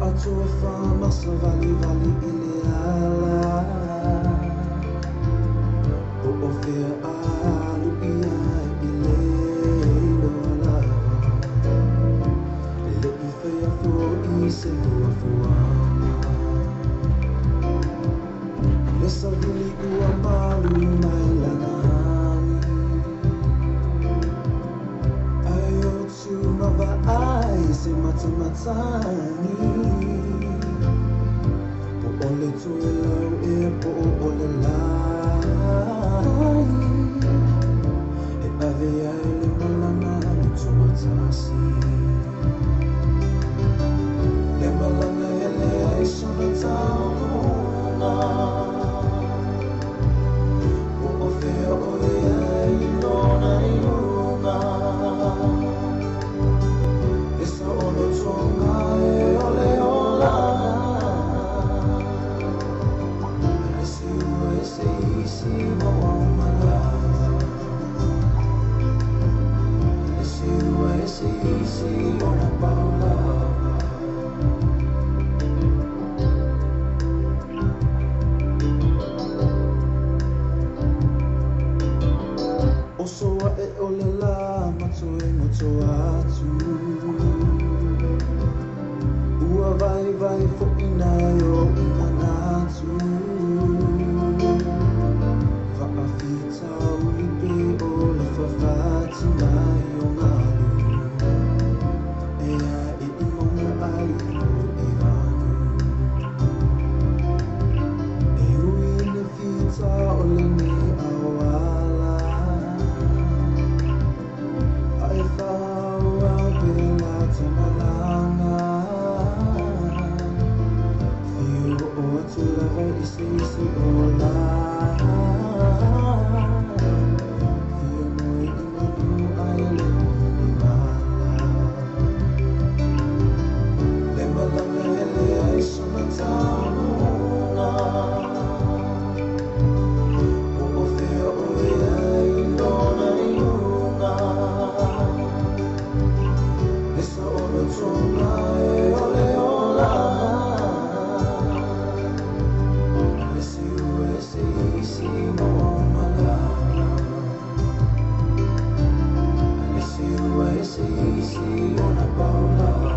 Atofa masavali vali ile ala o ofea alu ia ile loa lava le i faia fo'i se fuafuaga le savili ua malu mai lana agi ae o tumavaai se matamatagi po o le toelau ea po o le lai e ave ai le malaga tuatasi le malaga e leai sona taunuuga po o fea oe ai lona iuga e saolotoga e o le olaga le siua e se isi ma ou malaga le siua e se isi ona paulava. Osoa e o le la matoe ngoto atu ua vai vai fo'ina e o umanatu fa'afitauli pe o le fafati mai o galu e ae i mauga ai o i vanu e ui le fita o lenei auala ae fa'auau pea la tamalāga fio o atu lava i se isi o la fia moe i manu ae le o ni mala le malaga e leai sona taunuuga po o fea oe ai lona iuga le saolotoga e o le olaga le siua e se isi ma ou malaga le siua e se isi ona paulava.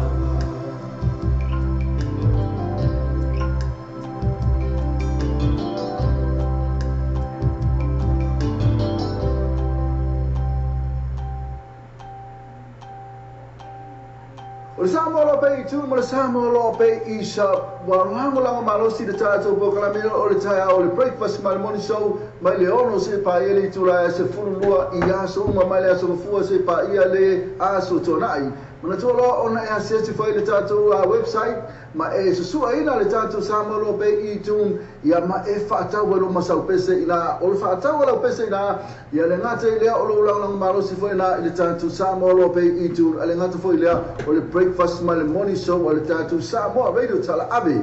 O le Samoa loa pei i tu ma le Samoa loa pei i sa ua lagolago malosi le tatou polokalame o le taeao o le breakfast ma le morning show mai le 6 seia paia le itula e 12 i aso uma mai le aso Gafua seia paia le aso Toanai. Manatua loa ona e asiasi foi le tatou website ma e susuaina le tatou Samoa loa pei i tune ia ma e faatau ai lo masau pese ina o le faatau lau pese ina ia le gata i lea o lou lagolago malosi foi na i le tatou Samoa loa pei i tune a le gata foi lea o le breakfast ma le morning show a le tatou Samoa Radio Talaave.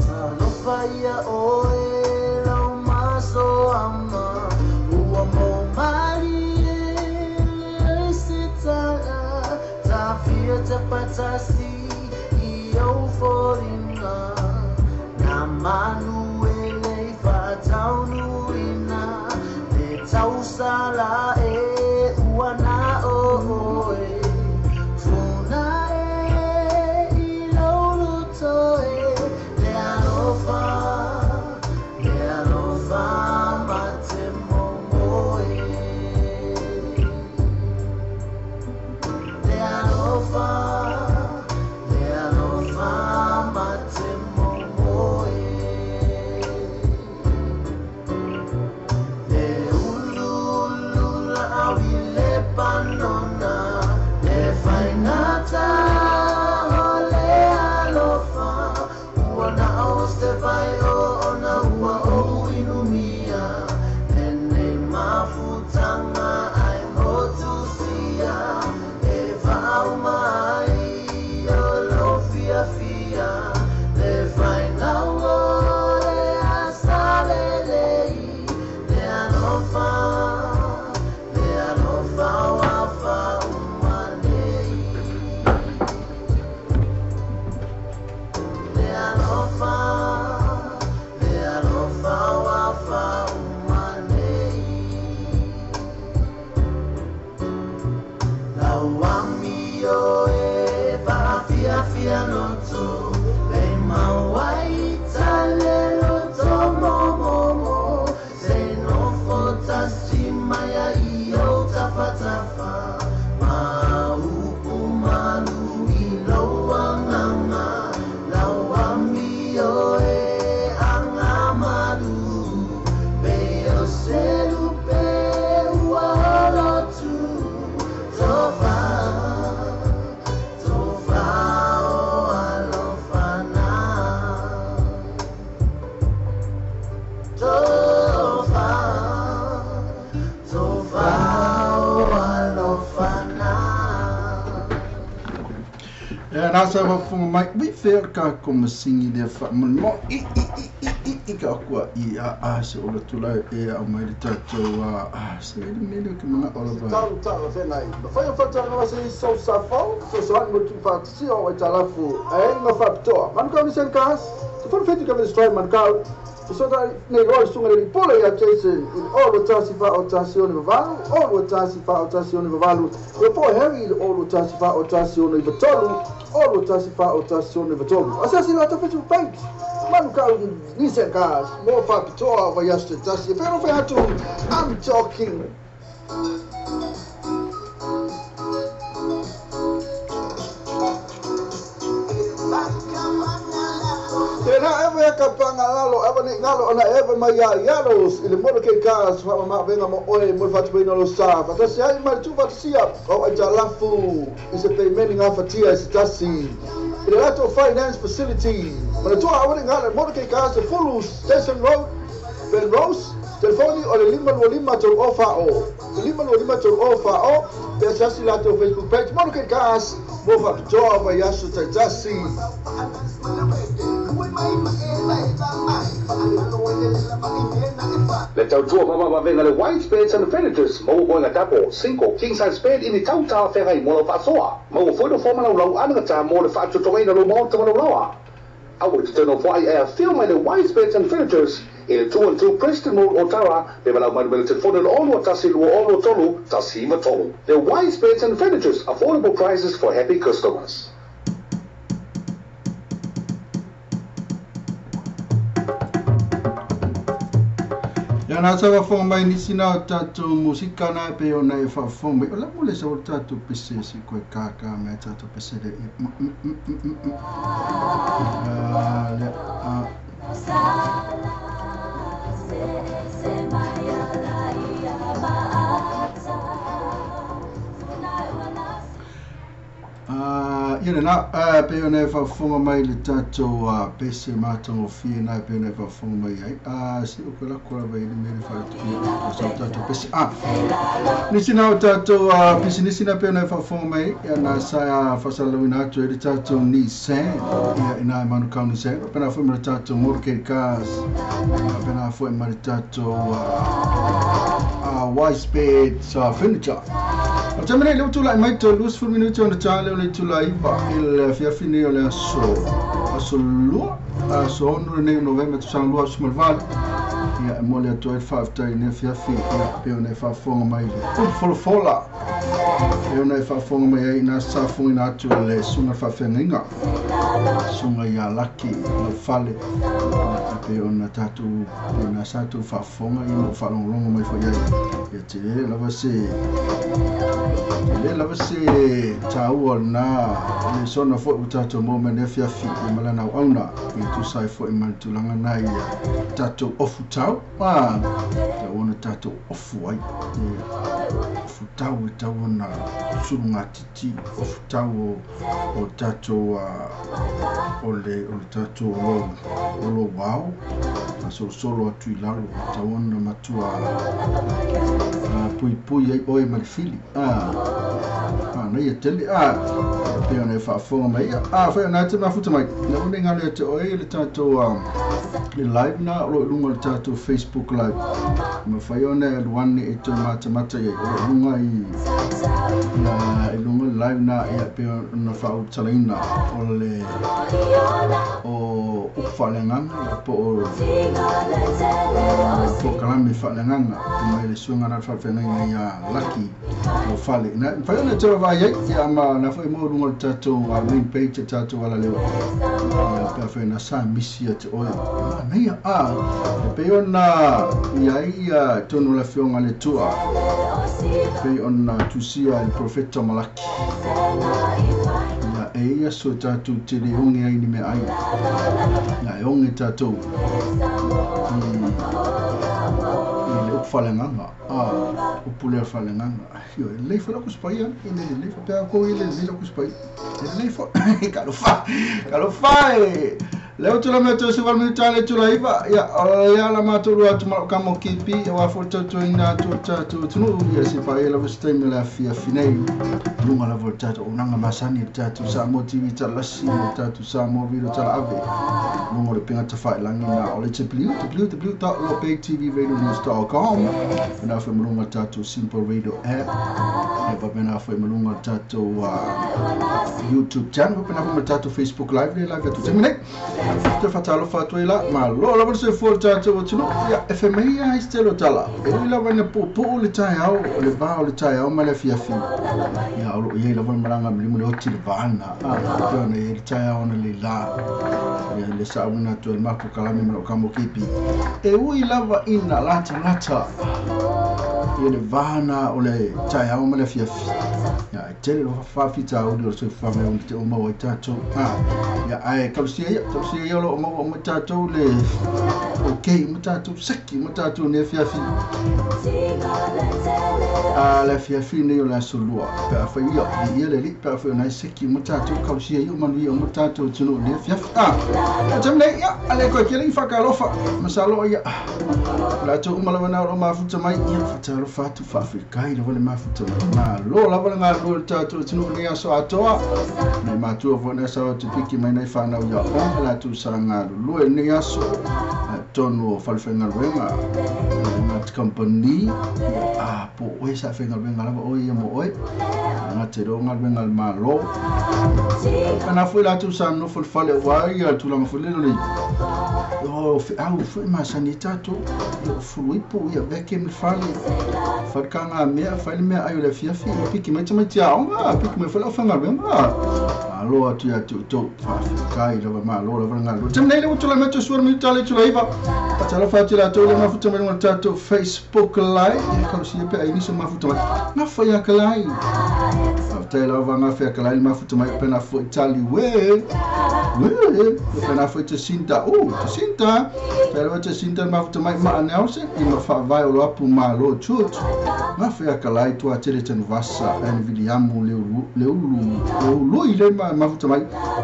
Talofa ia oe lau maso ama ua mo malie leai se tala tafia tapatasi i au foliga na manu e lei faataunuina le tausala e ua na o oe tuna e i lau loto e le alofa ma te momoe le alofa. alofa, le alofa ma te momoe. Le ulu ulu la au i le panona, le faigata o le alofa. Ua na o se vai o ona ua ou inumia, lenei mafutaga ai motusia. E faauma ai o lou fiafia, le faigau o le asalelei. Le alofa, le alofa ua faauma nei. Le alofa, le alofa ua faauma nei. Lau amio e faafiafia loto, le mauai tale loto momomo. Se nofo tasi mai ai o tafatafa, ma upu malu i lou agaga. Lau amio e agamalu, pe o se lupe ua olotu. Tofa, tofa o alofa na. Tofa, tofa o alofa na. Ia na sa faafofoga mai ui fea o le kako masigi lea faamolemole i i i i i i ka akua i a a se ola tula e au mai le tatou a se le mele o ke manaʻo lava. Tau tala whenai. Ma whai o whatana se so safo, so so an motu whaatisi o waitalafu, e inga whapitoa. Manukau ni sen kas, te whanu whetu ka vene manukau. Te sota nei roa sunga le pole ia Jason, i o lo tasi wha o tasi o ni vavalu, o lo tasi wha o tasi o ni vavalu. Ia po Harry i o lo tasi wha o tasi o ni vatolu, o lo tasi wha o tasi o ni vatolu. Asasi la ta Facebook page. Manukau ni sen kas, mo whapitoa wa yastu tasi. E whero whai I'm talking. Tena ewe ka pangalalo ewe ni ngalo ona ewe mai ia ialos i le moto ke kas fa ma venga mo oe mo fatu pe no sa fa tasi ai mai tu fa sia o ai talafu i se payment nga fatia i se tasi i le lato finance facility ma tu a wani ngalo moto ke kas Fulu Station Road Ben Rose telefoni o le 525 tolu o fa o 525 tolu o fa o pe sasi lato Facebook page moto ke kas mo fa toa va yasu tasi. Le tautua mama venga le white beds and furnitures mo boinga tapo single king size bed in the tauta whengai mo lau whaasoa mo foino fomana lau anagata mo le whaatutogaina lo maota ma laulawa. Awa te tēnō whai e a whio mai le white beds and furnitures i le 212 Preston Road Otara me walau mai le telefone le 6 1 2 6 3 1 3. The white beds and furnitures, affordable prices for happy customers. Ia na sa faafofoga mai nisi na o tatou musika na e pei ona e faafofoga mai o la mo le sa o le tatou pese se koe kākā mea tatou pese le le a Ia lena pei ona e faafofoga mai le tatou pese matagofie na e pei ona e faafofoga mai ai se o koe lako lava i le mea le faatuia o sa o tatou pese nisi na o tatou pisinisi na pei ona e faafofoga mai ia na sa faasalalauina atu ai le tatou Nissan ia ina e Manukau Nissan pena foi ma le tatou motorcade cars pena foi ma le tatou Wise Beds Furniture. O te mene leo tula mai to lus fu minuti ona tale o le tula iva i le fiafini o le aso lua aso ono nei November tu sang lua sumalvali ia e mo le atu ai faafetai nei fiafi ia pe ona e faafofoga mai le folafola e ona e faafofoga mai ai na safofogaina atu le suga faafeagaiga Susuga ia Laki Laufale, e pei ona tatou pei ona sa tou faafofoga ia ma ou faalogologo mai foi ai, ia tele lava se tele lava se taua o lena lesona foi ua tatou maua mai lenei afiafi ia ma lana auauna ia tusa ai foi ma le tulaga na ia tatou ofutau a tau ona tatou ofu ai ia ofutau e tau ona sulugatiti ofutau o o tatou o le o le tatou o lo wao fasolosolo atu i lalo e tau ona matua puipui ai oe ma le fili a manaia tele a pei ona e faafofoga mai ia a fai ona te mafuta mai na une ngalo ia te oe le tatou le live na o lo o i luga o le tatou Facebook live mafai ona e alu ane e toe matamata i ai o lo o luga i ia i luga le live na ia pei ona faaulutalaina o le o upu faaleagaga po o polokalame faaleagaga mai le suiga na faafeagaiga ia Laki Laufale. Na mafai ona e toe vaai ai ia ma na foi mo luga o le tatou main page e tatou alalewa ia pe afai na sa misi ia te oe manaia a e pei ona i ai ia tonu o le afioga a le Atua e pei ona tusia e le profeta Malaki ia e ia so tatou te le oge ai ni meaai ia e oge tatou i i le upu faaleagaga a upu lea faaleagaga ioe e lelei foi lau Tusi Paia e le lelei faapea kou e le lelei lau Tusi Paia e lelei foi talofa talofa e lea ua tulai mai atu se 8 minute le itula 9 ia o lea la matou lua atu ma lou kama o KP aua foi le tautuaina atu o le tatou atunuu ia se paia lava se taimi o le afiafi nei luga lava o le tatou auaunaga masani le tatou Samoa TV Talasi ma le tatou Samoa Radio Talaave luga o le upega tafailagi na o le www.lopeitvradionews.com pena foi ma luga o le tatou Simple Radio app ia faapena foi ma luga o le tatou YouTube channel faapena foi ma le tatou Facebook live le live atu taimi nei toe faatalofa atu ai la malo lava le soifua o le tatou atunuu ia e fai mai ia ai se tele o tala e ui lava ina puupuu le taeao o le va o le taeao ma le afiafi ia o lo o i ai lava le malaga milimu le oti le va na a pei ona i ai le taeao analeila ia le saauina atu ai le mapu kalame ma lou kamo kipi e ui lava ina latalata ia le va na o le taeao ma le afiafi ia e tele lava faafitauli o le soifuaga e ono te o maua ai tatou a ia ae talosia ia talosia ia o lo o maua uma tatou le okay uma tatou seki uma tatou nei afiafi a le afiafi nei o le aso lua pe afai ia viia le Alii pe afai o na e seki uma tatou talosia ia o manuia uma tatou atunuu nei afiafi a o taimi nei ia a le koe kele i whakalofa masalo ia latou uma lava na o lo o mafuta mai ia whakalofa atu faafetai lava le mafuta mai malo lava le galulue o le tatou atunuu nei aso atoa nai matua foi na sao atu piki mai nai whanau ia onga latou sa galulue nei aso totonu o falefaigaluega ngā company a po oe sa faigaluega lava oe ia mo oe ngā te reo galuega a le Malo kana foi latou sa nofo le fale aua ia tulaga foi lele o le o feau foi masani ai tatou ia o fulu ipu ia vacuum le fale fai le kaga mea fai le meaai o le afiafi piki mai tamaiti aoga piki mai foi le aufaigaluega malo atu ia te outou faafetai lava malo lava le galulue taimi nei le ua tulai mai atu sua le minuta le itula 9 faatalofa atu i latou le mafuta mai luga o le tatou Facebook live ia talosia pe ai nisi o mafuta mai gafa ia kalai faafetai lava gafa ia kalai le mafuta mai pena foi tali we we pena foi Jacinta o Jacinta faafetai lava Jacinta le mafuta mai ma Nelson i ma faavae o lo apu malo church gafa ia kalai tua tele tanuvasa and Viliamu le ulu le ulu le ului le mafuta mai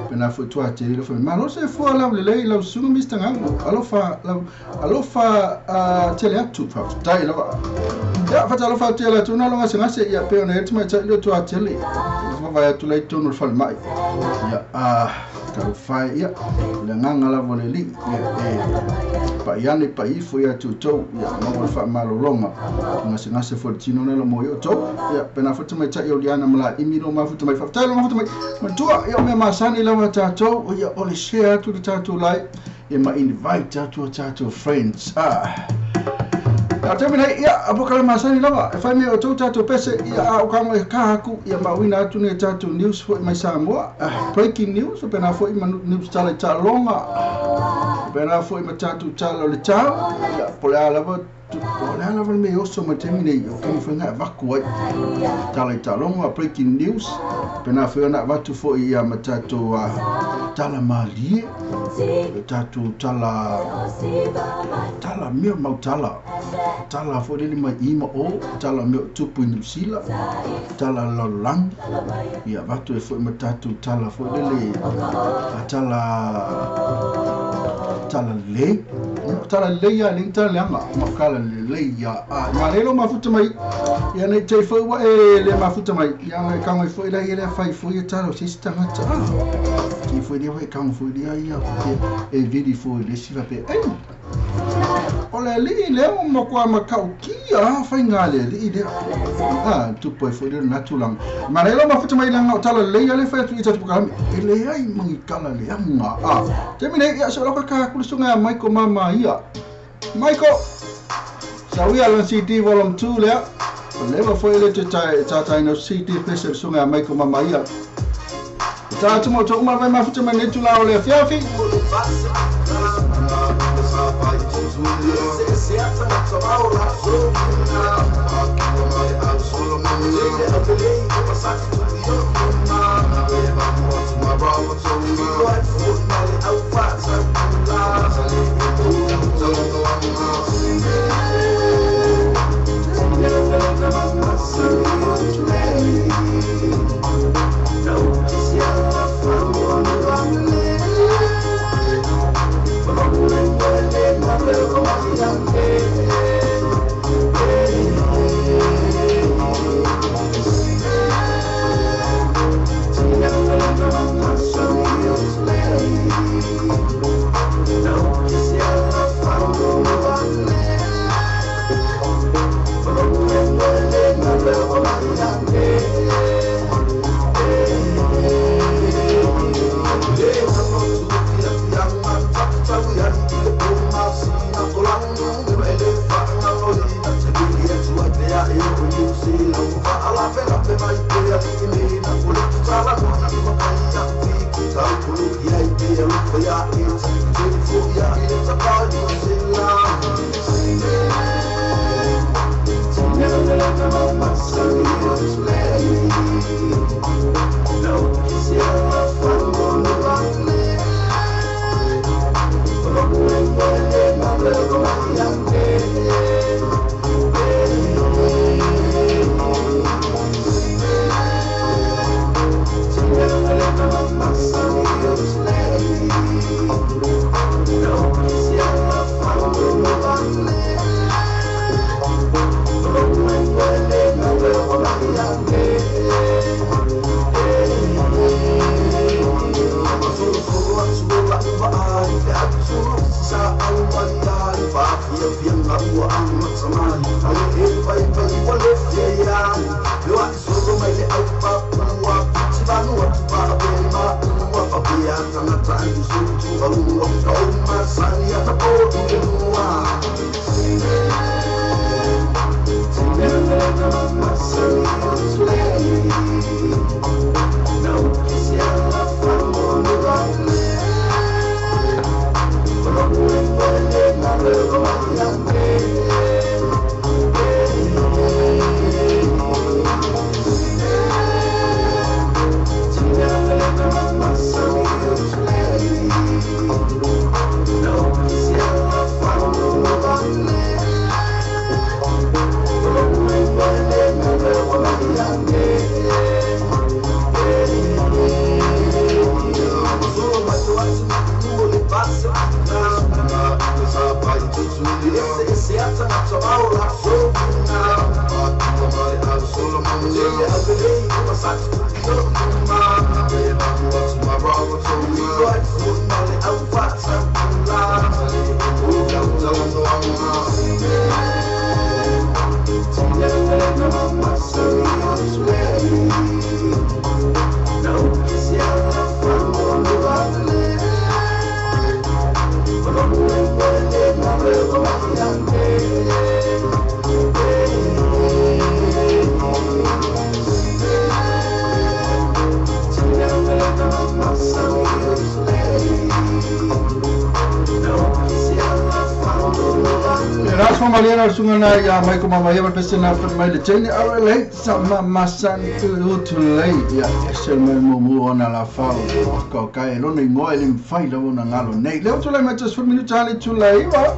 pena foi tua tele le foi malo se fua lau lelei lau susuga Mr Gago alofa lau alofa tele atu faafetai lava ia faatalofa atu ia latou na lo gasegase ia pei ona i ai le tamaitai lea o tua tele vavae atu la i totonu o le falemai ia a talofa e ia o le agaga lava o le Alii ia e pai ane pai ifo ia te outou ia maua le faamalologa gasegase foi le tino na lo mo i outou ia pena foi tamaitai o Liana ma Laimi lo mafuta mai faafetai lo mafuta mai matua ia o mea masani lava tatou ia o le share atu le tatou live ia ma invite atu a tatou friends ah. Te mena ia a po kala masani lava e fai me o tau tātou pese ia a o kanga e ka haku ia mauina atu nei tātou news foi mai Samoa, breaking news o pena foi ma news tala i talonga pena foi ma tātou tala o le tau ia po le a lava o le a lava le me oso ma te mene o kama foi ngā vaku ai tala i talonga breaking news pena foi ona vatu foi ia ma tātou tala malie tātou tala tala mea mau tala tala foi lele mai ima o tala mea tupu i New Zealand tala lalolagi ia vatu e foi ma tātou tala foi lele tala tala lei tala lei a le tala leanga ma kala lei ia a ma lelo mafuta mai ia nei te foi wa e le mafuta mai ia e kanga foi la ia le fai foi e tala o se tangata ki foi le kanga foi le ia e vidi foi le siva pe ei o le li le o mo kwa makau kia fai ngā le li le a tu poi foi le natulang ma lelo mafuta mai langa o tala lei le fai atu i tatu kalame e le ai mangi kala le anga a te mine ia so la ka kulisunga Michael mama ia Michael Sawia lan CD volume 2 lea leva foi le te tātai no CD pese sunga Michael mama ia tā tumo to uma vai mafuta mai netu la o le fiafi Le raso maliana le sunga na ia mai ko mama ia pese na fa mai le tene ara le sa ma san tu le ia ese mai mo mo ona la fa o ka ka e lona ingoa e le mfai la ona ngalo nei le o tula mai just for minute ale tu le iwa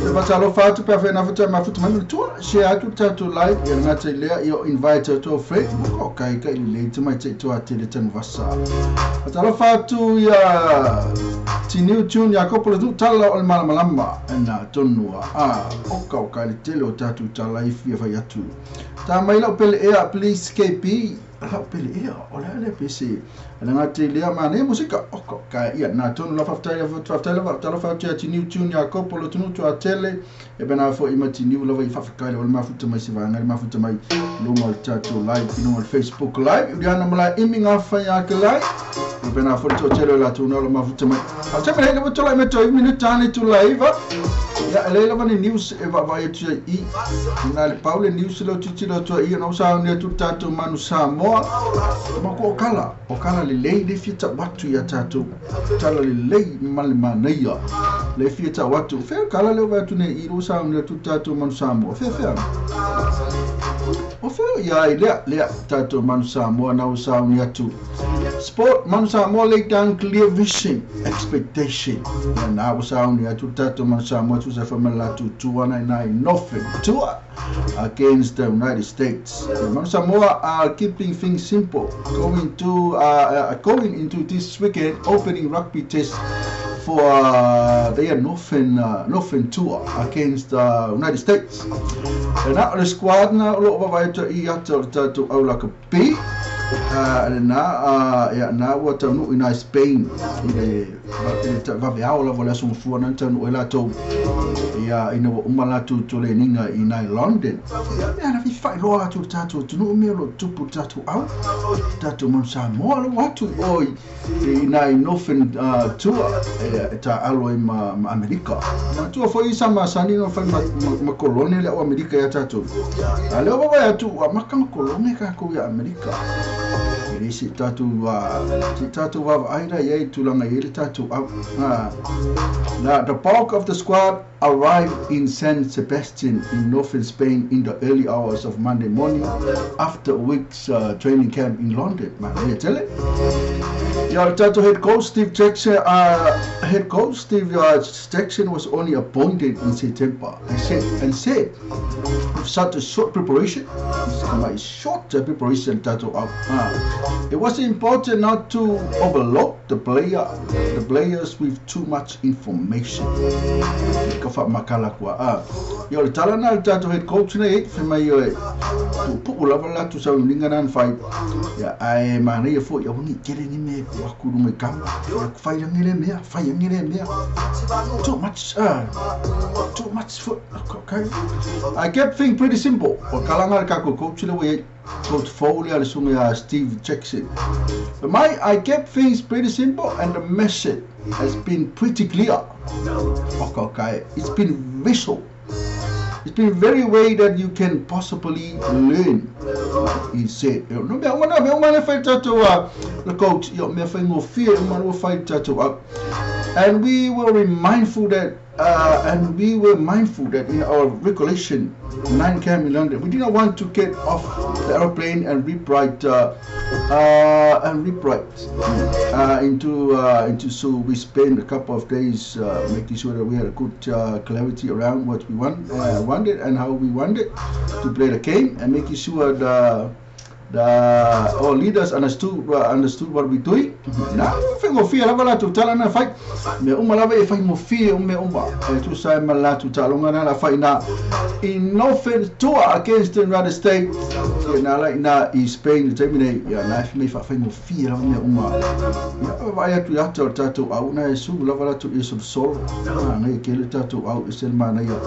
le va talo fa tu pa fe na fa ma fu mai tu se a tu ta tu live ia nga te le ia invite to friend ko ka ka le te mai te tu a te le ten vasa talo fa tu ia tiniu tune ia kopo tu tala o le malamalama na tonua a o ka o ka le tele o tatu tala i fia fai atu ta mai lau pele ea please KB lau pele ea o le ale pese ana ngā te lea ma ne musika o ka ka ia na tonu la faftai faftai la tala fa atu tiniu tune ia kopo le tunu tu a tele e bena fo i ma tiniu lava i fafkai le o le mafuta mai se vanga le mafuta mai lunga o le tatu live i lunga o le Facebook live i ana mala imi ngā whai a ke live e bena fo le tele la tunu o le mafuta mai a te mene le tola me toi minute tane tu live ia le lava ni news e va vai atu i na le paule news lo titi lo tu i no sa ni tu tatu manu Samoa ma ko kala o kala le lei le fita watu ia tatu tala le lei male manaia le fita watu fe kala le watu ne i ro sa ni tu tatu manu Samoa fe fe o fe ia le le tatu manu Samoa na sa ni atu Sport manu Samoa lay down clear vision expectation ya na sa ni atu tatu manu Samoa tu sa fa mala tu 2199 nothing two against the United States. Manu Samoa are keeping things simple going to going into this weekend opening rugby test for their northern tour against the United States. And now the squad na lo va va i atu tatu au la B na ia na ua taunu ina Spain i le vaveao lava le aso mafua na taunu e latou ia ina ua uma latou toleniga i nai London ia mea na fifailoa atu le tatou atunuu mea o loo tupu le tatou au tatou manu Samoa lo atu oi i nai Northern tour e taalo ai ma Amerika matua foi sa masani no fai ma kolone le au Amerika ia tatou a leo vavae atu ua maka ma kolone kakou ia Amerika e se tatou vavaai ia i tulaga i le tatou au na the bulk of the squad arrived in San Sebastian in northern Spain in the early hours of Monday morning after a week's training camp in London. Man, tell it. Yeah, tatou head coach Steve Jackson Jackson was only appointed in September and said with such a short preparation, short preparation tatou it was important not to overload the players with too much information. Ka fa makala kua ia le tala na le tatou head coach nei fe mai oe pupu lava latu sa uninga nan fai ia ae manaia foi ia wangi kele ni me ku aku mai kama ia ku fai angele mea too much foot okay. I kept things pretty simple o kalanga le kako coach le we Coach Foley ale sunga Steve Jackson. But I kept things pretty simple and the message has been pretty clear. Okay. It's been visual. It's been very way that you can possibly learn. He said, no me uma fai tatou the coach yo me fai ngofie uma fai tatou up. And we were mindful that in our recollection 9 camp in London, we did not want to get off the airplane and rewrite into. So we spent a couple of days making sure that we had a good clarity around what we wanted and how we wanted to play the game, and making sure the our leaders understood what we doing. Na fai ngofia lava la tu tala na fai me uma lava e fai ngofia me uma e tu sai ma la tu talonga na la fai na in northern tour against the United States na la na i Spain te mine ya na me fa fai ngofia lava me uma ya vai atu ya tatu au na su lava la tu iso sol na ngai ke le tatu au e sel mana ya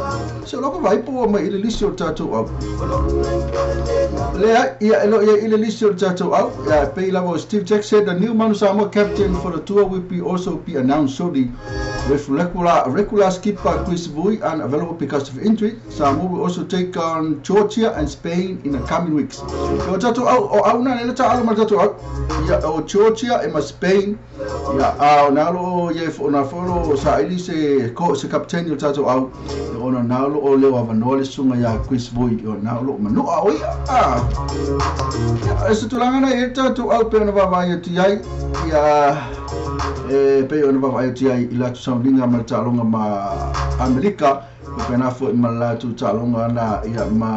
so loko vai po ma ile lisio tatu au le ia lo ile lisio tatu au ya pe lava Steve Jackson the new Manu Samoa captain for the tour will be also be announced shortly with regular skipper Chris Vui unavailable because of injury. Samoa will also take on Georgia and Spain in the coming weeks. O tatou au o au na le taalo ma tatou au ia o Georgia e ma Spain ia a o na lo ia fo na fo sa ili se ko se captain o tatou au o na na lo o le avanoa le sunga ia Chris Boy o na lo manu a o ia a ia se tulaga na e tatou au pe na vaavaai atu ai ia e pe ona vaavaai atu ai i latou sauniga ma le taaloga ma Amerika pe na fo'i ma le latou taaloga na ia ma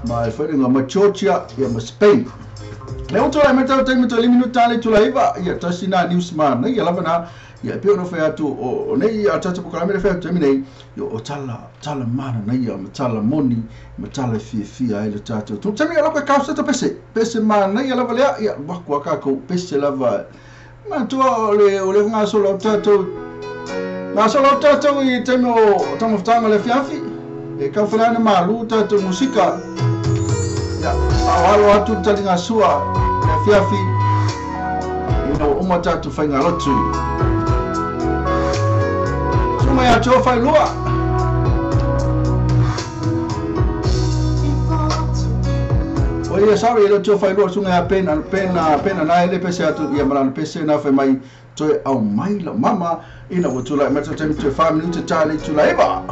e whainga ma Georgia ia ma Spain. Le o tō mai tau taimi tō limi minuta le tula iwa ia tasi nā news ma nei ia lava nā ia pe ona whai atu o nei a tata pokalame le whai atu nei ia o tala mana nei ia ma tala moni ma tala fiafia ai le tātou. Tō tami ia lapa kau sata pese ma nei ia lava lea ia waku a kākou pese lava ma tua o le ngā sola o tātou ngā sola o tātou i taimi o tamawhatanga le fiafi e kau whanana malu tātou musika ia au alo atu tali ngā sua le fiafi ina o uma tātou whainga lotu. Sunga ia tō whai lua. O ia sorry ele tō whai lua sunga ia pena nā ele pese atu ia malana pese nā whai mai toe au mai la mama ina ua tūlai mai tō taimi toe 5 minuta tāle tūlai eba.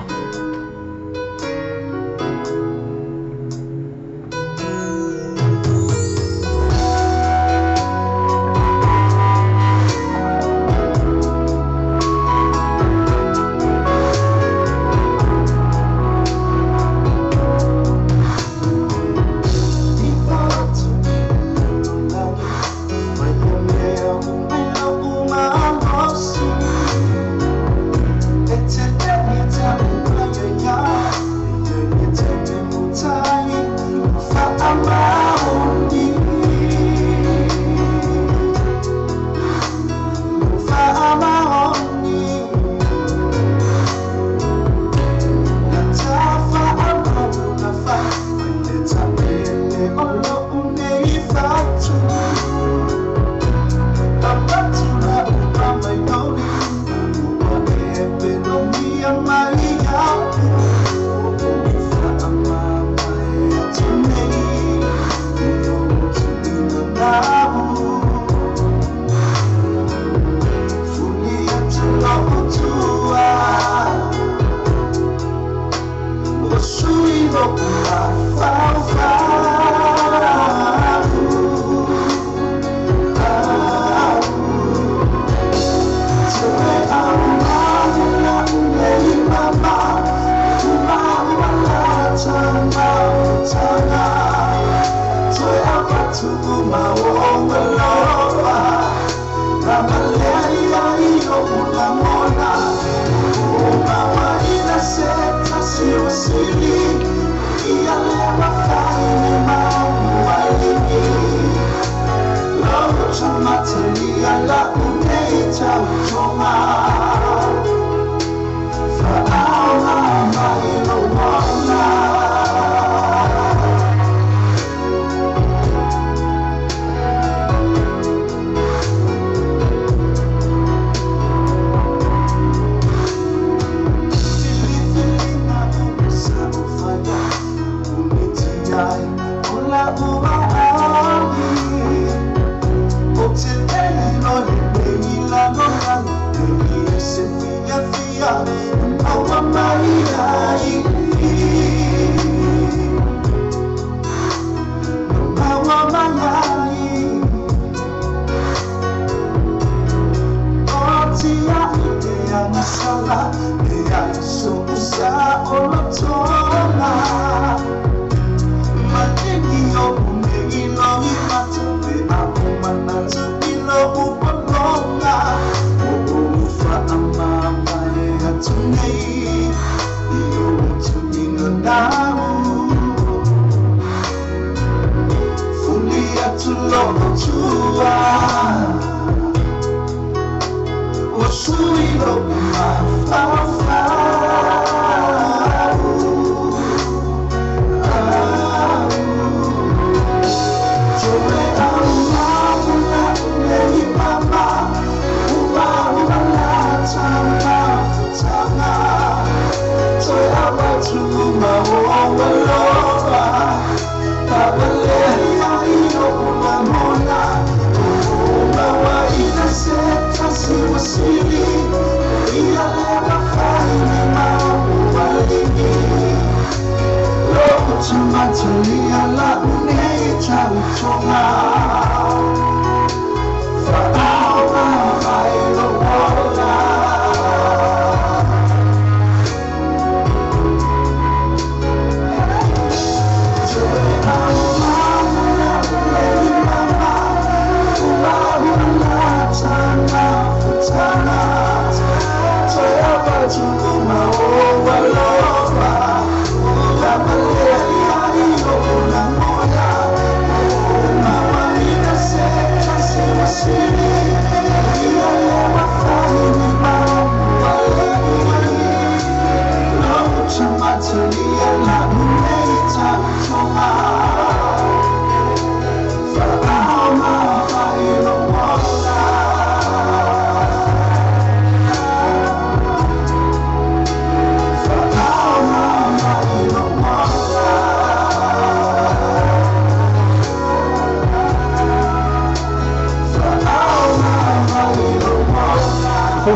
To my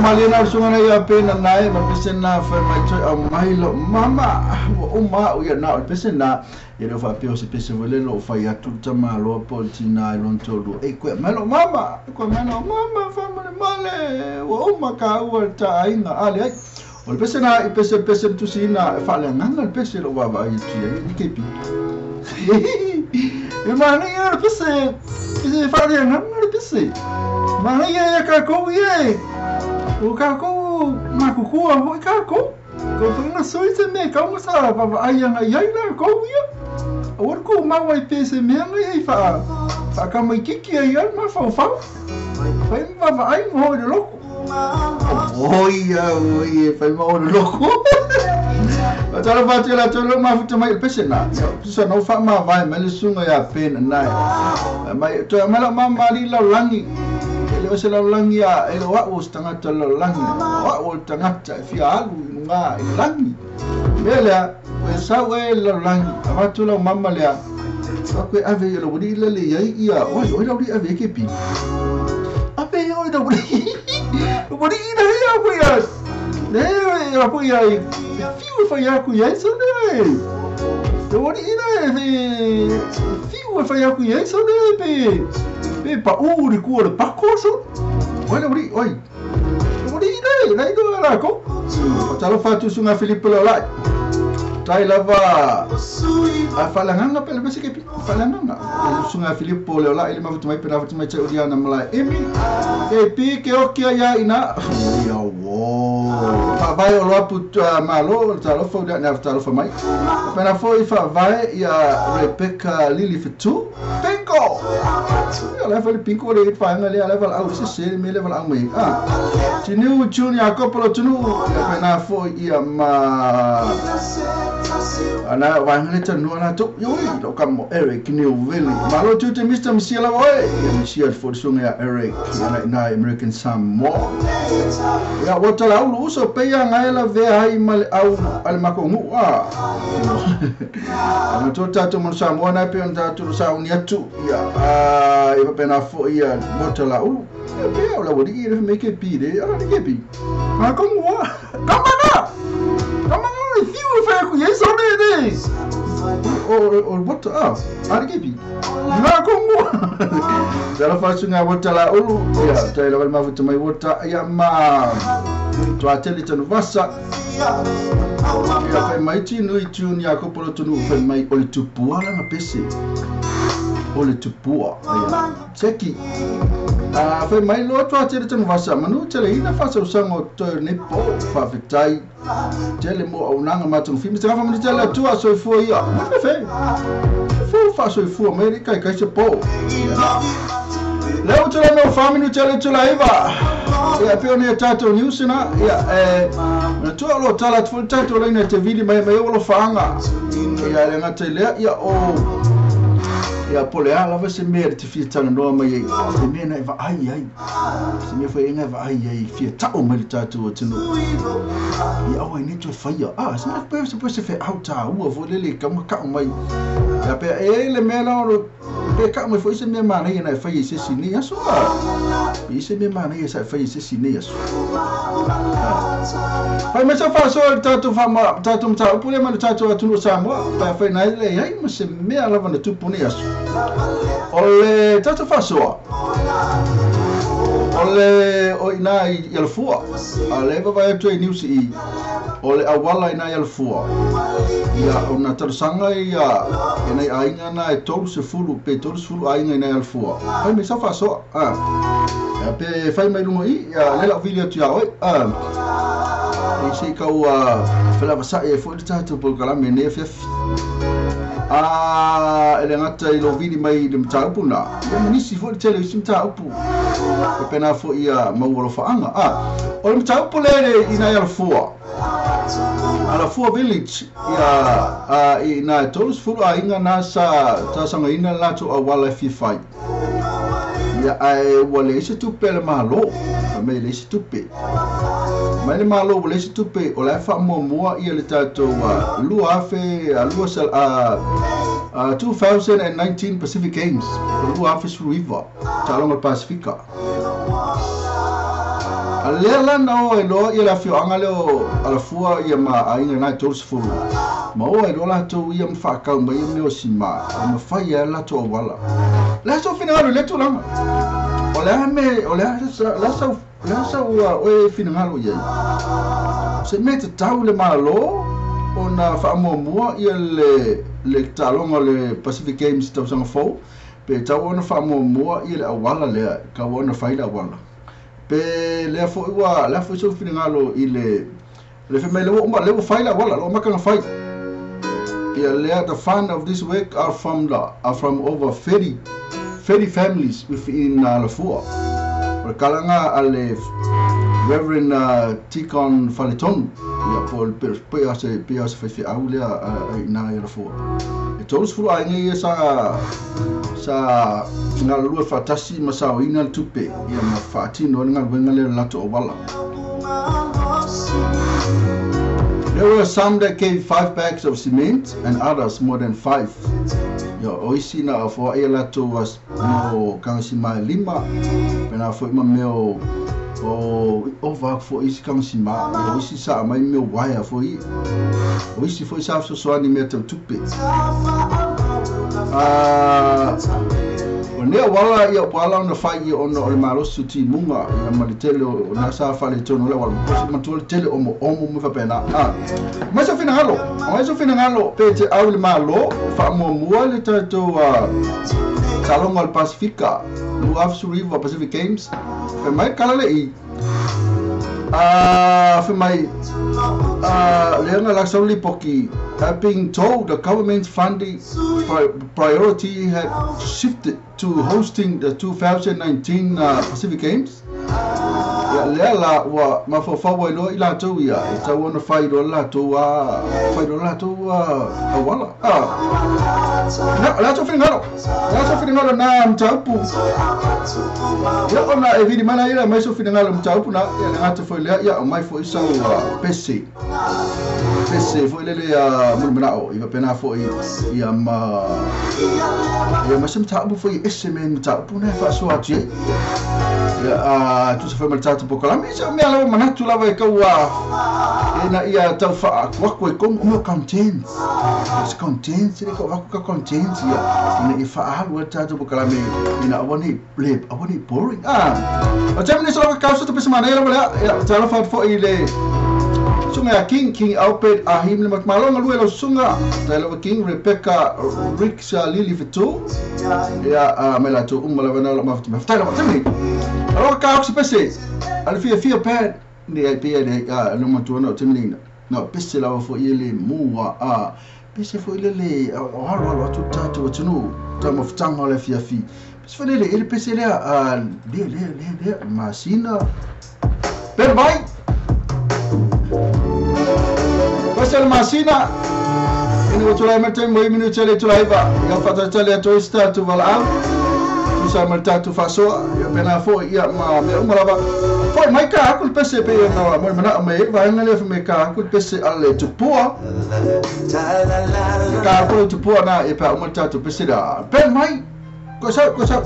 Malina sunga ia pena nai ma pesena fa mai toi au mai lo mama o ma o ia na pesena e lo fa pio se pese vole lo fa ia tu tama lo poltina lo tolu e ko mai lo mama ko mai lo mama fa male male o ma ka o ta ainga ale o pesena i pese pese tu sina fa le nganga pese lo va va i ti ni kepi e ma ni o pese pese fa le nganga pese ma ia ka ko ye o kako makukua mo kako ko fanga soi se me ka mo sa pa ai anga ia la ko ia o ko ma wai pese me anga ia fa fa ka mai kiki ai ma fa fa fa ma va ai mo de loko o ia o ia fa ma o de loko Tala fa tela tolo ma futa mai pese na so no fa ma vai me le sunga ya pen nai mai to ma la ma ma li la langi le se la langi a e lo o stanga la langi o tanga fi alu nga langi bela o sa we la langi avatu la mama le a ko ave lo ri le le ia o o la ri ave ke pi ave o la ri o ri na ia ko ia ne ia ko ia fi o fa ia ko ia so ne o ri na fi o fa ia ko ia so ne pe pe pa u ri ku le pa ko so o la ri oi o ri na na do la ko o talo fa tu sunga Filipe lo la tai lava a falanganga pele pese ke falanganga sunga Filipe lo la ile ma futu mai pena futu mai che odiana mala emi e pi ke o kia ia ina ia wo fa vai o lo put malo talo fa na talo fa mai pena foi fa vai ia Rebecca Lily Fitu pinko ia la fa pinko le fa nga le la fa au se se me le fa au mai ah tinu junior kopolo tinu ia pena foi ia ma ana vai le tanu ana to yo lo kamo Eric New Willy malo tu te Mr. Msia la oi ia Msia for sunga Eric ia na American Samoa ia wata la ulu so pe ia ngai la ve ai mal au al makongu a ana to tato mo Samoa na pe on tato sa uni atu ia a e pe na fo ia wata la ulu ia pe la wori ia me ke pi de ana ke pi makongu kamana kamana fiu fa ku ye so ne ne o what ah ari ke pi makongu Dala fa sunga wata la ulu ia tai la ma futu mai wata ia ma to ateli tanu vasa ia fai mai tinu i tunu ia kopolo tunu fai mai o le tupua la pese o le tupua ia seki a fai mai lo to ateli tanu vasa manu tele ina fa so sango to ne po fa fitai tele mo au nanga ma tunu fi fa manu tele tua so fo ia ma fe fe fa so fo mai kai kai se po Leo tula no faminu tele tula iva. Ia pe oni tato news na ia e na tua lo tala tfu tato le te vili mai mai o lo faanga. Ia le ngata le ia o Ia po le a lava se mea te fia talanoa mai ai, se mea na e vaai ai, se mea foi e vaai ai fia ta'u mai le tatou atunuu ia aua ai nei toe faia se mea pe se se feau tāua foi lele kauma ka'u mai ia pe e le mea la o pe ka'u mai foi se mea manaia na e faia i se isi nei aso pe se mea manaia sa e faia i se isi nei aso. Fai mai sa faasoa le tatou faama tatou mataupu lea ma le tatou atunuu o Samoa pa fai nai le ai ma se mea lava na tupu nei aso. O le tatou faasoa o le o ina i Alafua a le vavaai atu ai news i o le auala ina i Alafua ia ona talosaga ia e nai aiga na e 30 pe 30 aiga ina i Alafua. Fai mai sa faasoa ia pe fai mai luga i ia le lau vili atu ia oe e sei kau felavasa'i ai foi le tatou polokalame nei afiafi e le gata i lou vili mai le mataupu na ia ma nisi foi le tele o isi mataupu faapena foi ia maua alofaaga o le mataupu lea ina i Alafua Alafua Village ia ina e 30 aiga na sa talosagaina le latou auala e fia fai ia ae ua leai se tupe a le Malo fai mai e leai se tupe mai le Malo ua leai se tupe o la e faamuamua ia le tatou 2019 Pacific Games o 2019 taaloga o le Pasifika. A lea la na o ai loa ia le afioaga lea o Alafua ia ma aiga na e 30 ma o ai loa latou ia ma faakau mai ia mea o sima e mafai ai latou auala. Le a sau finagalo i lea tulaga. O le a me o le a sau le a sau oe finagalo i ai. Se mea tatau le Malo ona faamuamua ia le taaloga o le Pacific Games tausaga fou pe tau ona faamuamua ia le auala lea tau ona fai le auala. Pe lea foi ua lea foi sau finagalo i le fai mai le ua uma le ua fai le auala lo maka na fai. Ia lea the fund of this work are from over 30 families within Alafua. O le kalanga a le Reverend Tikon Faletonu ia po pe a se faifeau lea ina i Alafua. E 30 aiga ia sa galulue faatasi ma saoina le tupe ia ma faatino le galuega lea le latou auala. There were some that gave 5 bags of cement and others more than 5. Ia o isi na foa'i ia latou mo kagasima e lima pena foi ma mea o ova foi isi kagasima ia o isi sa mai mea waea foi o isi foi sa fesoasoani mea tau tupe. O nea wala ia wala ona fai ia ona o le malosi o timuga ia ma le tele o na sa faaletonu le auala ma matua le tele o moomo ma faapena. Mai sau finagalo, mai sau finagalo pe te au le Malo faamuamua le tatou taaloga o le Pasifika 2019 Pacific Games fai mai kala le i fai mai leaga la sau lipoki have been told the government's funding priority had shifted to hosting the 2019 Pacific Games. Ia lea la ua mafaufau ai loa i latou ia e tau ona fai loa latou fai loa latou auala. La sau finagalo, la sau finagalo na mataupu. Ia ona e vili mai la ia mai sau finagalo mataupu na ia le gata foi lea ia o mai foi sau pese. Pese foi lele mulumana'o i faapena foi ia ma se mataupu foi ese me mataupu na e faasoa atu ai. Ia tusa foi ma le tatou polokalame se o mea lava manatu lava e kau e na ia tau faakuaku e komu o mea content. Se content le kau vaku ka content ia ina ia faaalu ai le tatou polokalame ina aua nei le aua nei boring. O taimi nei so lava kausa tapesa manaia lava lea ia talofa atu foi i le sunga ia King Albert Ahim le Matmalonga lue lau sunga tai lava King Rebecca Rick sa Lily Fitu ia mai latou uma lava na lo mafatu mai tai lava taimi alofa ka oksi pese ale fia fia pad ne ai pea le no matua na o taimi nei na pese lava foi le mua pese foi le le o halo halo atu tatou atunuu taumafataga o le afiafi pese foi le ele pese lea le le le le masina per vai pese le masina Ina ua tulai mai le taimi mo i minute le itula 9 ia faatalitali atu ai se tatou valaau tusa ma le tatou faasoa ia pena fo'i ia ma mea uma lava. Fo'i mai ka aku le pese pei ona mo le mana'o mai ai le vaega lea fai mai ka aku le pese a le tupua. Ka aku le tupua na ia pe a uma le tatou pese lea. Ben mai. Koe sau, koe sau.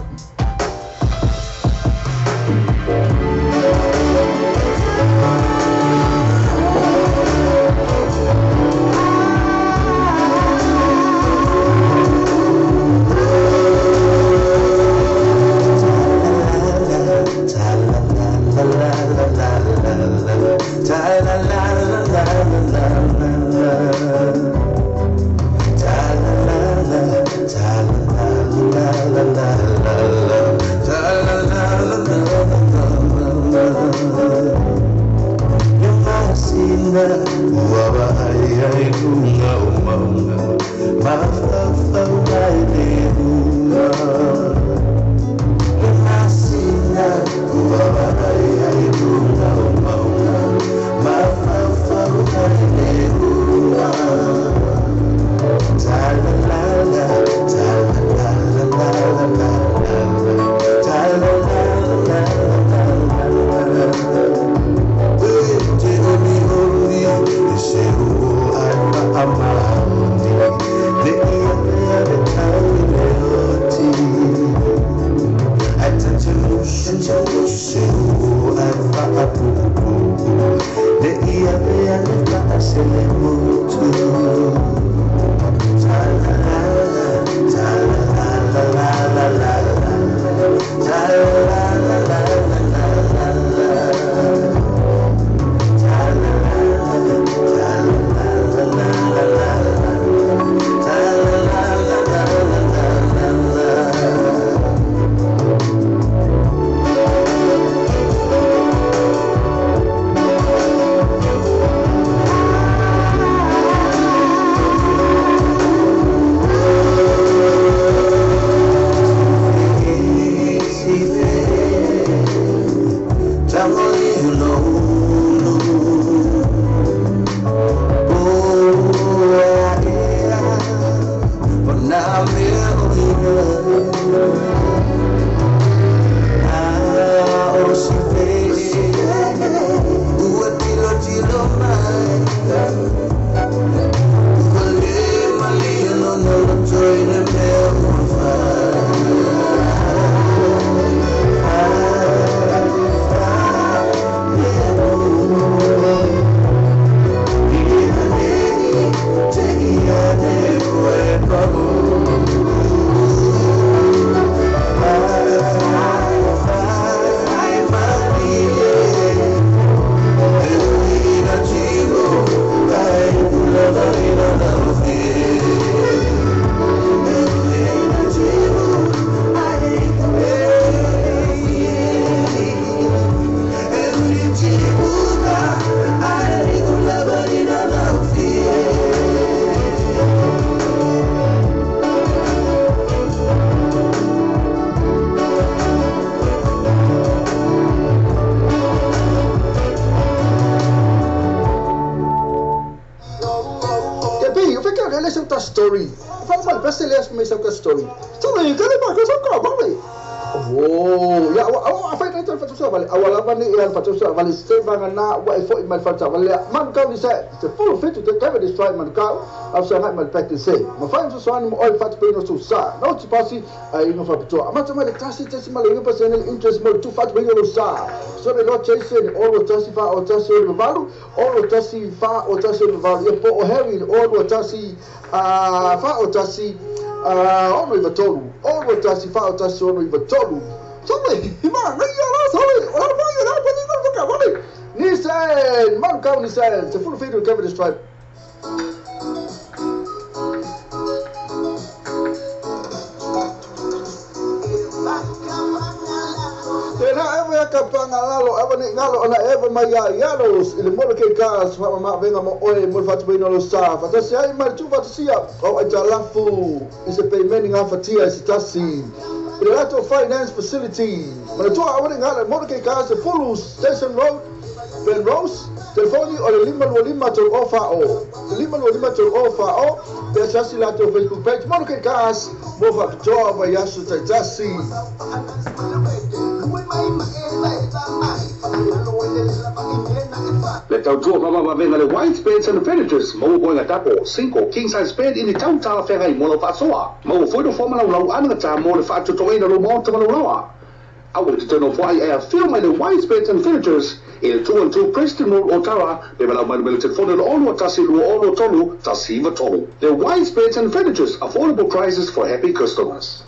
Story. Story. Oh, ya, awa fai na tau fatu vale. Awa lava ni ia fatu vale se vanga na wa e foi mai fatu vale. Man kau ni se se full fit to cover this right man kau. Au sa ngai mai practice se. Ma fai so so ani mo oi fatu pe no so sa. No ti pasi ai no fa pito. Ama tama le tasi tasi ma le pa se interest mo tu fatu pe no sa. So le lo chase ni o tasi fa o tasi o valu, o tasi fa o tasi o valu. Ia po o Harry o tasi fa o tasi ono i vatolu, ono tasi fa o tasi ono i vatolu. Sorry, ma ngai ala sorry, ora ma ia la pa ni ko ka vale. Ni sen, man kau ni sen, se full feed cover this tribe. Tena ewa ka pangalalo ewa ni ngalo ona ewa mai ia ialos i le molo ke ka sa ma venga mo oe mo fatu pe no sa fatasi ai mai tu fatasia o ai talafu i se payment nga fatia i se tasi i le lato finance facility mana tua awa ni ngalo molo ke ka se Fulu Station Road Penrose telefoni o le 525 3 ofa o 525 3 ofa o Ia sasi latou Facebook page Mono Ke Gas mo faapitoa vaiaso taitasi. Le tautua faamamaavega le White Beds and Furnitures maua moega tapo single king size bed i ni tau talafeagai mo lau faasoa. Maua foi nofoa ma laulau anagata mo le faatotogaina o lou maota ma lou laoa. Aua e te toe nofo ai ae afio mai le White Beds and Furnitures i le 212 Preston Road, Otara, pe valaau mai le telefoni o le 0 21 2 23 193. Le White Beds and Furnitures, affordable prices for happy customers.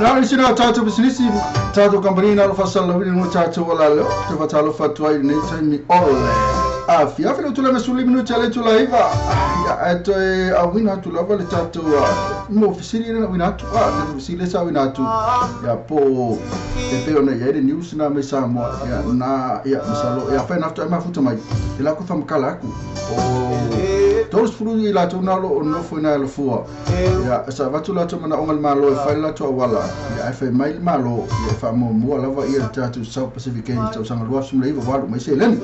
Na le sina o tātou pisinisi, tātou kampanina na alo faasalalauina i luga o tātou auala leo, te faatalofa atu ai i lenei taimi o le afiafi. Le utula me sefulu lima minute a le itula iva, ia ae toe auina atu lava le tātou mo fesili lea na auina atu, a tatou fesili lea sa auina atu, ia po e pei ona i ai le news na mai Samoa, ia na, ia masalo, ia afai na faatoa e mafuta mai, e la ku faamakala atu, o 30 i latou na o lo o nofo i nai alafua, ia sa avatu latou manaoga i le Malo e fai le latou auala, ia ae fai mai le Malo, ia e faamuamua lava ia le tatou South Pacific Games tausaga 2019 ua alu mai seleni.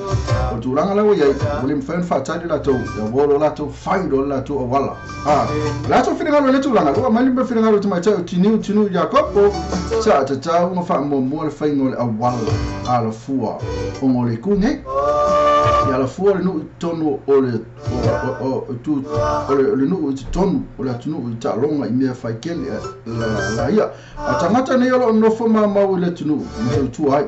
O le tulaga la ua i ai, ua le mafai ona faatali latou, ia ua o loa latou fai loa le latou auala. A, o le a sou finagalo i lea tulaga, ua aumai le mea finagalo i le tamaitai o Tiniu Tinu Iakopo, sa tatau ona faamuamua le faiga o le auala alafua ona o le itu nei. Ia alafua le nuu i totonu o le o le nuu i totonu o le atunuu i taaloga i mea fai tele la ia. A o tagata nei o lo o nofo mamau i le atunuu ma tautua ai.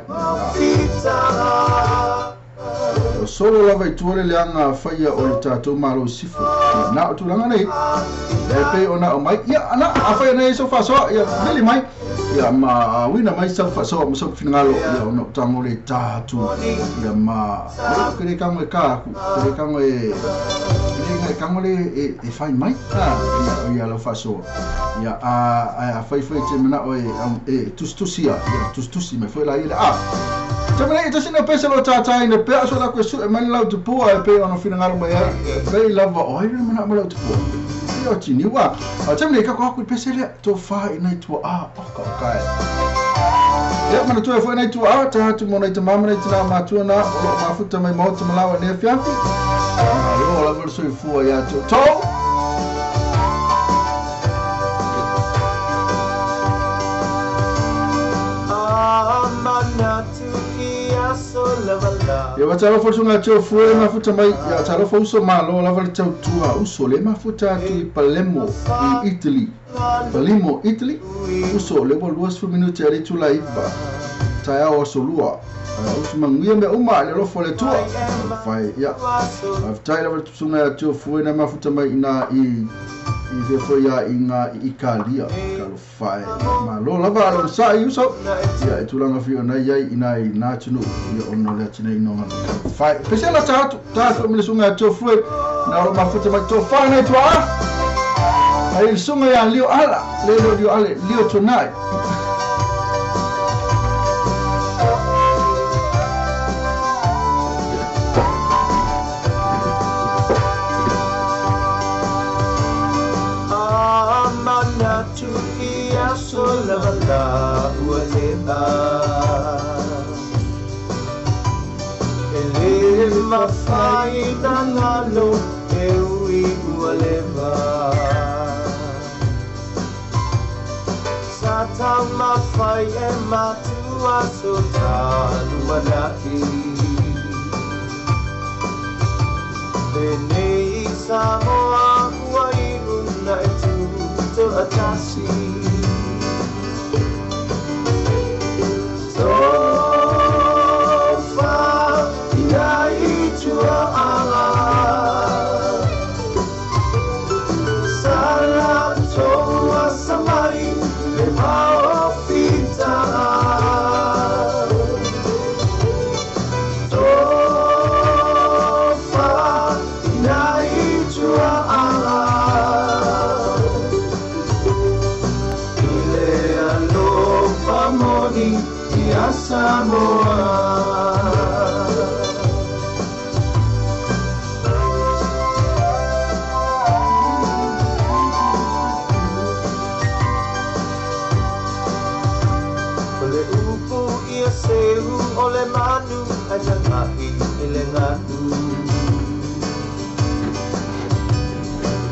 O solo lava i tua le leaga faia o le tatou Malo i sifo. Ia, na o tulaga nei, e pei ona aumai, ia, ana, afai ana i ai sau faasoa, ia, vili mai, ia, ma auina mai sau faasoa ma sau finagalo, ia, ona ou tago lea i ta atu, ia, ma, ou te le tago e ta atu, ou te le tago e, le e tago le e fai mai, a, ia, ia lau faasoa, ia, a, ae afai foi e te manao e, e tusitusi ia, ia, tusitusi mai foi la ia le a. Te mea i tasi na pese lo tātai na pea so la koe sue mai le lau tupua e pei ona finagalo mai ai, e pei lava o ai le manaʻo mai lau tupua. Ia o tini ua. A te mea i kako aku i pese lea, tō whā i nei tua a, o ka o kai. Ia, manatua e foi nei tua a, tā atu mō nei tamā ma nei tinā mātua nā, o loo mafuta mai maota malawa i nei afiafi. Malo lava le soifua ia te outou. Ia ua talofa le susuga tio fue le mafuta mai ia talofa uso malo lava le tautua uso le mafuta atu i Palermo i Italy Palimo Italy uso le ua 20 minute a le itula iva taeao aso lua uso manuia mea uma le alofa o le Atua fai ia faafetai lava le susuga tio fue na mafuta mai ina i i fea foi ia i ngā i Ikalia talofa e malo lava a le onosai uso ia e tulaga fia ona i ai ina i nā atunuu ia ona o le atinaeina o ngā talofa e pese la ta atu ta atu me le susuga ia tio fue na o lo mafuta mai tō whānau tua a ai le susuga ia Lio Ala le leo Lio Ale Lio Tonai.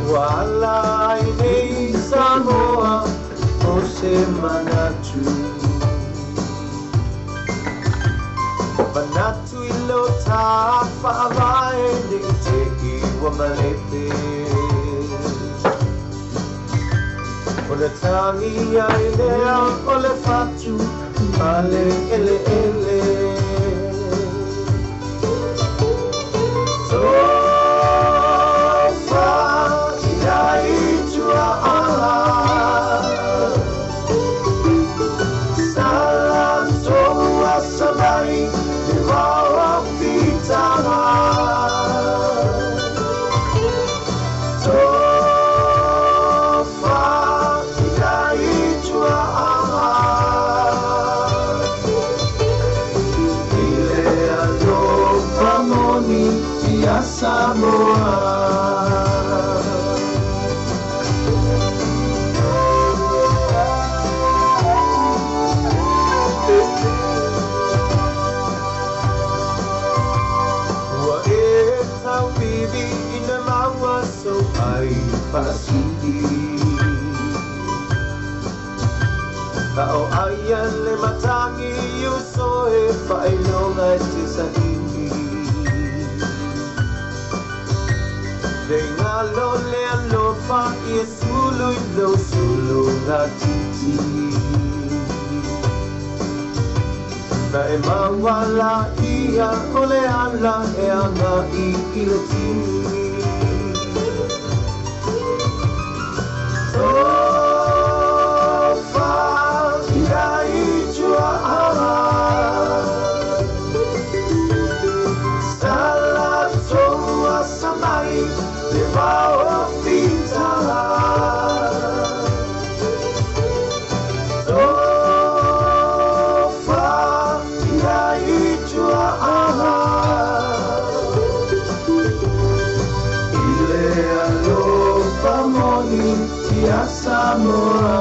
Ua ala ai nei Samoa o se manatu. Manatu i lo tā whaavae nei te iwa malepe. O le tangi ai lea o le fatu ale ele ele. Tofa ina i tua ala. Sala toa samai te wao pitanga. Tofa ina i tua ala. I le alofa moni ia Samoa. Ua e tauivi ina maua so ai whaasili. Ka o aia le matangi uso e whailonga e te sahili. Le ngalo le alofa i e sulu i lo sulu ngā titi. Na e mawala ia o le ala e anga i i le tini. Tofa ina i tua ala. Sala toa samai le vao fitala. Tofa ina i tua ala. I le alofa moni ia Samoa.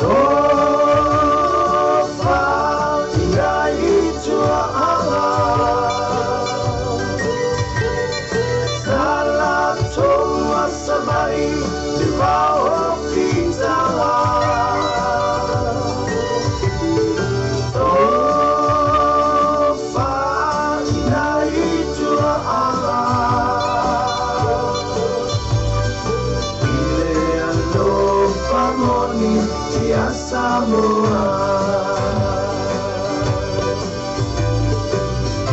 Tofa ina i tua ala. Sala toa samai te vao fitala. Tofa ina i tua ala. I le alofa moni ia Samoa.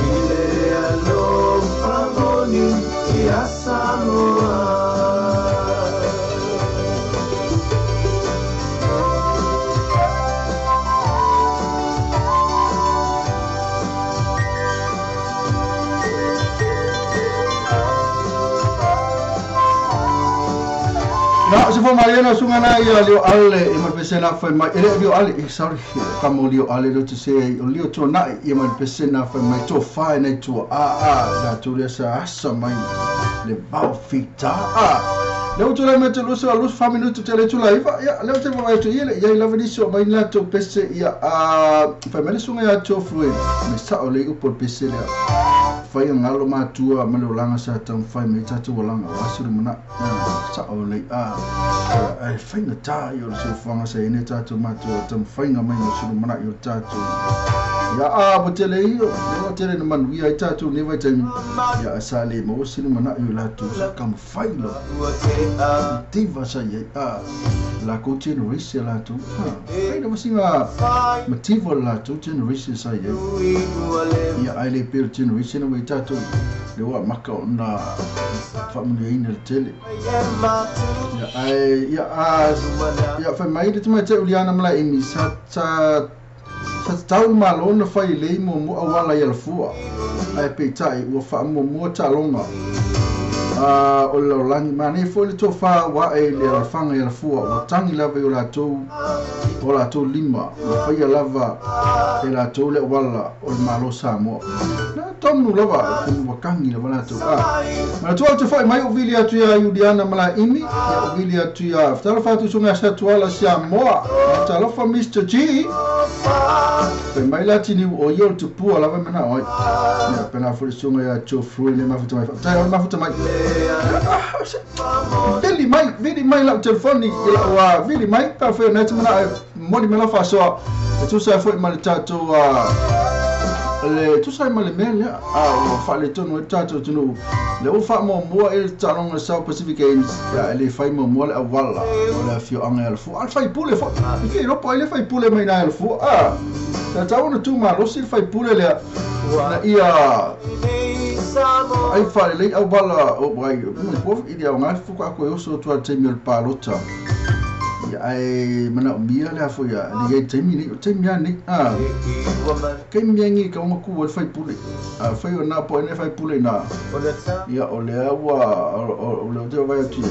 I le alofa moni ia Samoa. Na, se fo Mariana sunga na ia leo ale i mal pesena fai mai. Ele leo ale, sorry, kamo leo ale leo te se o leo tō nai i mal pesena fai mai tō whai nei tō a a la tō lea sa asa mai le vau fita a. Leo tō lai mai te lusa lus fa minutu te le tula iwa ia leo te mai tō ia ia i lava niso mai la tō pese ia a fai mai le sunga ia tō fue me sa o le upo pese lea. Fai ngalo matua ma le olanga sa tau fai me tatu olanga wa suru mana sa o le a ai fai na ta yo se fanga sa ine tatu matua tau fai nga mai no suru mana yo tatu Ia a ua tele ia, ua tele na manuia ai tatou nei vaitaimi. Ia sa le maua se lumanai o latou sa taumafai lava. Mativa sa i ai a lakou generation latou. Ha, fai lava sina mativa o le latou generation sa i ai. Ia ae le pei o le generation ua i tatou lea ua amata ona faamanuiaina le tele. Ia ae ia a ia fai mai le tamaitai o Liana Malaeimi sa sa Sa tatau le Malo ona fai lelei muamua auala i Alafua, ae peitai ua faamuamua taaloga a o le lalolagi. Manaia foi le tofa ua ae i le alafaga i Alafua, ua tagi lava i o latou o latou lima, ua faia lava e latou le auala o le Malo o Samoa. Na tonu lava, atonu ua tagi lava latou. A manatua ou te foi mai ou vili atu ia Iuliana Malaeimi, ia ou vili atu ia Talofa atu Susuga Satuala Samoa, Talofa Mister G. Fai mai la Tiniu o ia o le tupua lava e manao ai. Ia pena foi le susuga ia Geoffrey le mafuta mai. Faafetai o le mafuta mai. Vili mai, vili mai lau telefoni i lau vili mai. Pe afai o nai te manao e momoli mai lau faasoa e tusa ai foi ma le tatou le tusa ai ma le mea lea a ua faaletonu ai le tatou atunuu lea ua faamuamua i le taaloga le South Pacific Games ia e le fai muamua le auala o le afioaga i Alafua a le faipule foi e fia iloa po o ai le faipule mai ina i Alafua a tatau ona tu malosi le faipule lea ina ia ai faalelei auala o ai i le aoga le faatoa toe oso atu lava i le taimi o le palota. Ia ae manaomia le a foi a le iai taimi nei, o taimi lava nei a taimi lava nei e tatau ona tu ai le faipule. Afai o na po ai le faipule ina, ia o lea ua o lea ou te vaavaai atu i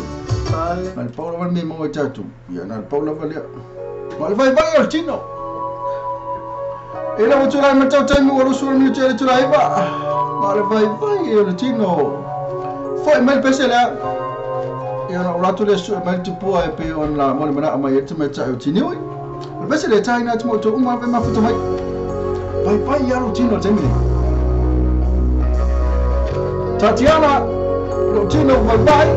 ai, na o le pau lava le mea e maua ai tatou, ia na o le pau lava lea. Ma o le vaivai o le tino. E le ua tulai mai tau taimi ua lusu o le minute e le tulai iva. Ma o le vaivai o le tino. Foi mai le pese lea. Ia ona ou alu atu lea sue mai le tupua e pei ona mo le manao mai ai le tamaitai o Tiniui. O le pese lea e taina atu ma outou uma ave mafuta mai. Vaivai lava lou tino i le taimi nei. Tatiana, lou tino vaivai.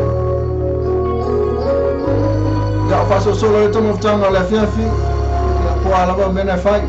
Ia o faasolosolo ai le taumafataga o le afiafi. Ia po a lava o mea na e fai.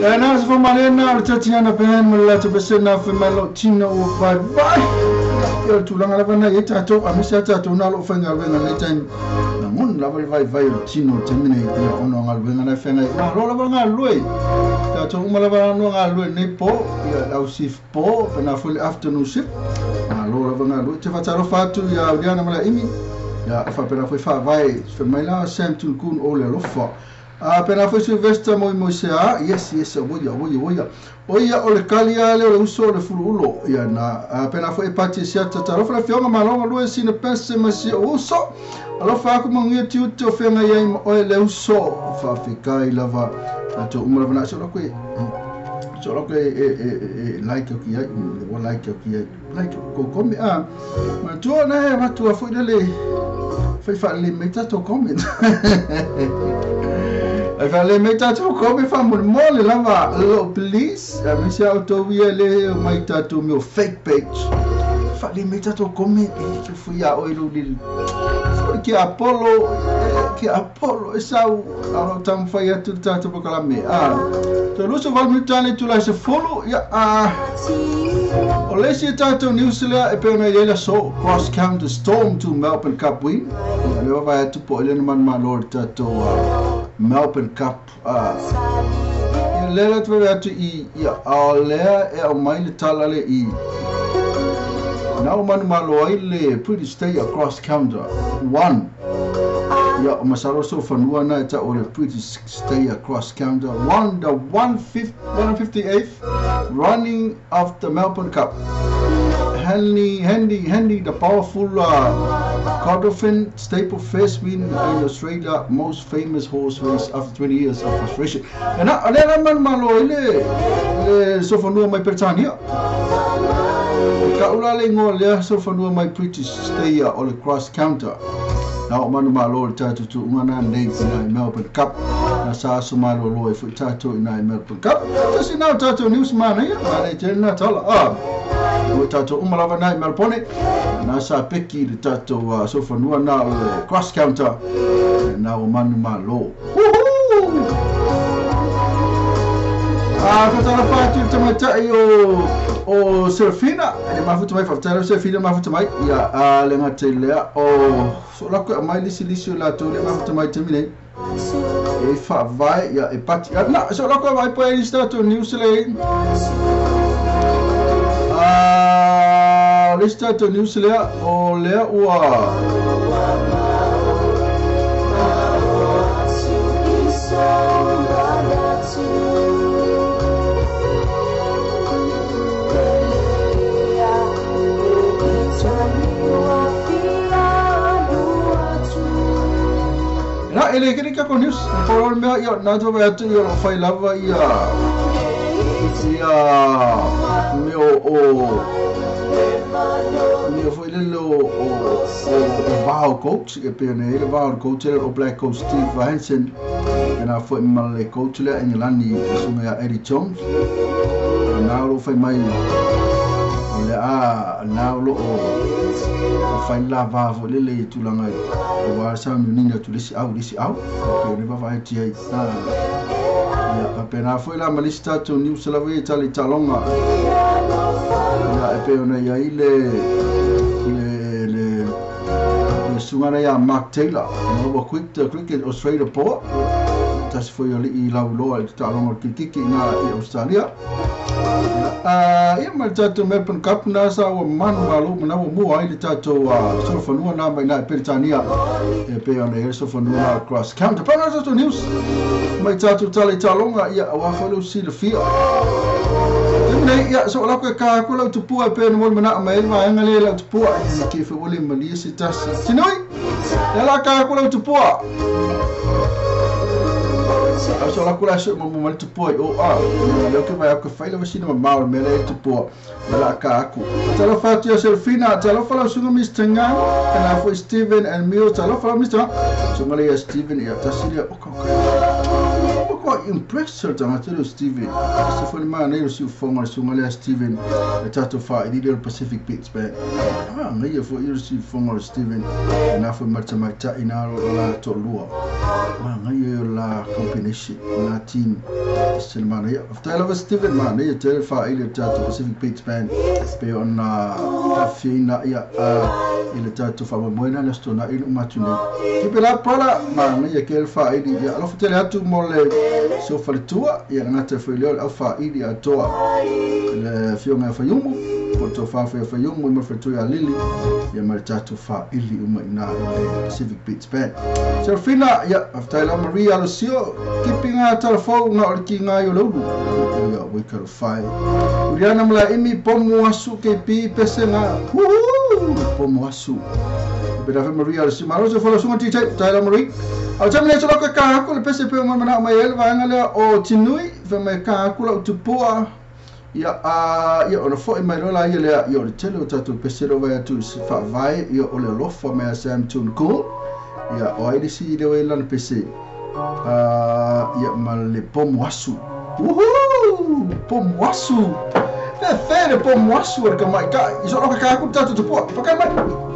E na se faamalena o le Tatiana Band ma le latou pesena femalotina ua vaivai. Ia o le tulaga lava na i ai tatou, aemaise lava tatou na o lo o faigaluega i lenei taimi. Lagona lava le vaivai o le tino i le taimi nei, ia ona o galuega na e feagai. Malo lava le galulue. Tatou uma lava no galulue i lenei po, ia le au shift po, pena foi le afternoon shift. Malo lava galulue. Te faatalofa atu ia Uliana ma Laimi. Ia faapena foi faavae fai mai la Sam Tunkun o le alofa. A pena foi Sylvester moi moi se a yes yes oia oia oia oia o le kali a le o le uso o le fuluulo ia na a pena foi e pati se ata talofa le fionga malonga lue sina pese ma si uso alofa aku mangia tiute o fenga ia i oe le uso faafekai lava tatou uma lava na so lako e so lako e like o ki ai le like o ki ai like ko komi a ma tua na e matua foi le fai fa le mai tatou comment ai fa le mai tatou comment fa mo mo le lava lo please a me se auto ia le mai tatou meu fake page fa le mai tatou comment e ke fui a oi lo le foi ke Apollo e sau a tam fai atu tatou pakalame a to luso val mutane tu la se follow ia a o le si tatou news lea e pe ona ia so cross counter storm to Melbourne Cup win ia le va atu po ile no man malo tatou Melbourne Cup ia le la tu atu i ia a lea e au mai le tala le i na o manu malo ai le British Stay Across Counter 1 ia o masalo so fanua na e ta o le British Stay Across Counter 1 the 158th running of the Melbourne Cup. Handy the powerful Godolphin staple first win in Australia most famous horse race after 20 years of frustration. E na le la man malo i le so fanua mai Britania. Ka ula le ngoa lea so fanua mai British Stay o le Cross Counter. Na o manu malo le tātou tu unga nei i nai Melbourne Cup. Na sa aso malo loa e fui tātou i nai Melbourne Cup. Tasi nau tātou news mana ia, mana i tēnā tala. O tātou umalava nai Melbourne. Na sa peki le tātou so fanua na o le Cross Counter. Na o manu malo. Woohoo! Whatara whātu te maitai o Serafina. E mafuta mai, whakatara Serafina mafuta mai. Ia, a le ngā te lea o so lako e mai lisi lisi o lātou le mafuta mai te mine. E whaavae, ia, e pati. Na, so lako e mai poe i tātou news le. Le tātou news lea o lea ua Na ele kiri ka ko news por mea ia na to atu ia o fai lava ia ia me o me foi le o o coach e pe ne le vau coach o Black Coach Steve Hansen e na foi ma le coach le England sunga ia Eddie Jones na lo fai mai o le a na lo o fai lava fo le le tulanga o wa sa ni na tu lisi au pe ne va vai ti ai ia pe na foi la malista to news la ve tali talonga ia e pe ona ia ile le le le sunga ia Mark Taylor no wa quick cricket Australia po tas foi ali i lau loa i talonga kikiki na i Australia. Ia ma le tātou Melbourne Cup na sa ua manu malo mana ua mua ai le tātou solofanua na mai nai Peretania e pe ona e solofanua na Cross Counter. Pana tātou news mai tātou tale talonga ia aua whalu si le fia. Nei ia so la ko ka ko lau tupua pe no mana mai vaenga le lau tupua e ke fe ole malia se tasi. Tinoi ia la ka ko lau tupua. So la kula so mo mo tupua o a le ke vai ko faila vasina ma mau me le tupua la ka aku. Talo fa tia Serafina, talo fa la sunga Mr. Ngang, kana fo Steven and Mio, talo fa Mr. Sunga le Steven ia tasilia o ka. Matua impressed le tagata lea o Steven. Se foi le manaia o le siufofoga a le susuga lea a Steven i le tatou faailiili o le Pacific Beats Band. Manaia foi le siufofoga o le Steven lena foi ma le tamaitai na o le la toalua. Manaia o le la combination, le la team. Se le manaia. Faafetai lava Steven, manaia tele le faaili o le tatou Pacific Beats Band pei ona faafiaina ia i le tatou faamoemoe na le Aso Toonai na uma atu nei. Keep it up brother, manaia tele le faaili. Ia alofa tele atu mo le so faletua, ia le gata foi lea o le au faaili atoa le afioga ia Faiumu, po o le tofa foi ia Faiumu ma le faletua ia Lili, ia ma le tatou faaili uma i ina i le Pacific Beats Band. Serafina, ia, faafetai lava Maria Alosio, kipi ngā talafou ngā o le ki ngā i o le ulu. Ia, wake up whai. Uriana Malaimi, pomu asu KP, pese ngā, woohoo, pomu asu. Pena foi Maria Alosio, malo se fola sunga DJ, faafetai lava Marie. A o tami nei toloka ka aku le pese pe o mana mai ele vaega lea o Tinui, fai mai ka aku lau tupua. Ia, a, ia, ona foi mai loa la ia lea, ia, o le tele o tatou pese lea ua vaai atu i se faavae, ia, o le alofa mai a Sam Turnbull, ia, o ai le isi lea ua i ai lana pese, a, ia, ma le pomu asu. Woohoo! Pomu asu! Le fe le pomu asu a le tamaitai. I soloka ka aku le tatou tupua. Pakai mai!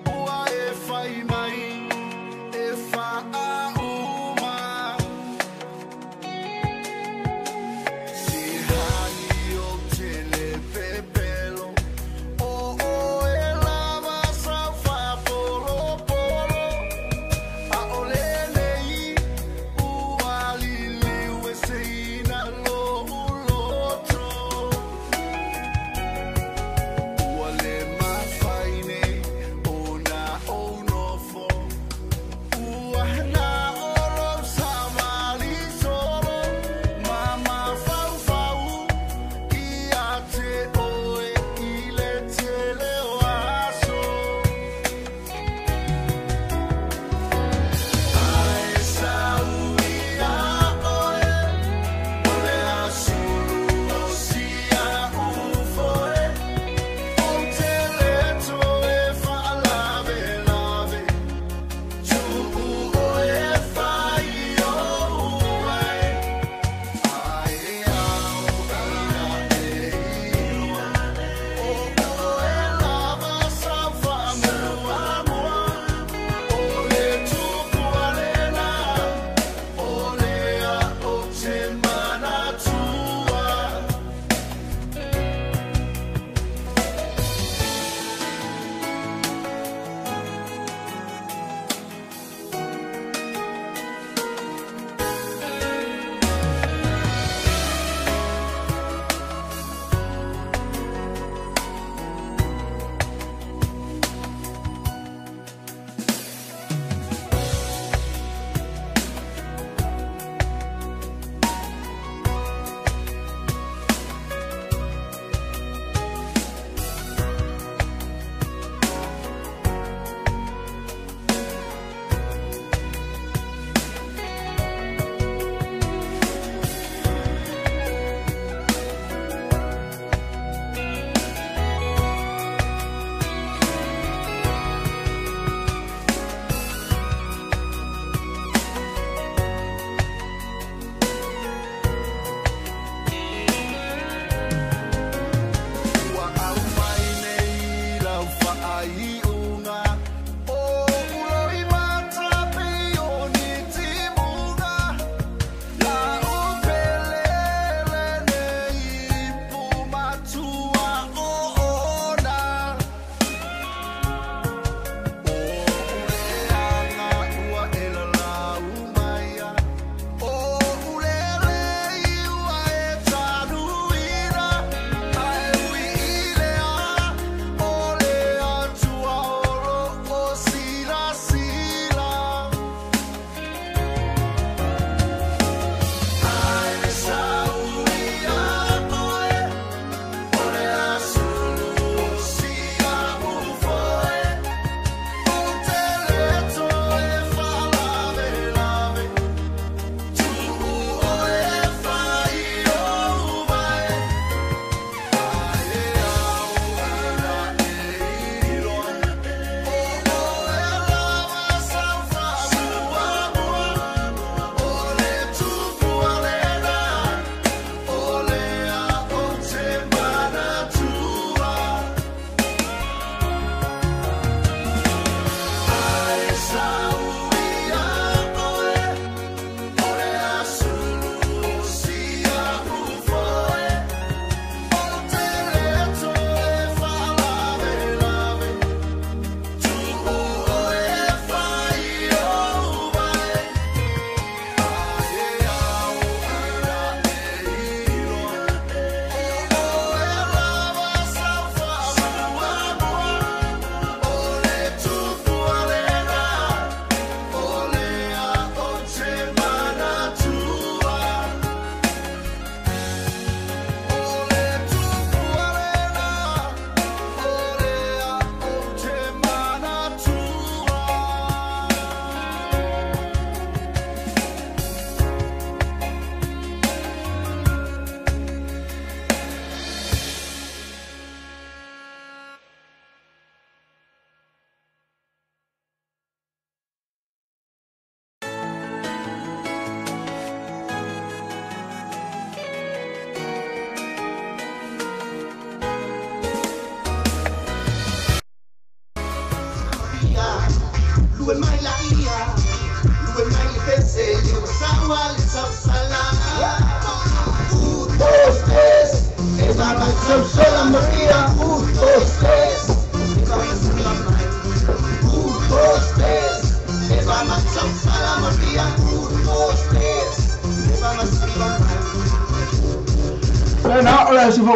Ua e fai mai e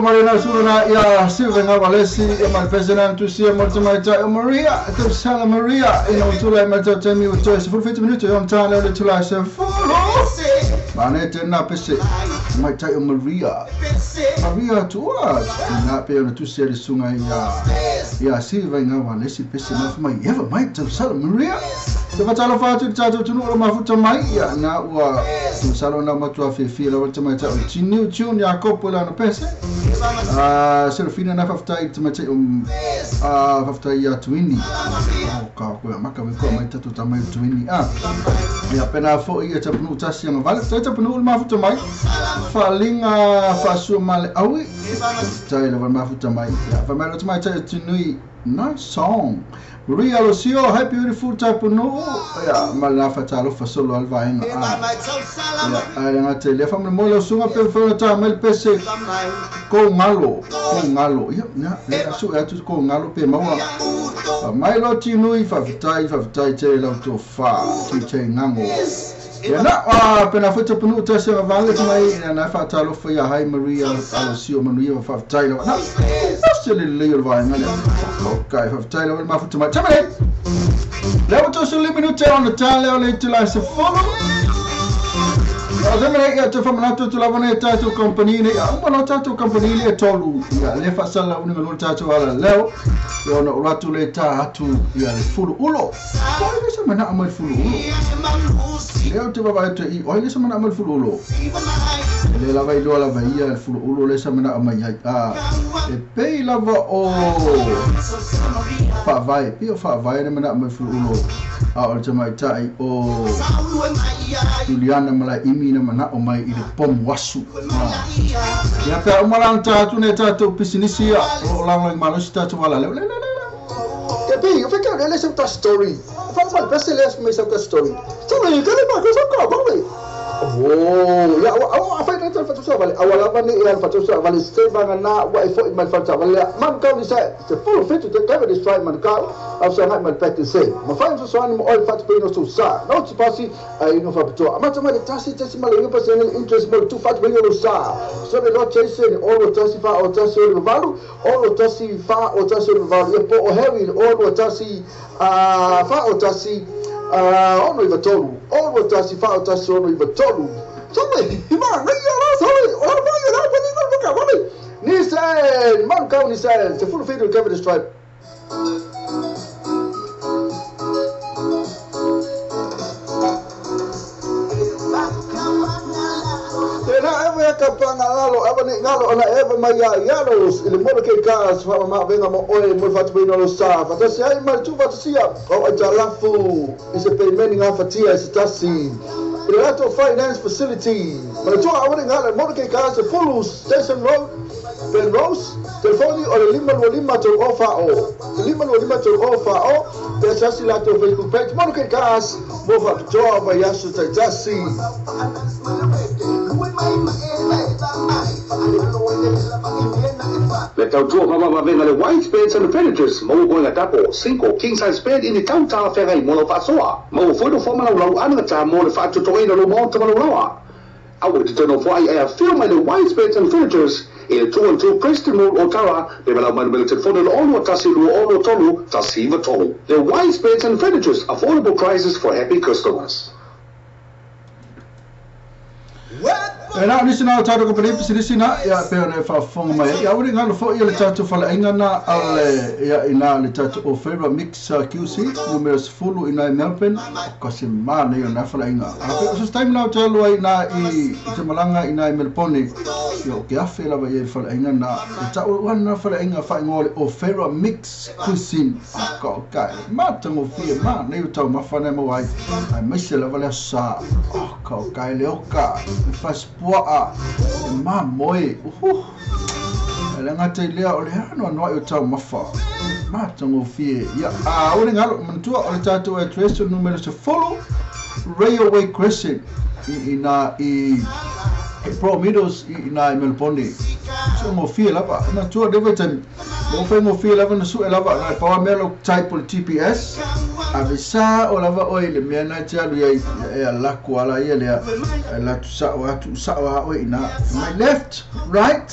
Marina Surana ya Silva Valesi e president to see Maria Maria to Sala Maria in Otula Mata Temi with Joyce for 50 minutes on time to last Manete na pese mai tai Maria Maria to us na pe ona tu se sunga ya Silva Valesi pese na mai ever mai to Sala Maria te fatalo fatu tatu tunu o mafuta mai ya na ua tu salo na matua fifi la wata mai tau tinu tune ya kopo la na pese Serafina na faftai te mai faftai ya tuini o ka ko maka we ko mai tatu tamai tuini ya pena fo ia tapunu tasi nga vale tai tapunu mafuta mai falinga fasu male awi tai la mafuta mai ya fa mai mai tai tunui nice song Maria Lucio, hi beautiful tapunu ya malafa talo fasolo alvaenga ya ai nga te le famle mo sunga pe fo ta mel pese ko ngalo ya na le su ya tu ko ngalo pe maua mai lo tinui fa tai te la to fa ti te ngango ya na pena fo tapunu ta se vale mai na fa talo fo ya hi Maria Lucio Maria fa tai la na se le le alvaenga le okay fa tai la ma fu mai tamale le to se le minute on the tale le te la se follow Azamere ya te famana tu la vone tatu company ne uma tatu company le tolu ya le fa sala uni no tatu ala leo yo no ratu le tatu ya le fulu ulo ko le se mana amal fulu ulo leo te baba te i o le se mana amal fulu ulo le la vai lo la vai ya fulu ulo le se mana amal ya e pe la va o fa vai pe fa vai ne mana amal fulu ulo a o te mai tai o Juliana mala imi na mana o mai i le pomu asu ia pea o mala tatu ne tatu pisinisi ia o langa malosi tatu wala le le le le pe o feka le se ta story fa fa pese le me se ta story story ka le ba ko so ka ba le oh ya o a fa ta fa so vale awala ba ne ya fa so vale se ba na wa e fo mai fa ta vale man ka ni se se full fit to cover this try man ka au sa mai pete se ma fa so so ni mo fa pe no so sa no ti pasi ai no fa to ma ma ta si te ma le pa se interest mo tu fa pe no sa so le lo chase ni o lo tasi fa o tasi o valu o lo tasi fa o tasi o valu e po o heavy o lo tasi a fa o tasi ono iva tolu ono tasi fa o tasi ono iva tolu sorry ma ne ya sorry o ba ya ba ni ko ka ba ni sen man ka ni sen te full feed cover this tribe ka panga lalo ava ni ngalo ona eva mai ya yalos ile mo ke ka fa ma venga mo oe mo fa tu no sa fa ta ai ma tu fa sia o ajalafu is a payment nga fatia is tasi ile ato finance facility ma tu ava ni ngalo mo ke ka se full station road Ben Rose telefoni o le 525 to ofa o 525 to ofa o te sasi la to Facebook page mo ke ka mo fa tu va yasu tasi. Le tautua mama venga le white beds and furnitures mo boy tapo 5 king size bed in the town ta ferai mo lo fasoa mo fo do fo mana lau ana ta mo le fa to to ina lo mo to lo lawa awu te no fo ai a film the white beds and furnitures in 212 Preston Road Otara le bala man le telefone le ono tasi lu ono tolu tasi va tolu. The white beds and furnitures, affordable prices for happy customers. E na nisi na tātou ko pere pisinisi na ia pe ona e whaafonga mai. Ia uri ngalo fo ia le tātou whalainga na ale ia ina le tātou o Favour Mix QC numero 10 ina i Melbourne. Ko se mana ia na whalainga. A pe o time na tālu ai na i te malanga ina i Melbourne. Ia o ke awhe lava ia i whalainga na. E tāu wana whalainga whaingoa le o Favour Mix Cuisine. Ka o kai. Mātango fia mā nei o tau mawhana mo ai. Ai maise lava lea sa. Ka o kai le oka. E whasipua e mā moe. Le gata i lea o le anoanoai o taumafa matagofie. Ia a o le galo manatua o le tatou address o numera 10 Railway Crescent i ina i Broadmeadows i ina i Melbourne. So gofie lava manatua le vaitaimi o faigofie lava na sue lava na paua mea lau type o le GPS ave sa o lava oe i le mea na te alu ai e alaku ala ia lea e latu sao atu sao a oe ina my left right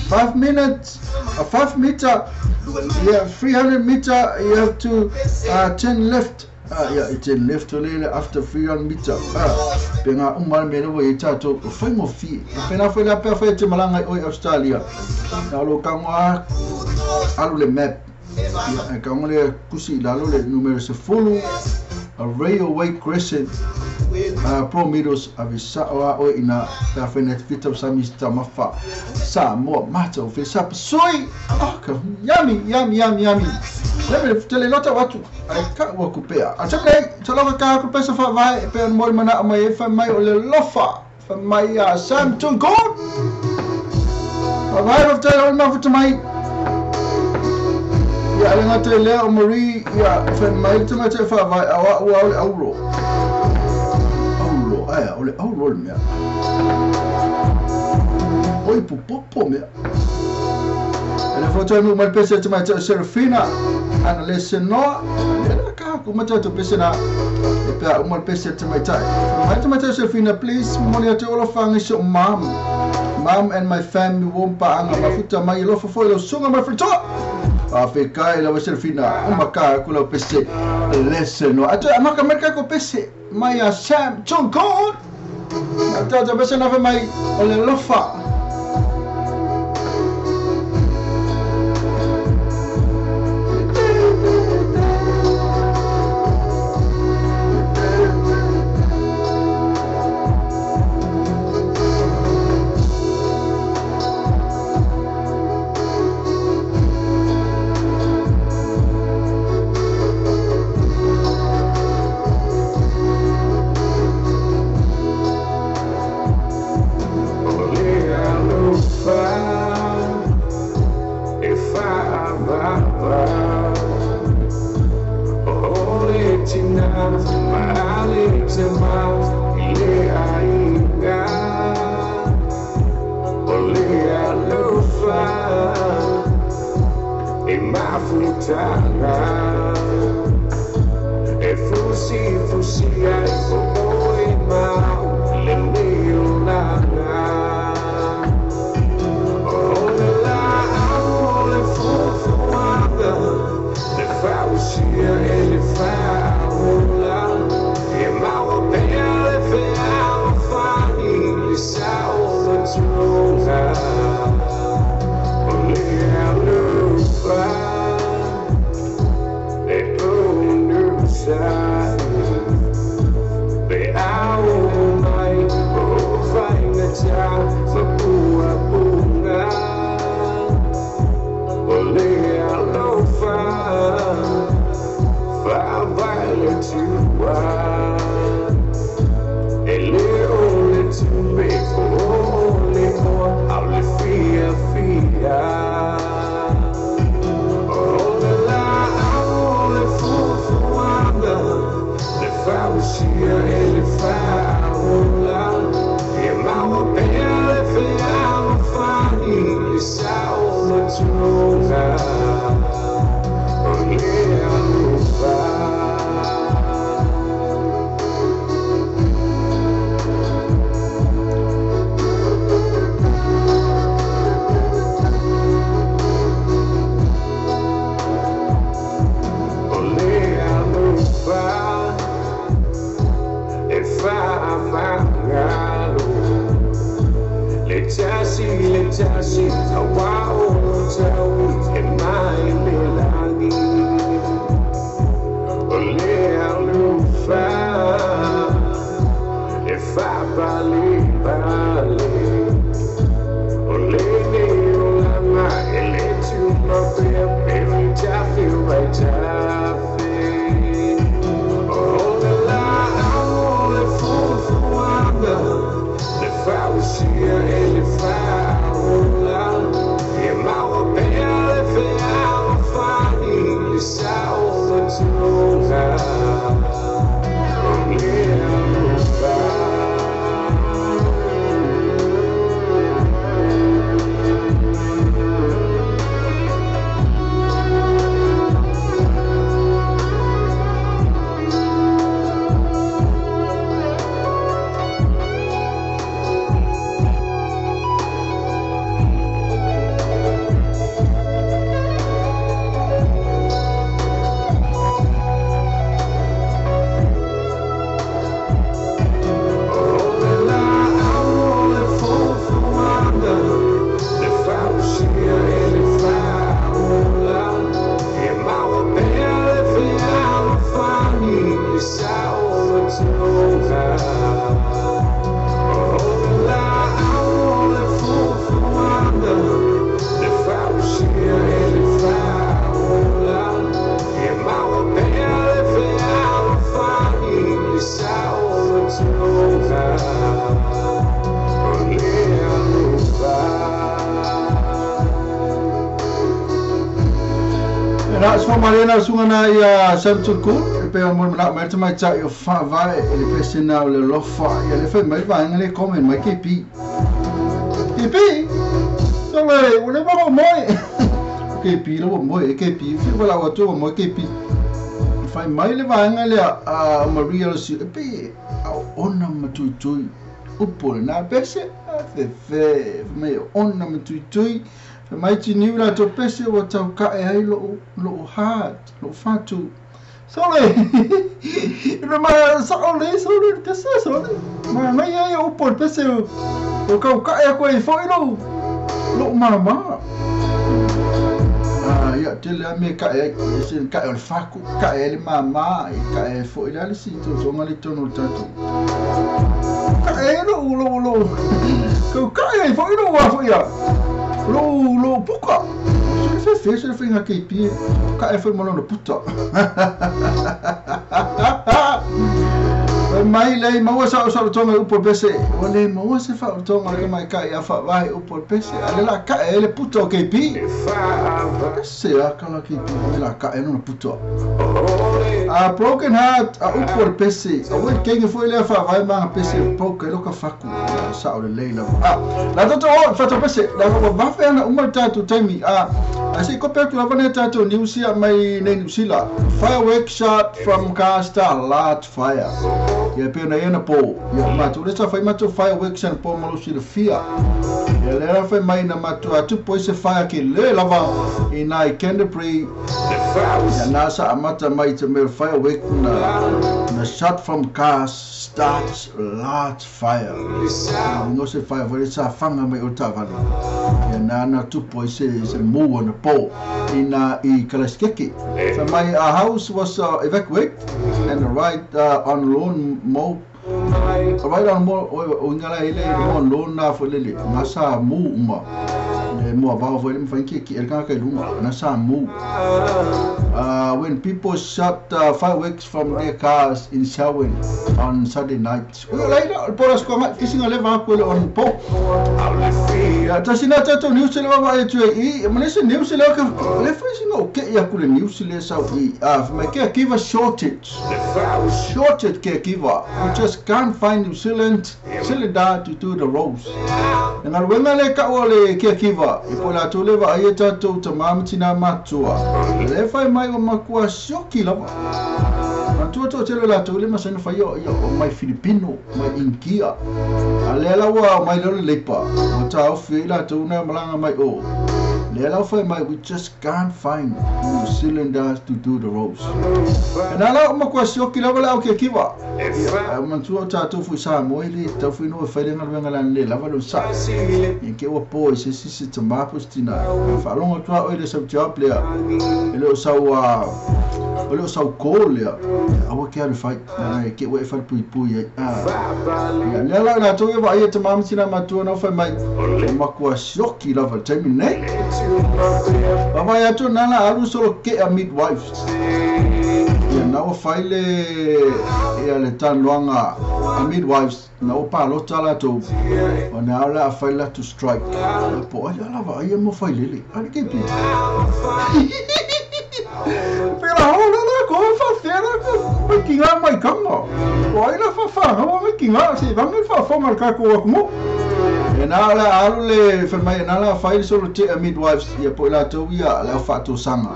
5 minutes 5 meter yeah 300 meter you have to turn left yeah turn left le after 300 meter pe ngā uma le mea lewa i tātou o faigofie pena foi la pea fai te malanga i oi Australia na lo kangoa alu le map ia e kangoa le kusi i lalo le numero 10 a Railway Crescent Broadmeadows ave sao a oi ina pea fai na fita o sami tamafa Samoa mata o fe sapasui oh ka yummy yummy yummy yummy le tele lota watu ai ka ua kupea a tele toloka ka ku pesa fa vai pe mo mana mai e fa mai o le lofa fa mai a Sam Tungon fa vai of tele o mafuta mai ia le ngata le o Marie ia fa mai te mate fa vai a ua o le auro auro ai o le auro le mea oi popopo mea le foto nu mai pese te mai Serafina ana le senoa le ka ku mata to pese na e pe uma pese te mai tai mai te mai Serafina please mo le te olo fanga so mom mom and my family won't pa anga mafuta mai lo fo lo sunga mai frito a fe kai la Serafina uma ka ku lo pese le senoa ata amaka merka ko pese mai a Sam Tungon ata te pese na mai o le lofa. If I was here and if I Marina sunga ia Samtuku pe o mo na mai mai tai o fa vai le pesena o le lofa ia le fai mai vai le comment mai KP KP so le o le mo moi KP lo mo KP fi wala o to mo KP fai mai le vai le a Maria lo si pe ona matui upo na pese fe fe mai ona matui mai tini la to pese o tau ka e ai lo lo hat lo fatu sole le ma sole sole pese sole ma mai ai o por pese o ka ka e ko e foi lo lo mama ah ya tele a me ka e se ka e faku ka e le mama e ka e foi la le si to so ngali tono tatu ka e lo lo lo ka e foi lo wa foi ya lo lo puka se fe se fe nga KP ka e foi molo puta mai lei maua sa sa tonga upo pese o le maua se fa tonga le mai ka ia fa vai upo pese ale la ka ele puta KP se a kala KP la ka e no puta a broken heart a upo pese o we kenge foi le fa vai ma pese broken lo ka faku sa o le leila a la to fa to pese la ko va fe ana uma tatu taimi a se ko pe tu la vane tatu New Zealand mai nei New Zealand firework shot from car star large fire ia pe na ia na po ia matu le sa fai matu fireworks and po malo si le fia ia le ra fai mai na matu atu po se fire ke le lava i nai Canterbury ia nasa amata mai te me firework na shot from cars starts large fire no se fire foi sa fanga mai o tavale ia na tu po se mo na po i na i Kalaskeke so my house was evacuated and right on loan mo right on mo o ngala ile mo loan na fo lele na sa mu uma le mo va fo le mfa ki el ka ka lunga na sa mu when people shot fireworks from their cars in Selwyn on Saturday night. Later, por as ko isinga le va ko le on po. Ya tasina tato New Zealand va e tu e manese New Zealand ka le fa singa o ke ya ku le New Zealand sa i my caregiver shortage. Shortage caregiver. We just can't find New Zealand cylinder to do the roles. And al wenga le ka o le caregiver e po la to le va e tato tamama tina matua. Le fa mai o makua shoki lava. Tua to tele la to le masana fa yo yo mai Filipino mai Inkia ale la wa mai le lepa o ta fi la to na malanga mai o le la fa mai we just can't find New Zealanders to do the roles and ala ma kwa shoki lava la o ke kiwa man tu ta to fu sa mo ile ta fu no fa le ngala la le lava lo sa e ke o po se se se tamapo stina fa longo tu o ile sa job le ele o sa o le sa ko le awa ke alu fai na ke we fa pui pui a ya le la na to va ia te mama tina matua na fa mai makua shoki lava taimi nei baba ia tu nana alu solo ke a midwives ia na o fai le ia le tanloanga a midwives na o pa lota la to o na ala fai la to strike po ai lava ia mo fai lele ali ke pi pela hola la ko ki ngā mai kanga. O ai la whawhanga, o mai ki ngā, se vangi whawhanga le kako aku mo. E nā le alu le whamai, e nā la whaili solo te a midwives, ia po i lātou ia le au whaatosanga.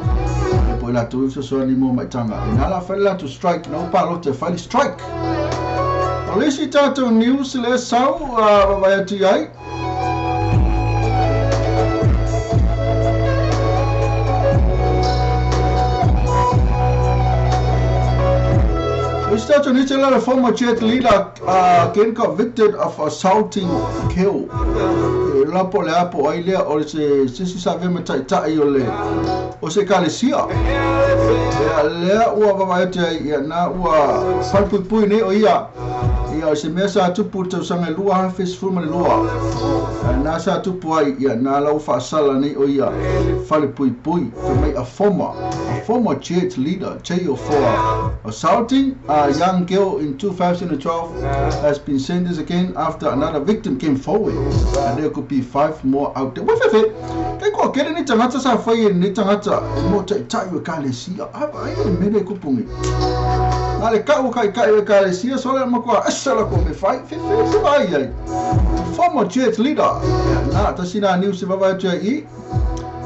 Ia po i lātou ia soa ni mō maitanga. E nā la whaili lātou strike, na upa lote whaili strike. O le si tātou news le sau, wawai atu iai. Mr. Tunisia, the former church leader, again convicted of assaulting kill. La po le apo ai lea o se sisi sa ve matai tai o le o se kalesia. Ia lea ua vavae te ia na ua palpui nei o ia. Ia o se mea sa tupu tausaga e lua hafe sefulu ma le lua. Na sa tupu ai ia na lau faasala nei o ia falepuipui fai mai a former church leader jailed for assaulting a young girl in 2012 has been sentenced again after another victim came forward, and there could be 5 more out there. Wait, kai ko kere ni tangata sa fai ni tangata mo tai tai o kalesia. Ai e mele kupungi. Ale ka o kai kai o kalesia so le makwa asala ko me fai fe fe se vai ai. Former church leader. Na tasina news se vava tu i.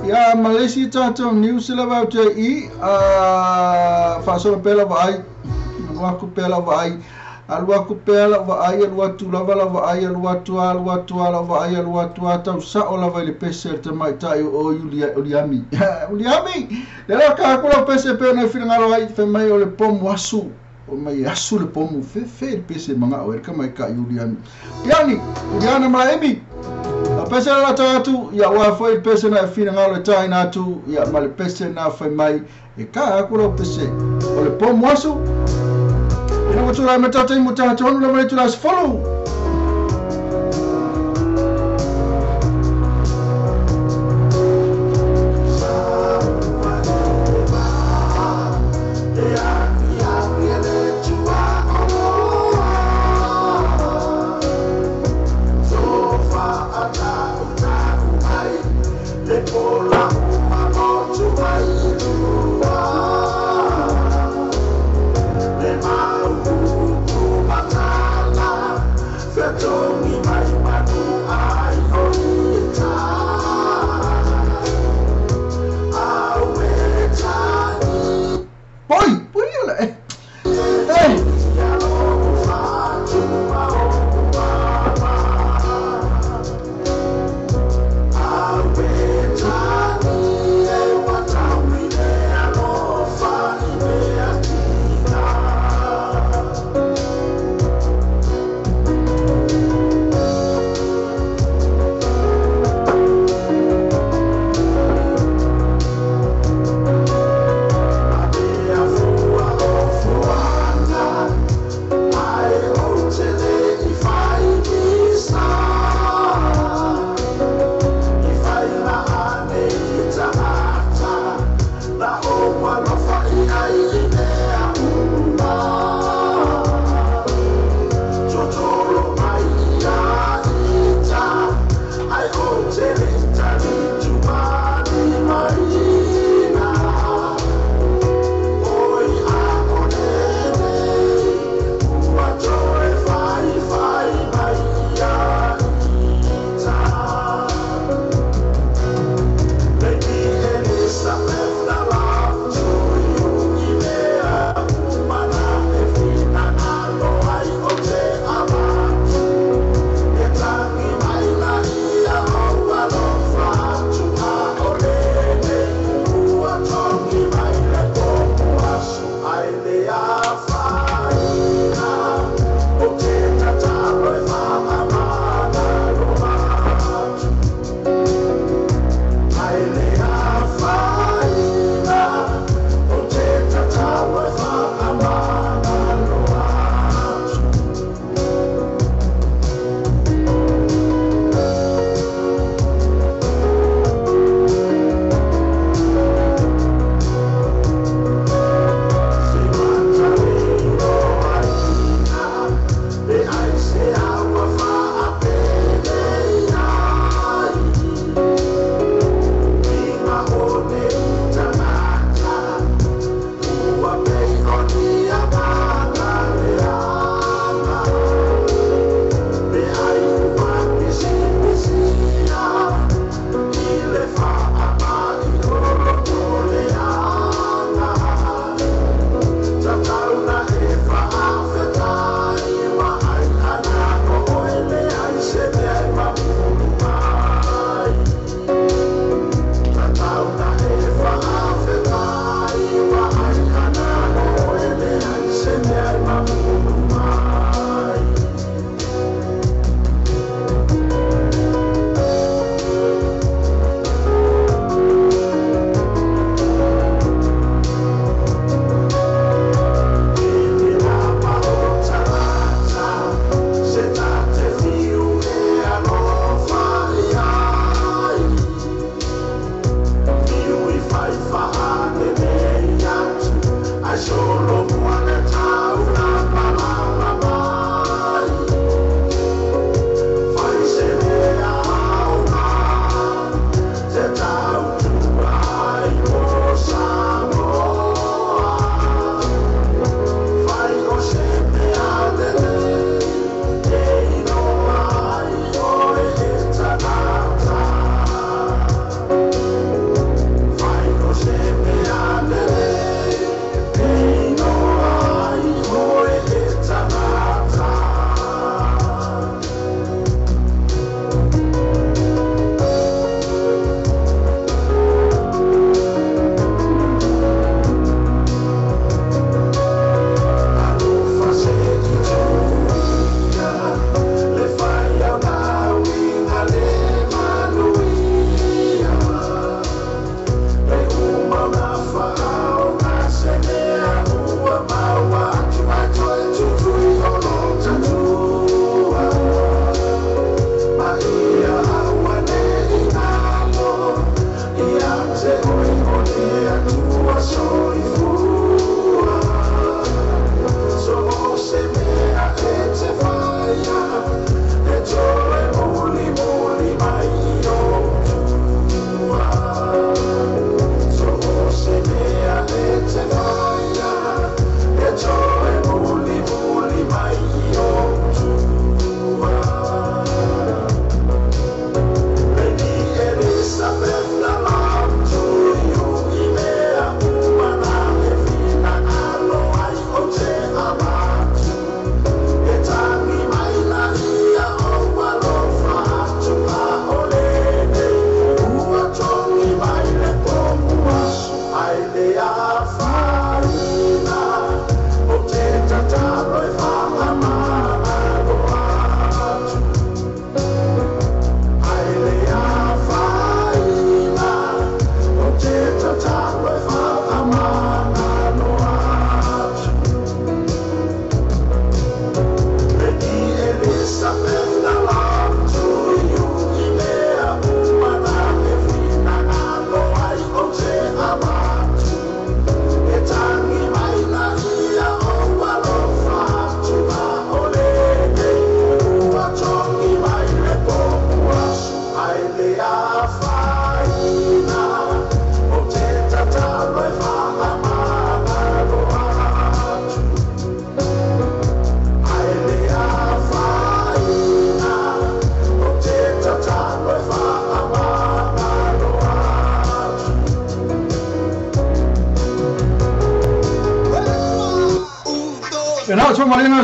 Ia Malaysia tātou news le vava tu i a fa so pela vai. Alu pela vai. Alu pela vai alu atu lava lava ai alu atu lava ai alu atu tau sa o lava le pese te mai tai o Julia Uliami. Uliami. Le la ka ko la pese pe na finangalo ai fe mai o le pomu asu. O mai asu le pomu fe fe le pese manga o ka mai ka Juliami. Piani, Juliana Malaemi. A pese la tatu ia wa foi pese na finangalo tai na tu ia ma le pese na fe mai e ka ko la pese o le pomu asu. Ina mo tula me tata mo tata onu la me tula follow.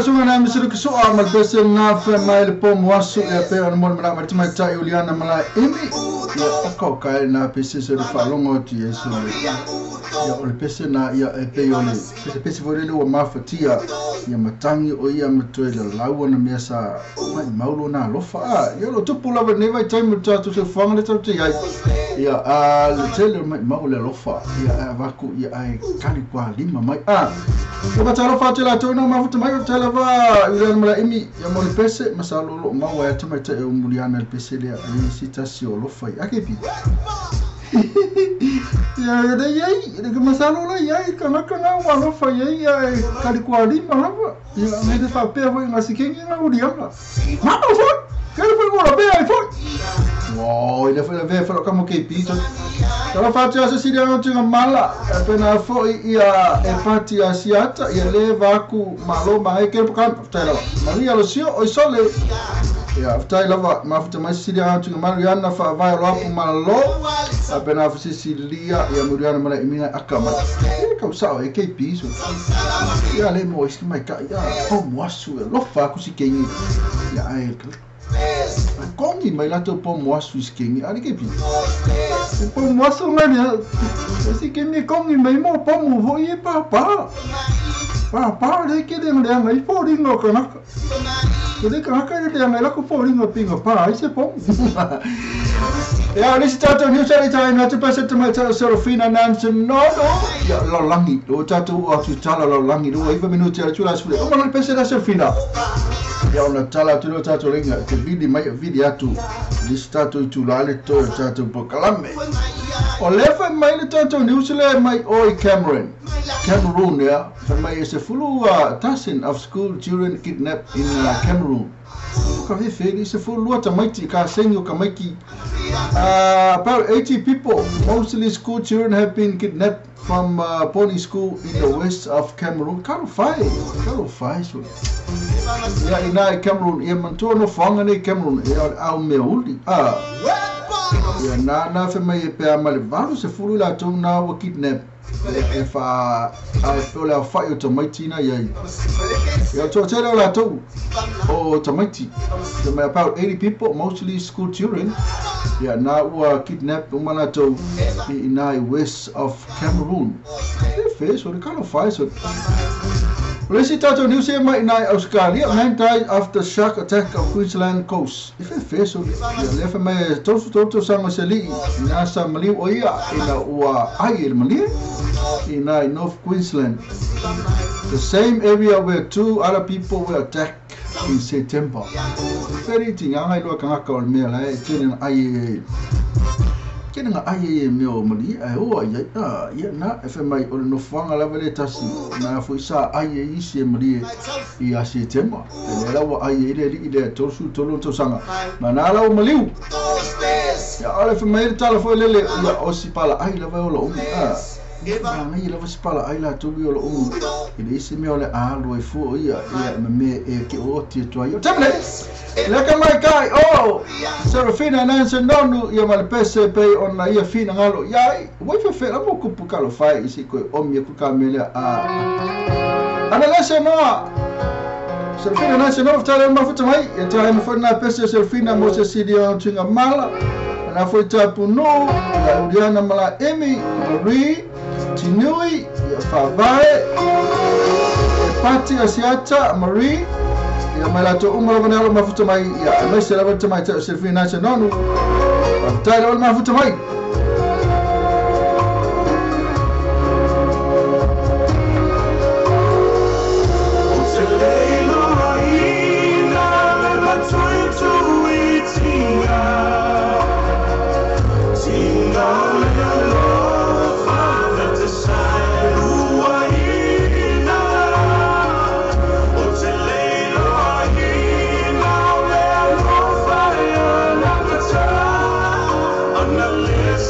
Sunga na misuru kusu a malpese na fe mai le pomo asu e pe ona mo mana mai mai tai uliana mala imi ya ako kai na pese se le falongo ti yesu ya o le pese na ya e pe o le pese pese vore le o mafatia ya matangi o ia matoe le laua na mea sa mai maulo na alofa ya lo tupu lava nei vai tai mo tatu se fanga le tatu ai ya a le tele mai mau le alofa ya a vaku ya ai kali kwa lima mai a o batalo fa tela to no mafuta mai tela va uliana mala imi ya mo le pese masalo lo mau ya tama te o muliana le pese le ai sitasi o lofa ai akepi ya de yai de masalo la yai kana kana wa lofa yai ya kali kwa lima lava ya me de fa pe voi ngasikengi na uliana ma no foi kali foi go be ai foi wow ile foi ve foi kamo ke pito tala fati a Cecilia no tinga mala pena foi ia e pati a siata ia le vaku malo mai ke ka tala Maria Lucio o sole ia tai lava mafuta mai Cecilia no tinga mala ia na fa vai lo apu malo pena Cecilia ia Muriana mala imina akama e ka sa e ke piso ia le mo iski mai ka ia pomo asu lo fa ku sikengi ia ai kongi mai lato pomo asu iskengi ari ke pi pomo asu ngai si ke mi kongi mai mo pomo vo e pa pa pa pa le ke le ngai fo ringo kana ke le kana ka le ngai la ko fo ringo pinga pa ai se pomo ya le si tato ni sa le tai na te pasa te mai ta Serafina Nansen no no ya lo langi lo tato o tu tala lo langi lo iva minuti ala tula sule o mo le pese la Serafina ya ona tala tu lo tato lenga te vidi mai vidi atu le stato i tulale to tato pokalame O le fai mai le tatou news le mai o i Cameroon. Cameroon, ia. Fai mai e se fulu dozen of school children kidnapped in Cameroon. O ka fefe ni se fulu lua tamaiti ka sengi o ka maiki. About 80 people, mostly school children, have been kidnapped from Pony School in the west of Cameroon. Kalo fai, kalo fai so. Ia ina i Cameroon, ia mantua no whanga nei Cameroon, ia o le au mea uli. Ia nā whe mai e pēa ma le valu se fulu la tau nā ua kidnap. E wha a e peo le au whai o tamaiti na iai. Ia toa tele o la tau o tamaiti. So mai about 80 people, mostly school children. Ia nā ua kidnap uma la tau i ina i west of Cameroon. E whe, so le kalo whai so. O le isi tātou news e mai nai Australia, man died after shark attack of Queensland coast. E whe so, ia le whe mai e tosu toto sanga se lii, nā sa maliu o ia, ina ua ai e le malie, i nai North Queensland. The same area where two other people were attacked in September. Peri tinganga i lua kangaka o le mea lai, tene na ai e tene nga ai e mea o malie, ai oa ia, ia nā, e whe mai o le nofuanga lava le tasi, nā fui sa ai e isi e malie i a September. E le lawa ai e le li i le tosu tolu tausaga. Ma nā lau maliu. Ia ole whe mai le tala fo lele, ia o si pala ai lava o la umu. Nā ngai lava si pala ai la tolu o la umu. I le isi mea o le alu e fua ia, ia ma me e ke o tia tua ia. Temle! Leka mai kai, oh! Serafina Nancy Nonu, ia ma le pese pei ona ia fina ngalo. Ia, wai fe fe, lamo kupu kalo fai isi koe omi e kuka melea a. Ana lese noa! Serafina Nancy Nonu, tale mafuta mai, ia tae mawhana pese Serafina mo se sidi o tunga mala. Ana foi tapu no, ia Uriana mala Emi, Marie, Tinui, ia Whavae, e Pati Asiata, Marie, ia mai lato uma lava nealo mafuta mai, ia mai se lava te mai te Serafina Nancy Nonu. Whaftai lava mafuta mai. On the list.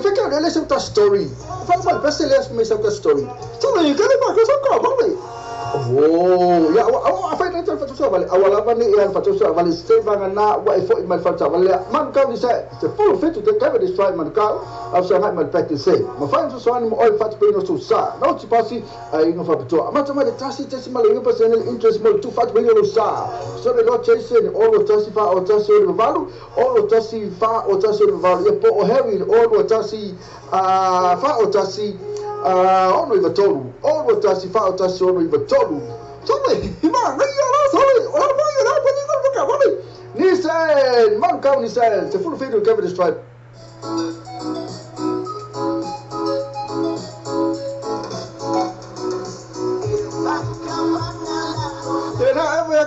Fai ka le se ta story. Fa ma le pese le me sa ta story. So le ka le ma ka so ka ba le. Oh, ya wa fai na fa so vale. Awa lava ni ia fa so vale se va na wa e foi mal fa vale. Man ka ni se se full fit to cover this try man ka. Au sa ngai mal pack se. Ma fa so so ni mo oi fa pe no so sa. No ti pasi ai no fa to. Ma ma le tasi tasi ma le pa interest mo tu fa pe no sa. So le lo chase ni o lo tasi fa o tasi o valu, o lo tasi fa o tasi o valu. Ia po o Harry o lo tasi fa o tasi ono i tolu. O lo tasi fa o tasi ono i tolu. So le ma ngai ala so le o la ma la pa ni ko ka vale. Ni se man ka ni se se full fit to cover this tribe.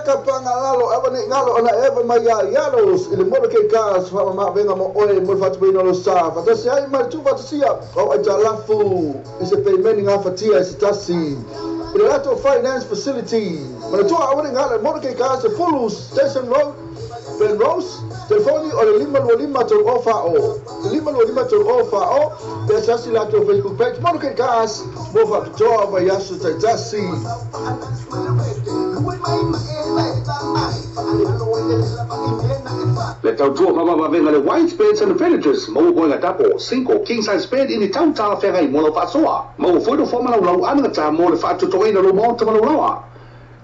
Ka pangalalo ava ni ngalo ona eva mai ia ialos i le mora ke ka fa ma venga mo oe mo fa tuina lo sa fa tasi ai mai tu fa sia o ai talafu i se payment nga fatia i se tasi i le lato finance facility ma le tua ava ni ngalo mora ke ka se Fulu Station Road Penrose telefoni o le 525 tolu o fa o 525 tolu o fa o pe sasi lato Facebook page mora ke ka mo fa toa va iaso taitasi. Le tautua mama venga le white beds and furnitures mo boinga tapo 5 king size bed in the town tala ferai mo lo fasoa mo foi do forma lau anga ta mo le fa tutoina lo mo ta lo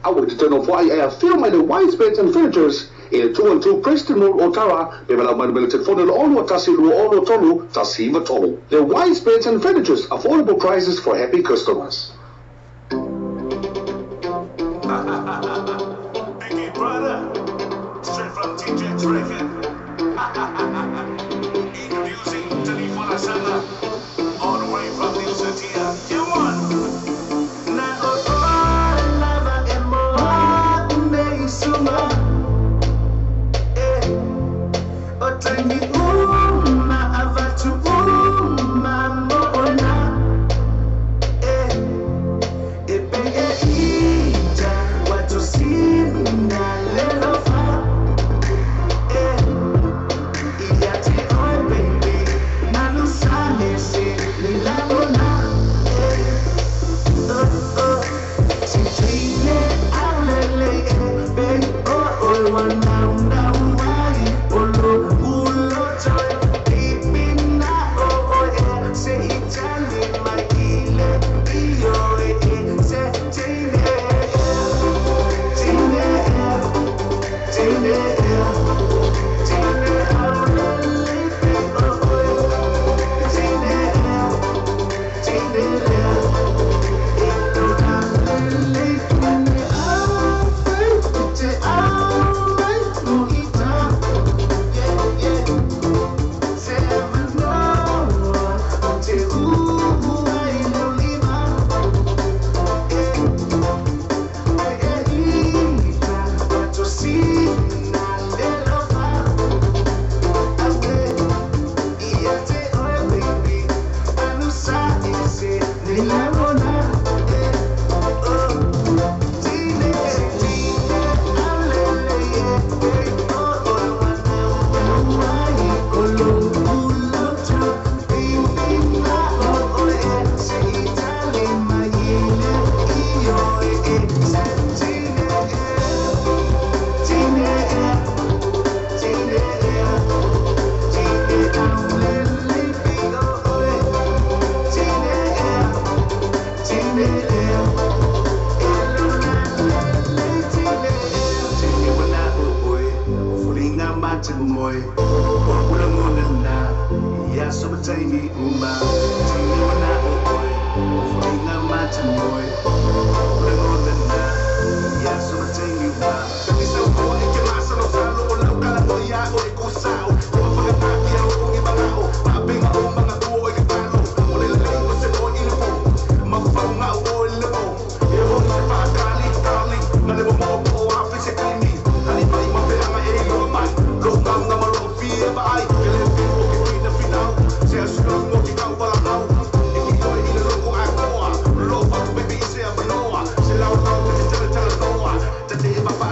awa te turn off ai a film le white beds and furnitures in 212 Preston Road Otara be lau mai le telefone lo ono tasi lo ono tolu tasi tolu. The white beds and furnitures, affordable prices for happy customers. Introducing Tanifa Lasana, all the way from New Zealand. Come on! Na o lava e mo ne isuma. Eh, o tani uma avatu uma mo ona. Eh, e pe e ita watu sina lelofa.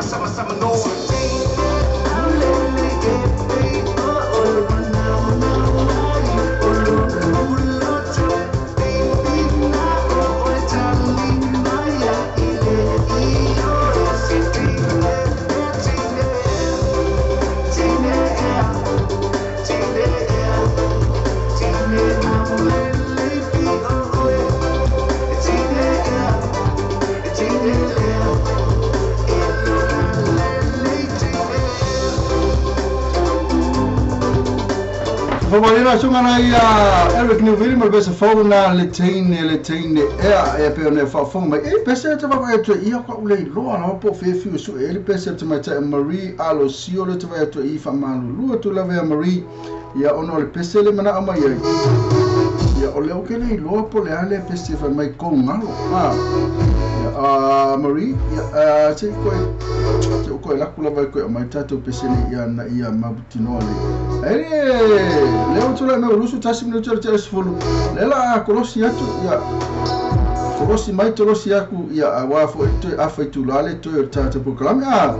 Sama-sama noa. la sunga na ia Eric Newville ma le pese fou na le teine ea e pe ona faafofoga mai e pese te vaavaai atu ai ia koʻu leiloa lava po o fefiu e suʻe ai le pese a le tamaitai Marie Alosio le te vaai atu ai i faamalulu atu lava ia Marie ia ona o le pese le manaʻo mai ai ia o lea ou ke leiloa po o le a lea pese fai mai kou galo a ia Marie ia se i koe se o koe laku lava e koe aumai tatou pese nei ia na ia mautinoa nei e lea ua tulai mai ua 21 minute o le tea 10 lea la a kolosi atu ia kolosi mai tolosi aku ia auā foʻi toe afa itulā le toe o le tatou polokalame a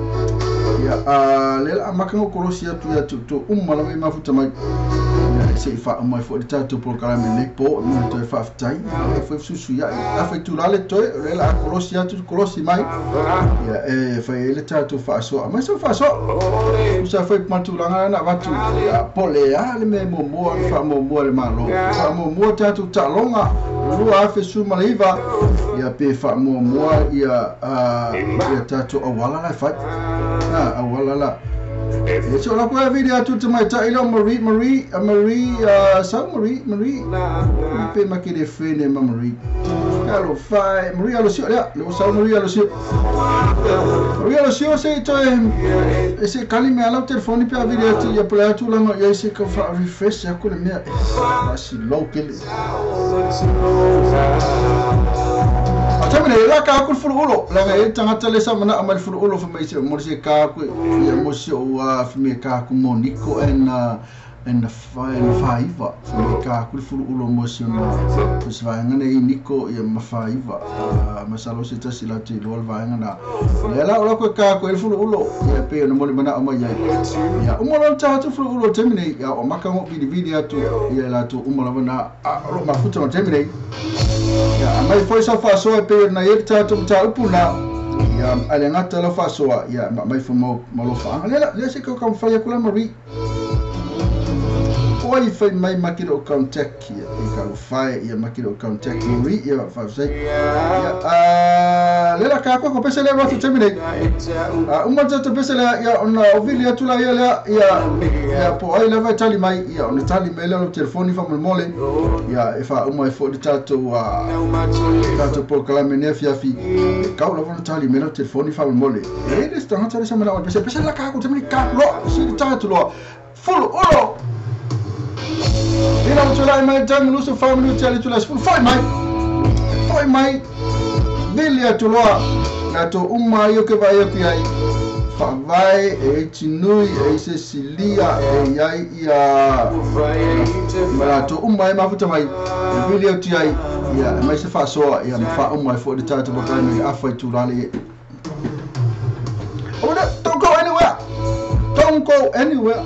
ia lea la amata ona kolosi atu ia te uma lava i mafuta mai ia se i faauma ai foʻi le tatou polokalame nei po mo le toe faafetai ia foi fesuisuiaʻi afa itulā le toe o lea la a kolosi atu kolosi mai ia e fai ai le tatou faasoa mai sau faasoa usa foi ma tulaga na avatu ia po o le a le mea e muamua ona faamuamua e le Malo faamuamua tatou taaloga 2019 ia pe faamuamua ia ia tatou auala la e fai auala la e se o la koe vili atu te tamaitai lea o Marie Marie Marie sau Marie Marie pe ma ke le fene ma Marie alofa e Marie Alosio lea le o sau Marie Alosio Marie Alosio se i toe e se kali mea lau telefoni pe a vili atu ia pole atu langa ia se ka wha refresh aku le mea e slow kele a taimi nei la ka aku le fuluulo laga e tagata le sa manaʻo mai le fuluulo fai mai se mo se ka aku ia mo se o fai mai ka aku mo Niko and and faiva fai mai ka aku le fuluulo mo se ona se vaega nei Niko ia ma faiva masalo se tasi latou iloa le vaega na lea la o la koe ka aku e le fuluulo ia pei ona mo le manaʻo mai ai ia uma loa ona taha atu le fuluulo i le taimi nei ia o maka go vilivili atu ia i latou uma lava na o loo mafuta ma le taimi nei ia aumai foi sau faasoa e pei ona i ai le tatou mataupu na ia ae le gata lau faasoa ia ma aumai foi ma alofaaga lea lea se i taumafai atu la Marie o ai fai mai ma ke loo contact ia i ka alofa e ia ma ke loo contact Marie ia faafetai ia lea la ka ko pese lea atu taimi nei uma le tatou pese lea ia ona o vili atu la ia lea ia ia po o ai lava e tali mai ia ona tali mai lea o lau telefoni faamolemole ia e faauma ai foʻi le tatou tatou polokalame nei afiafi e kau lava ona tali mai lau telefoni faamolemole e le se tagata le sa manaʻo pese pese la ka ko taimi nei ka loa se le tatou loa fulu olo ina ua tulai mai taimi 24 minute a le itula 10 foi mai foi mai vili atu loa latou uma ai o ke vaai atu iai faavae e ai Tinui e ai Cecilia e iai ia ma latou uma ai mafuta mai e vili atu iai ia e mai se faasoa ia ma faauma ai foʻi le tatou polokalame i le afa itula le Oh, don't go anywhere. Don't go anywhere.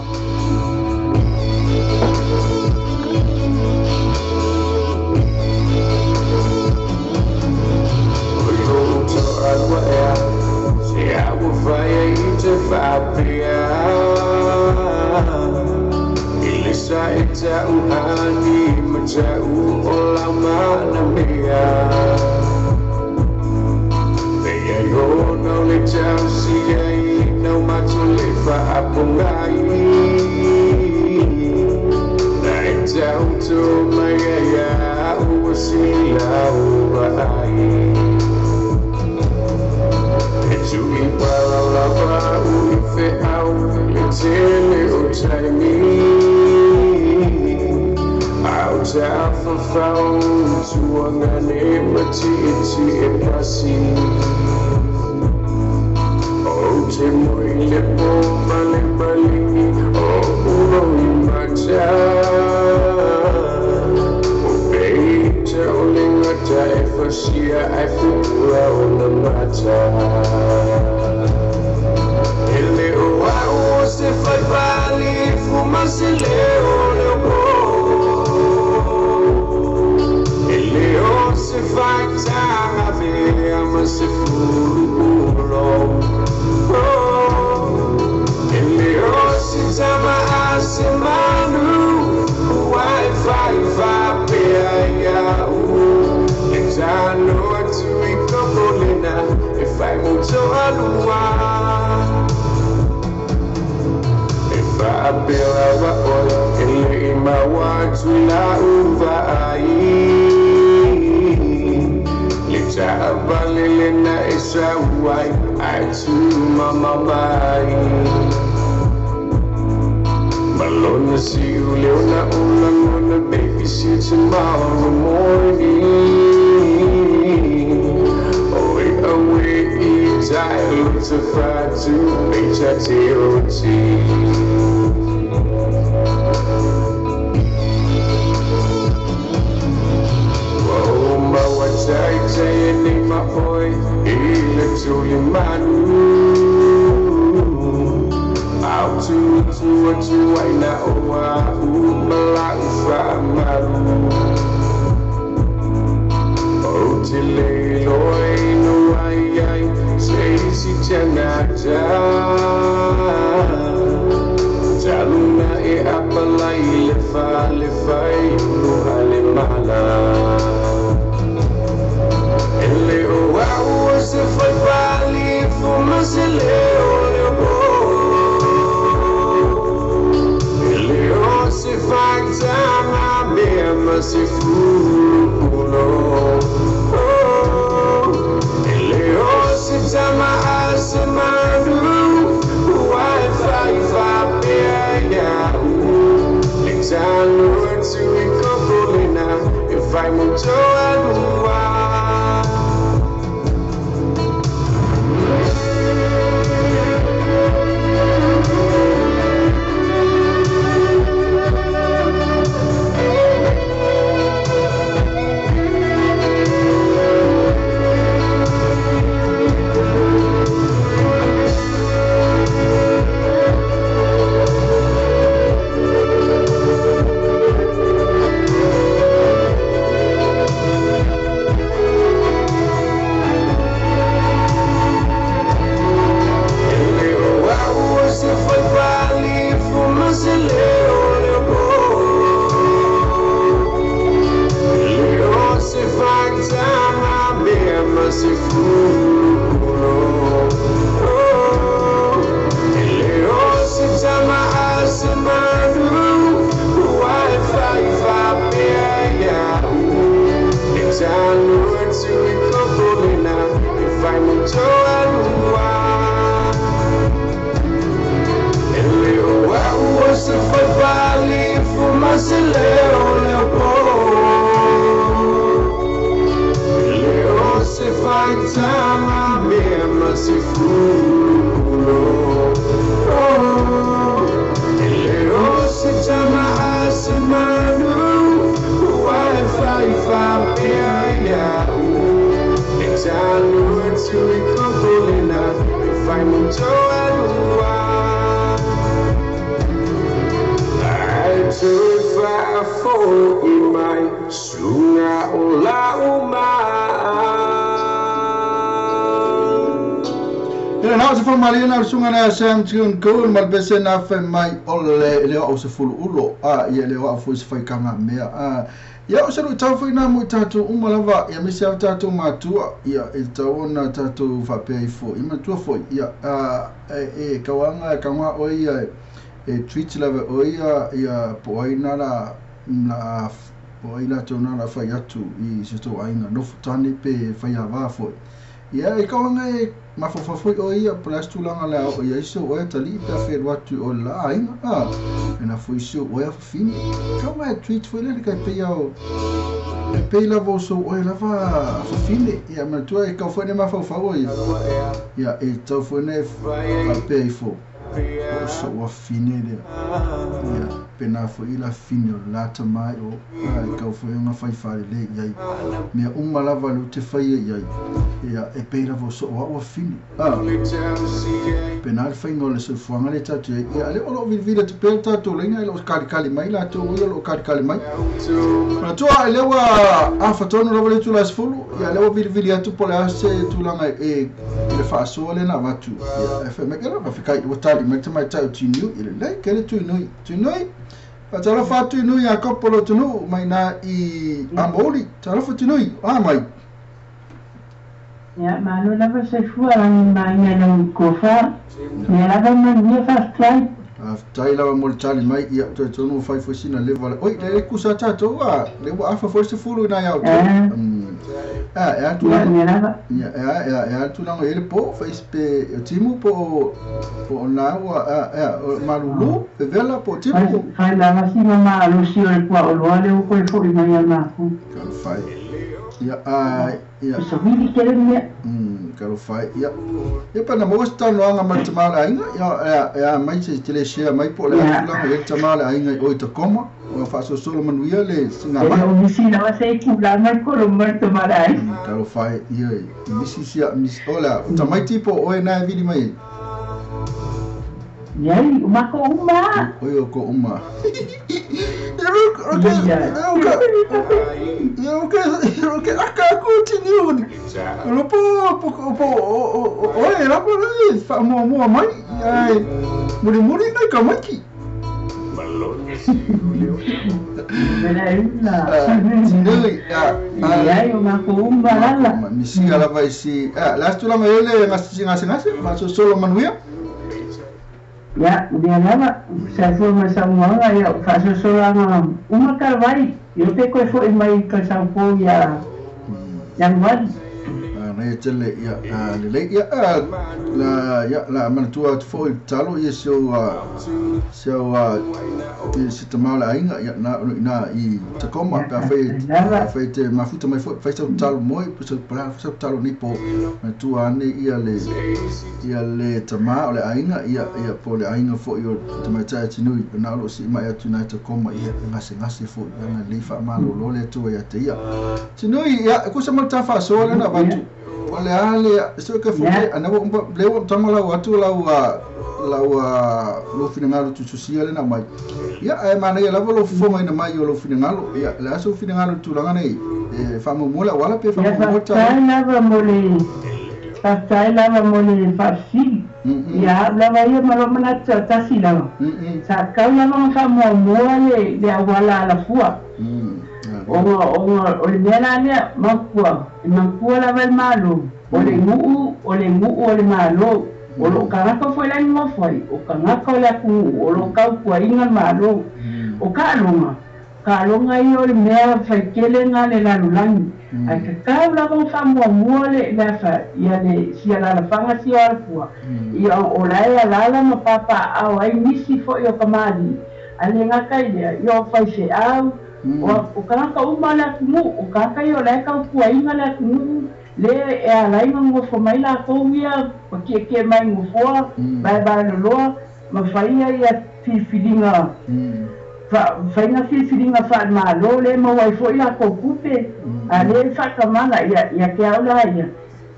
atu la uvaai Le taavale na e sauai atu mamamai Malona see you leona ola ngona baby see you tomorrow morning Oi away i tai to fatu pecha te oti Oh mawa tai tai ni ma oi ile tuli manu Au tu tu tu ai na oa u mala u fa maru O te le loi no ai ai se si tangata Taluna e apalai le fa le fai ulu ale mala Ele o au se fai pali fu masele o le o Ele o se facta ma mea se fulo Ele o se tama ase manu Wai fai fa pea ia u Le talo atu i kokolena E fai moto alua Sam tune cool mal bese na fe mai ole le o se fulu ulo a ia le o fu se fai kanga mea a ia o se lu tau foi na mo tatu uma lava ia me se tatu matua ia e tau na tatu fa pe fo i matua fo ia a e kawanga kanga o ia e tweet lava o ia ia po ai na la na po ai la tona la fai atu i se to ainga no tani pe fai ava fo ia e kawanga e mafofafoi o ia plas tulanga la o ia iso o tali pe fe watu o la ainga a ena foi iso o ia fini kama e tweet foi le ka pe ia o pe la vo so o la va fini ia ma tu e ka foi ne mafofafoi o ia ia e tau foi ne fa pe ifo o so o fini le ia pe na foi la fini o la tamai o ai ka foi nga fai fa le ia mea uma lava le te fai ia ia e pe la vo so o fini a pe na fai ngole so fuanga le tatu ia le o lo vi te pe tatu le ngai lo kali kali mai la to ia lo kali kali mai na to le wa a fatonu lo le tu la sfulu ia le o vi vi atu po le se tu la ngai e le fa so le na vatu ia e fe me kela va fikai o tali mai te mai tau tu niu ile le kele tu nui tu nui Talofa atu nui a kopolo tunu mai na i Amoli. Talofa tu nui, a mai. Ia, malo lava se fua rangi mai na kofa. Ia lava manuia fafetai. Tai lava mo le tali mai ia toe tonu fai foi sina leva oi le kusa tatou a le ua afa foi se fulu ina iau e a tulaga ia e a tulaga ele po fai pe timu po na ua malulu pe vela po timu fai lava sina malosi o le puaʻoloa le ua koe foʻi mai ia makou kalofai ia ia savili tele mea kalofai ia ia pa na mo se talanoaga ma le tamā o le aiga ia mai se tele share mai po o le a tulaga i ai le tamā o le aiga i o i Tacoma ua faasolosolo manuia le sigamai o misi lava se i tulaga i koloma le tamā le aiga kalofai ia misi sia misi o le a tamaiti po o oe na e vili mai ai Iai, o makou uma. Oi o ko uma. Ia o ke aka aku tini uni. O po o e lapa le wha mua mai. Ai, muri muri nei ka maiki. Tinui, Iai, o makou uma lala. Misi lava isi. Last tulanga ele ngasi ngasi ngasi, maso solo manuia. Ia, lea lava, sa fua ma saunoaga ia faasoasoaga uma talavai, ia pe koe foʻi mai ka saupou ia Ianuari. Naia tele ia lelei ia la ia la manatua atu foʻi talo ia seu seu se tamā o le aiga ia na ina i Tacoma pe afai te mafuta mai foʻi fai sau talo moi sau talo nei po manatua ane ia le tamā o le aiga ia ia po le aiga foʻi o tamaitai atinui na o loo sii mai atu nai Tacoma ia gasegase foʻi aga lei faamalōlō le Atua ia te ia tinui ia kusa ma le tafaasoa lena avatu o le a le so ka fo ana ua le ua tago lau atu lau lau lou finagalo tususia lena mai ia ae manaia lava lou fofogaina mai o lou finagalo ia le a sou finagalo i tulaga nei e faamuamua le auala pe faamuamua faafetai lava mo le faafetai lava mo le faafesili ia a'u lava ia ma lou manatu tasi lava sa kau lava ma faamuamua le auala alafua ona o le mea la lea makua e makua lava le mālō o le nu'u o le nu'u o le mālō o loo tagata foʻi lai nofo ai o tagata o le atunuu o loo tautuaina le mālō o kaaloga kaaloga ia o le mea faitelega le lalolagi ae tatau lava ona faamuamua le afa ia le sialalafaga sia o alafua ia o lae alala ma papaao ai nisi foʻi o kamali'i ae le gata i lea ia o faifeau o tagata uma le atunuu o tagata ia o lae tautuaina le atunuu le e alai ma gofo mai lakou ia ma tietie mai gofoa vaevaeloloa ma faia ia filifiliga faiga filifiliga faalemālō le maua ai foʻi lakou pupe a lē faatamala ia ia te au la ia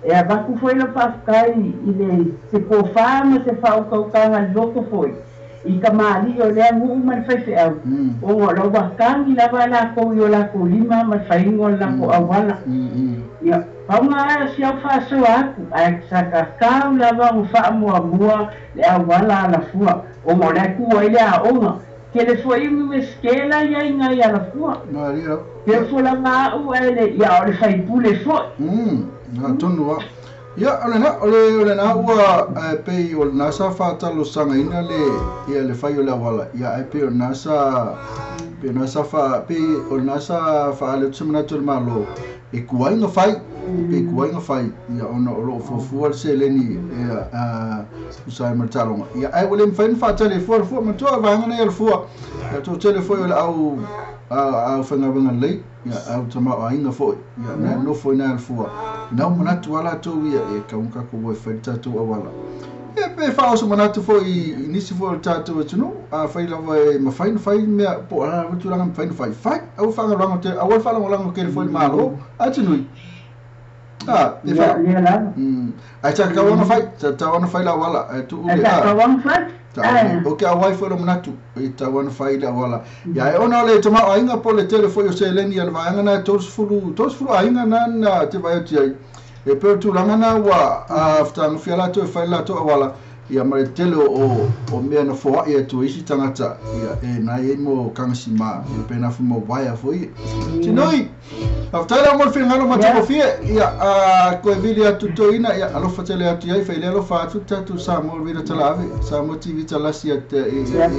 e avatu foʻi lau faafetai i le se pofā ma se faautautaga loto foʻi i ka mali'i o lea nu'u ma le faife'au ona o lau akagi lava e lakou i o lakou lima ma le faiga o le lakou auala ia pauga ae o si au faasoa atu ae sa tatau lava ona faamuamua le auala alafua ona o le atu ai le aoga tele foʻi universite la ia iga i alafua pe folanga a'u ae le ia o le faipule foʻi tonu a ia o le na ua pei o le sa faatalosagaina le ia le fai o le auala ia ae pei o lena sa pei o lena sa pei o lena sa faale atu se manatu o le mālō e kuaiga fai pe kuaiga fai ia ona o loo fuafua le seleni ia usa ai ma le taloga ia ae ua le mafai ona faatali e fua le fua matua vaega nei o le fua ia toatele foi o le au au faigaluega lelei ia au tamaoaiga foʻi ia na nofo ina le fua nau manatu a latou ia e kauga tatou o e fai le tatou auala e pe faaoso manatu foʻi i nisi foi o le tatou atunuu a fai lava e mafai ona fai mea po o a tulaga mafai ona fai fai aua faalagolago tele aua le faalagolago tele foi i le mālō atunui e fa ai sa tatau ona fai sa tatau ona fai le auala ae tuu le o ke auai foi lo manatu i tau ona fai le auala ia e ona o le tamaoaiga po le tele foi o seleni a le vaega na e 30 aiga na te vai atu ai e pe o tulaga na ua fetagofia latou e fai le latou auala Ia ma le tele o mea na foa'i atu isi tagata ia e nai ai mo kagasima ia pena fu mo vaea foi. Tinui, faafetai lava mo le finagalo matagofie ia koe vili atu toeina ia alofa tele atu iai failea alofa atu tatou Samoa vila talaave Samoa TV talasi ia te ia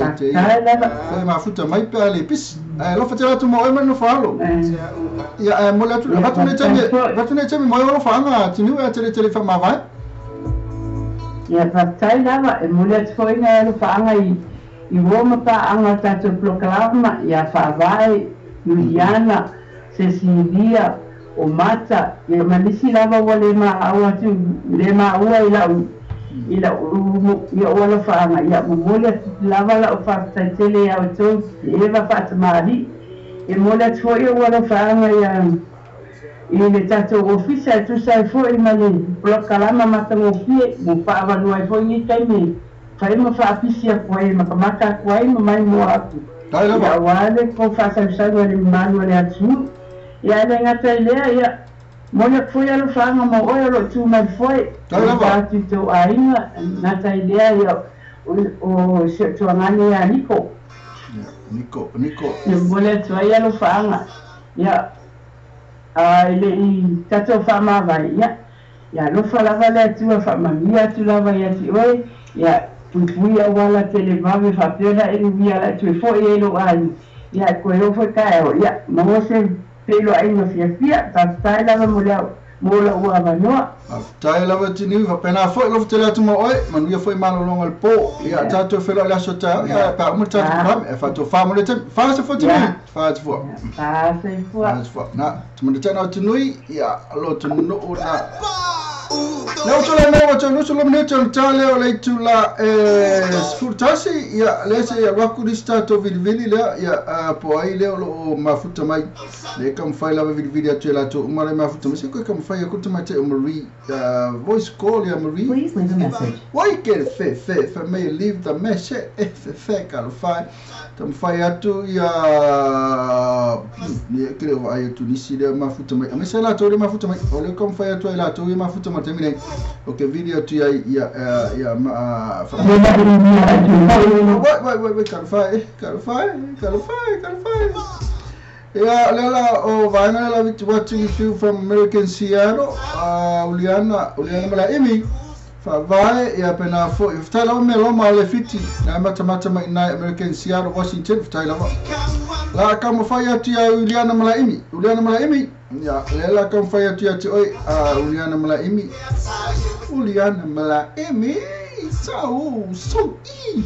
fai mafuta mai pe a le pisi ae alofa tele atu mo oe ma le nofo alo ia ae mo le atu avatu nei taimi mo e alofaaga Tiniu e tele tele faamavae. Ia faafetai lava e momoli atu foi nai alofaaga i uo ma paaga o tatou polokalama ia Faavae, Iuliana, Cecilia, o Mata, ia ma nisi lava ua le maau atu le maua i lau i ou alofaaga ia momoli atu lava lau faafetai tele ia outou Eva faatamālii e momoli atu foi ou alofaaga ia i le tatou ofisa e tusa ai foi ma le polokalama matagofie mo faavalua ai foi nei taimi fai ma faapisi atu ai makamaka atu ai ma mai moa atu ia auā le kou faasausau a le mamalu o le atunuu ia le gata i lea ia momoli atu foi alofaaga mo oe o loo tu mai foe alofa atu i tou aiga gata i lea ia o si o tuagane ia Niko ia momoli atu ai alofaaga ia e le'i tatou faamavae ia ia alofa lava le Atua faamanuia atu lava ia te oe ia puipui auala televave faapea ona e uia ala atu e fo'i ai lou aiga ia e toe oo foi taeao ia maua se feiloaiga fiafia faafetai lava mo le mo lou avanoa. Faafetai lava Tiniu faapena foi alofa tele atu ma oe manuia foi malologa o le po ia tatou feiloai le aso taeao ia pe a uma le tatou polokalame e faatofā mo le taimi. Faa soifua Tiniu. Faa soifua. Faa soifua. Faa soifua. Na tumana o Tinui ia lotu nuu na. Le utu le mea watu lusu le minute o le tale o le itu la e sefulutasi ia le se ia waku lisi tatou vilivili lea ia po ai lea o loo mafuta mai le kamafai lava vilivili atu e latou uma le mafuta mai se koe kamafai aku tamaitai o Marie voice call ia Marie. Please leave a message. Oi ke fe fe fe mai leave the message e fe fe kalofai tamafai atu ia ia ke le vaai atu nisi lea mafuta mai aemaise latou le mafuta mai o le kamafai atu ai latou ia mafuta mai taimi nei o ke video atu ai ia ia ma wait wait wait kalofai kalofai kalofai kalofai ia lela o vaega lela watching you from American Seattle Uliana Uliana Malaimi faavae ia pena foi faafetai lava mea loma o le fiti na matamata mai inai American Seattle Washington faafetai lava la kamafai atu ia Uliana Malaimi Uliana Malaimi ia lela kamafai atu ia te oe Uliana Malaimi Uliana Malaimi sau so i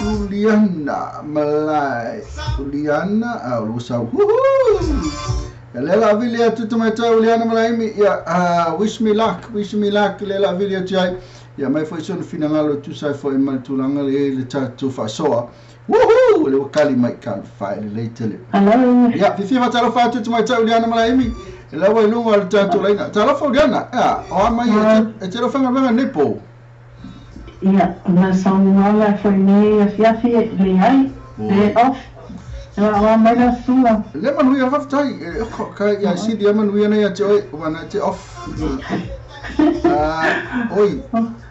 Uliana Malai Uliana au sau Lela vili atu tamaitai Uliana Malaimi ia wish me luck lela vili atu ai ia mai foi sona finagalo tusa ai foi ma le tulaga le le tatou faasoa. Woohoo! Le wakali mai kalofai lelei tele. Hello. Ia fifia faatalofa atu tamaitai Uliana Malaimi e laua i luga o le tatou laina. Talofa Uliana ia o a mai e te lofagaluega nei po. Ia na saunoa la foi nei afiafi le ai le off. Ia mai la sua. Le manuia faafetai ka ia sili ia manuia nei ia te oe ua te off. Oi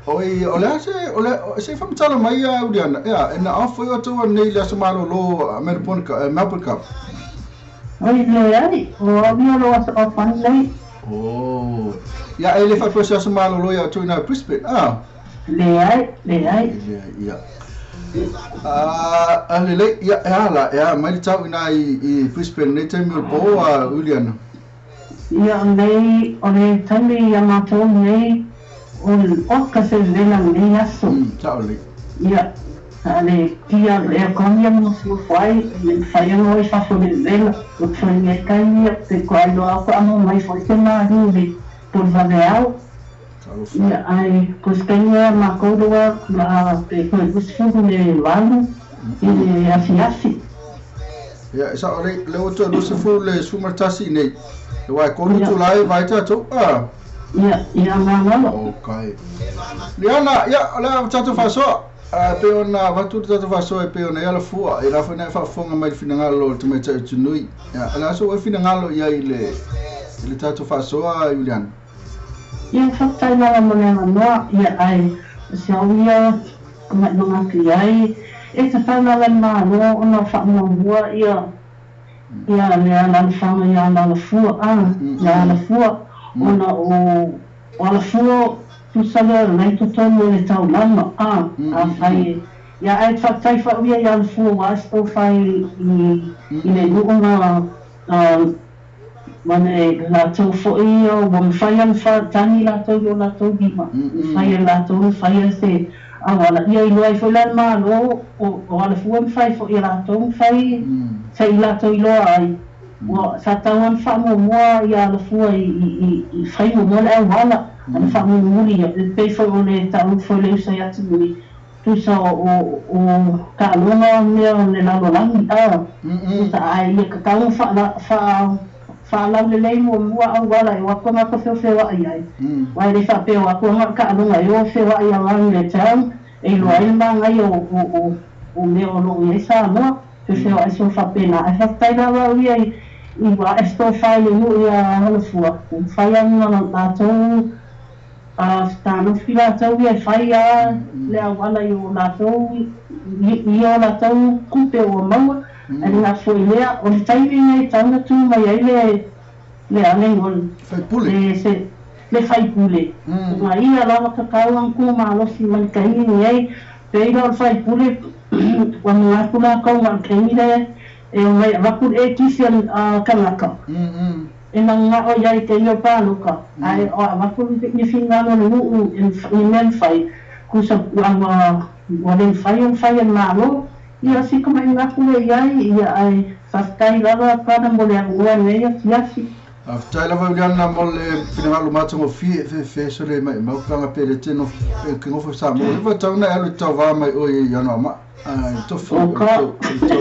oi o le ase o le se famatala mai ia Uliana ia e na off foi o tou nei le aso malolo Melbourne Melbourne Cup. Oi le ai o avia lo aso off nei. Oh ia e le faapea se aso malolo ia tou ina Brisbane ah. Le ai le ai. Ia lelei ia e ala e a mai le tau ina i Brisbane nei taimi o le po a Uliana. Ia nei o le taimi ia matou nei o le oka se vela nei aso. Sao lelei. Ia le pia le akonia mo fuafua le mafai ona o i fafo le vela o foi nei taimi pe koa iloa au amo mai foi se malu le polevave Ia ai kostaia makou loa ma pe koe 20 le 8 i le afiafi. Ia sao lelei le o toe 20 le 11 nei. E wai kolu tu lai vai tatou ah. Ia ia malolo. Okay. Liana ia o le tatou faasoa pe ona avatu le tatou faasoa e pe ona ia lafua e la foi na faafofoga mai le finagalo o le tamaitai o Tunui. Ia le aso ua finagalo ia i le tatou faasoa Uliana. Ia faafetai lava mo le avanoa ia ai Se au ia ka ai e tatau lava le Malo ona faamuamua ia ia le alalafaga ia alalafua le alafua ona o alafua tusa lea lelei totonu o le taulaga afai ia ae faafetai faauia i alafua ua ae se i le nuu ma ma le latou fo'i ua mafai ona tagi latou i o latou lima mafai e latou ona faia se auala ia iloa ai foi la le Malo o alafua mafai fo'i e latou mafai se'i latou iloa ai ua sa tau ona faamuamua ia alafua i fai muamua le auala ana faamulimuli e pei foi o le ta'u foi le usa ia atunui tusa o taaloga mea o le lalolagi tusa ae ia tatau faalaulelei muamua auala e o atu agata feofeoa'i ai uae le faapea o atu aga taaloga e o feoa'i around le town e iloa ai le magaia o mea o loo iai Samoa feofeoa'i so faapena ae faafetai lava au ia i ua ae se le nuu ia alafua ua mafai ona latou fetanofi latou ia e fai a le auala i o latou i o latou kupe ua maua ae le gata foi lea o le taimi nei tauna tu mai ai le ale le le faipule ma ia lava tatau ona tumalosi ma le taimi nei pei la o le faipule ua manatu latou ma le taimi lea e omai avatu le ekisi a tagata e mana'o iai taimi o paloka ae o avatu ni finagalo o le nuu i mea mafai kusa ua le mafai ona fai e le Malo ia si kamaiga atu le iai ia ae faafetai lava pana mo le agoa lenei afiafi. Faafetai lava Uliana mo le finagalo matagofie fefe so le maimau panga pe le tino ke ngofo sa mo le tauna e alu tau mai o i ana ma ai tofi o to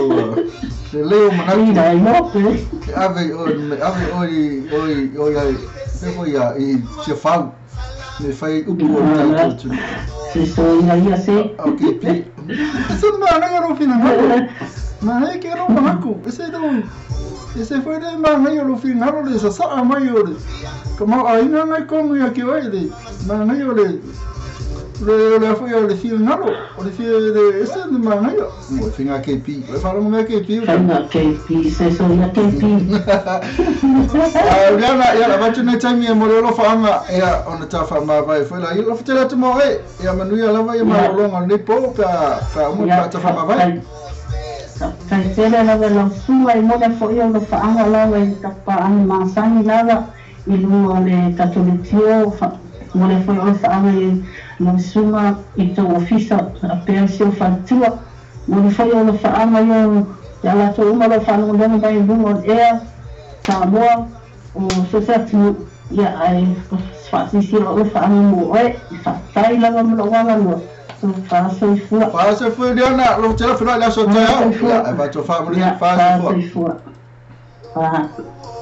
le leo manatu ave o ave o i o ai pe foi ia i se fau me fai upu o tau tu se so ia ia se okay pi se ma na ro finagalo ma nei ke ro manaku ese do ese foi le mangai o lo finagalo le sasa'a mai o le ka mau aiga ngai kogu ia ke oe le mangai o le le foi o le finagalo o le le ese le mangai o finga KP o faalogo mea KP faiga KP se so ia KP Uliana ia avatu nei taimi e mo le alofaaga ia ona tafaamavae foi la ia lofatele atu mo oe ia manuia lava ia malologa o lenei po pe a uma pe a tafaamavae. Faitele lava lau suga e mole fo'i o lofaaga lava i tapaagi masani lava i luga o le tatou letio mole foi o lofaaga i lau suga i tou ofisa apea si o faletua mole foi o lofaaga ia ia latou uma loo faalogologo mai i luga o le ea Samoa o so se atunuu ia ae faasilasila o lofaaga mo oe i faafetai lava ma lou agalua. Faasoifua. Faasoifua Uliana, lo tela feloai le aso taeao. Ia, e faatofa mo le faasoifua.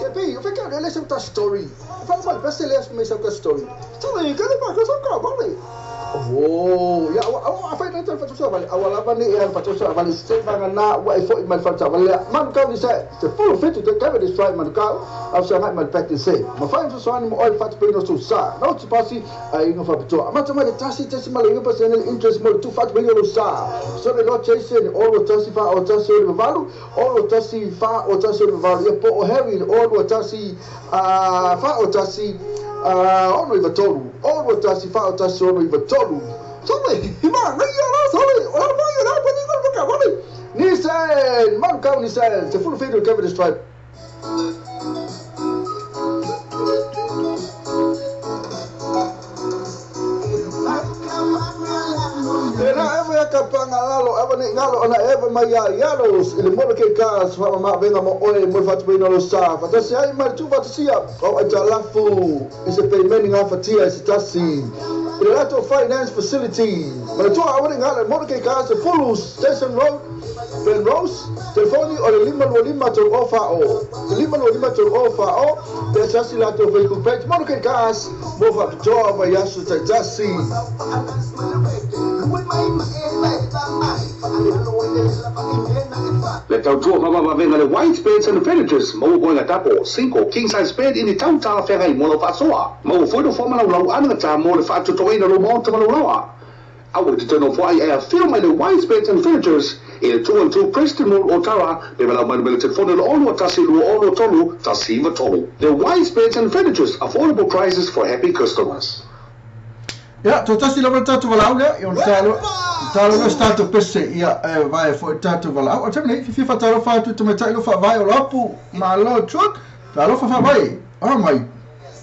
Kepi, o feka le se ta story. Fa ma le se le me sa ta story. Tole ka le ba ka sa ka ba le. Oh, ya wa fa na ta fa sa ba awala ba ni e fa sa ba le se ba na wa e fo i ma fa sa ba le. Man ka ni se se full fit to cover this right man ka. Au sa ma back to say. Ma fa so ni mo oil fat pe no so sa. No tsi pasi ai ngo fa to. Ma ma le tasi tasi ma le ngo pa se interest mo tu fat pe no sa. So le lo chase ni all tasi fa o tasi o valu, all tasi fa o tasi o valu. Ia po o Harry all tasi fa o tasi ono iva tolu. All tasi fa o tasi ono iva tolu. Sole, ma ngai la sole. Ora ma la pa ni ko ka wale. Ni sen, man ka ni sen. Se full feed cover this tribe. Ena eva ka pangalalo eva ni ngalo ona eva mai ia ialos i le mono ke kas fa ma venga mo oe mo fatu ina lo sa fa tasi ai ma tu fatu o ai talafu i se payment nga fatia se tasi i le lato finance facility ma tu a wani ngalo mono ke kas full station road Ben Rose telefoni o le 525 tolu o fa o 525 tolu o fa o te sasi lato Facebook page mono ke kas mo fa toa ma yasu tasi. Le tautua mavavavenga le White Beds and Furnitures maua moega tapo 5 king size bed i ni tau talafeagai mo lau faasoa maua foi le fomalaulauaga ta mo le faatotogaina lou maota ma lau laoa Aua e te toe nofo ai e afio mai le Wise Beds and Furnitures i le 212 Preston Road, Otara, pe valaau mai le numera telefoni o le 6 1 2 6 3 1 9 3. Le Wise Beds and Furnitures, affordable prices for happy customers. Ia, toatasi lava le tatou valaau lea, ia ona talo, talo lea se tatou pese, ia, e vae foi le tatou valaau. O le taimi nei, fiafia faatalofa atu i tamaitai lo faavae o Lapu, malo Chuck, talofa faavae, a mai.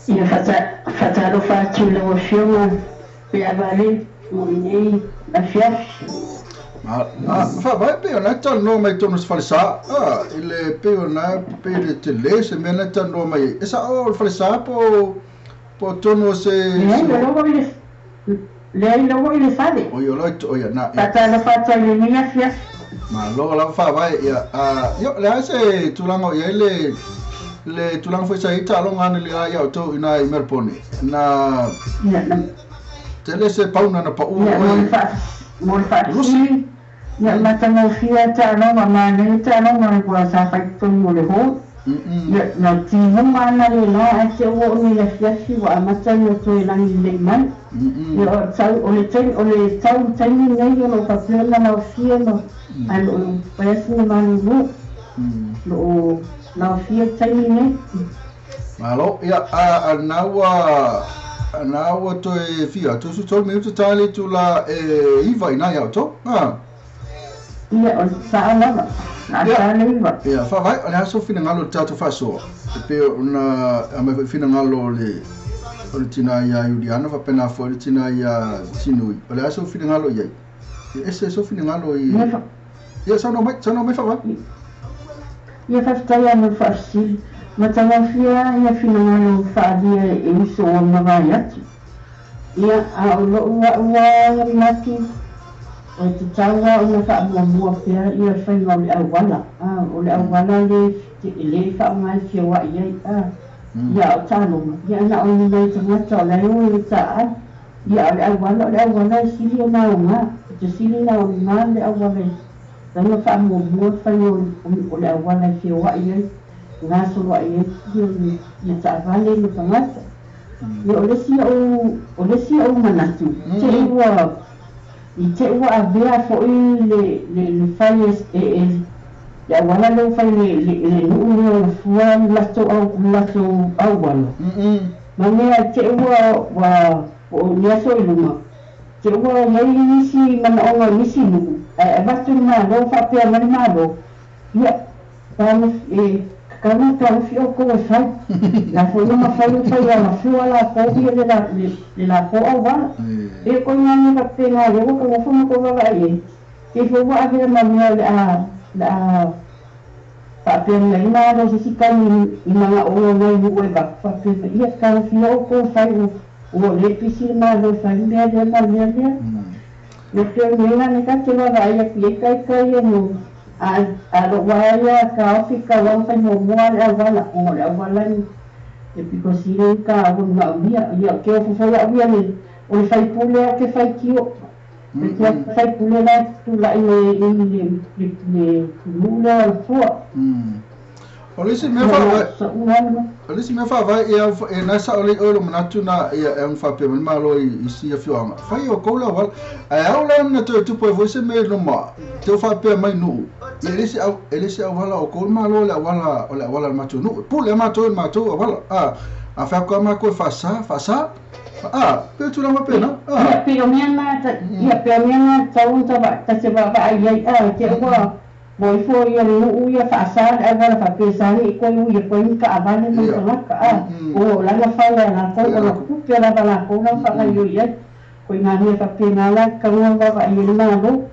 Ia faatalofa atu i lau Afioga pe a vale mo lenei afiafi. A, faavae pei ona e talanoa mai totonu o se falesa, a, i le pei ona pei le tele se mea na e talanoa mai ai. E sao o le falesa po po totonu o se... Leai, o la ua i le, leai, la ua i le fale. Oi, o la i, oi, na, ia. Faatalofa atu ai i lenei afiafi. Malo lava faavae, ia, a, ia, o le a se tulaga o i ai le, le tulaga foi sa i ai taaloga ana le a ia outou i na i Melbourne, na... Ia, na. Tele se pauna na paʻu Ia, mo le oe. faa, mo le Lusi. faafesili, ia, matagofie taaloga, manaia taaloga ua sa fai totonu o le hall. Ia, na timuga ana lena ae te ua oo nei i le afiafi ua amata ona toe lagi lelei mai. Ia, o tau, o le taimi, o le tau taimi lenei o lo o faapea ona laofia ma, ae o lo o fai lava sina malolo. O lo o laofia le taimi lenei. Malo, ia, a, a na ua, a na ua toe fia, 33 minuta ta le itula e 9 i na ia outou. A. Ia, o le sao lava, na Ia, a le 9. ia, faavae, o le a sou finagalo i le tatou faasoa, e pei ona aumai foi finagalo o le, o le tina ia Iuliana faapena foi le tina ia Tinui. O le a sou finagalo i ai? E ese sou finagalo i... Ia, fa, Ia, saunoa mai, saunoa mai faavae. ia faafetai lava mo le faafesili. Matagofie ia finagalo faaalia e uso ua mavae atu. Ia, a o lou a'u lava manatu, o le tatau lava ona faamuamua pea ia le faiga o le auala, a, o le auala le le faaaoga e feoai ai, a, ia a o taaloga, ia na o ni nai tagata o la e o i le taaalo, ia a o le auala, o le auala e sili ona aoga, e te sili ona aoga le auala e tatau ona faamuamua le faiga o le auala e feoai ai, gasoloai ai ia ia taavale ma tagata. Ia o le isi o'u, o le isi o'u manatu, te i ua, i te i ua avea fo'i le le le fai e e e le auala lea ua fai le le le nuu lea o Lafua le latou au le latou auala. Ma mea i te i ua ua po o ni aso i luma, te i ua i ai nisi manaoga o nisi nuu, ae avatu le Malo faapea mai le Malo, ia, e tatau ona taofi outou e fai. La foi ua mafai ona fai e Alafua latou ia le le le latou auala. E pei o nai mea faapena lea ua taumafai ma tou vaavaai ai, pei foi ua avea ma mea o le a le a faapea mai ai malo se isi taimi i manaoga o nai nuu e avatu faapea mai, ia taofia outou e fai ua le pisi le Malo e fai le mea lea ma le mea lea. Ia pei o le mea lena lea ta te vaavaai atu i ai taitai ia mo a a lou lava ia taofi tatau lava ona fai muamua le auala ona o le auala e pito sili taua i maomia. Ia ou te ofo foi au ia le o le faipule lava ou te faitio. E te faipule la e tulai mai ai i le le le nuu lea o Alafua. O le isi mea Ia faavae, sa'u lava. o le isi mea faavae, ia, e na sao lelei oe i lou manatu na, ia, e ono faapea mai le Malo i isi afioaga, fai e outou le auala. Ae ao la na toe tupu ai foi se mea i luma, te faapea mai nuu, ia e le se au, e le se auala o outou le Malo, o le auala, o le auala a le matou nuu. E pule lava matou i le matou auala. A, a fai atu lava matou e faasa, faasa. A, pei o tulaga faapena. Ia A. pei o mea na, ia pei o mea na tatau ona ta te vaavaai ai, a, te i ua ua ifo ia le nuu ia faasa le auala faapea sa le i toe ui atu ai ni taavale ma ni tagata, a, o la ua fai e latou, o la tupe lava latou la ua faagaoioi ai. Ko i ngā mea faapena la e tatau ona vaavaai ai le Malo.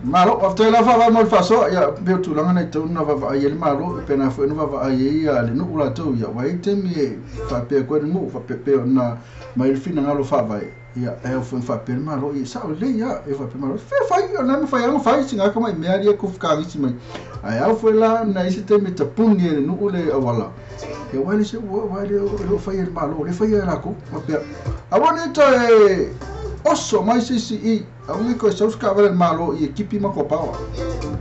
Malo, faafetai lava faavae mo le faasoa, ia pei o tulaga na i tatau ona vaavaai ai le Malo, e pena foi ona vaavaai ai ia le nuu latou, ia aua e i ai taimi e faapea atu ai le nuu, faapea pei ona mai le finagalo faavae, ia e ao foi ona faapea le Malo, ia e sao lelei lava, e faapea le Malo, fea fai, o lena e mafai lava ona fai, sina tamai mea ia kufukagisi mai, ae ao foi la ona i ai se taimi e tapuni ai e le nuu le auala, ia aua e le se ua, aua e le o faia e le Malo, o lea e faia e latou, faapea, aua ne i toe oso mai se isi i, aua ne i toe sau se taavale a le Malo i e kipi matou paoa.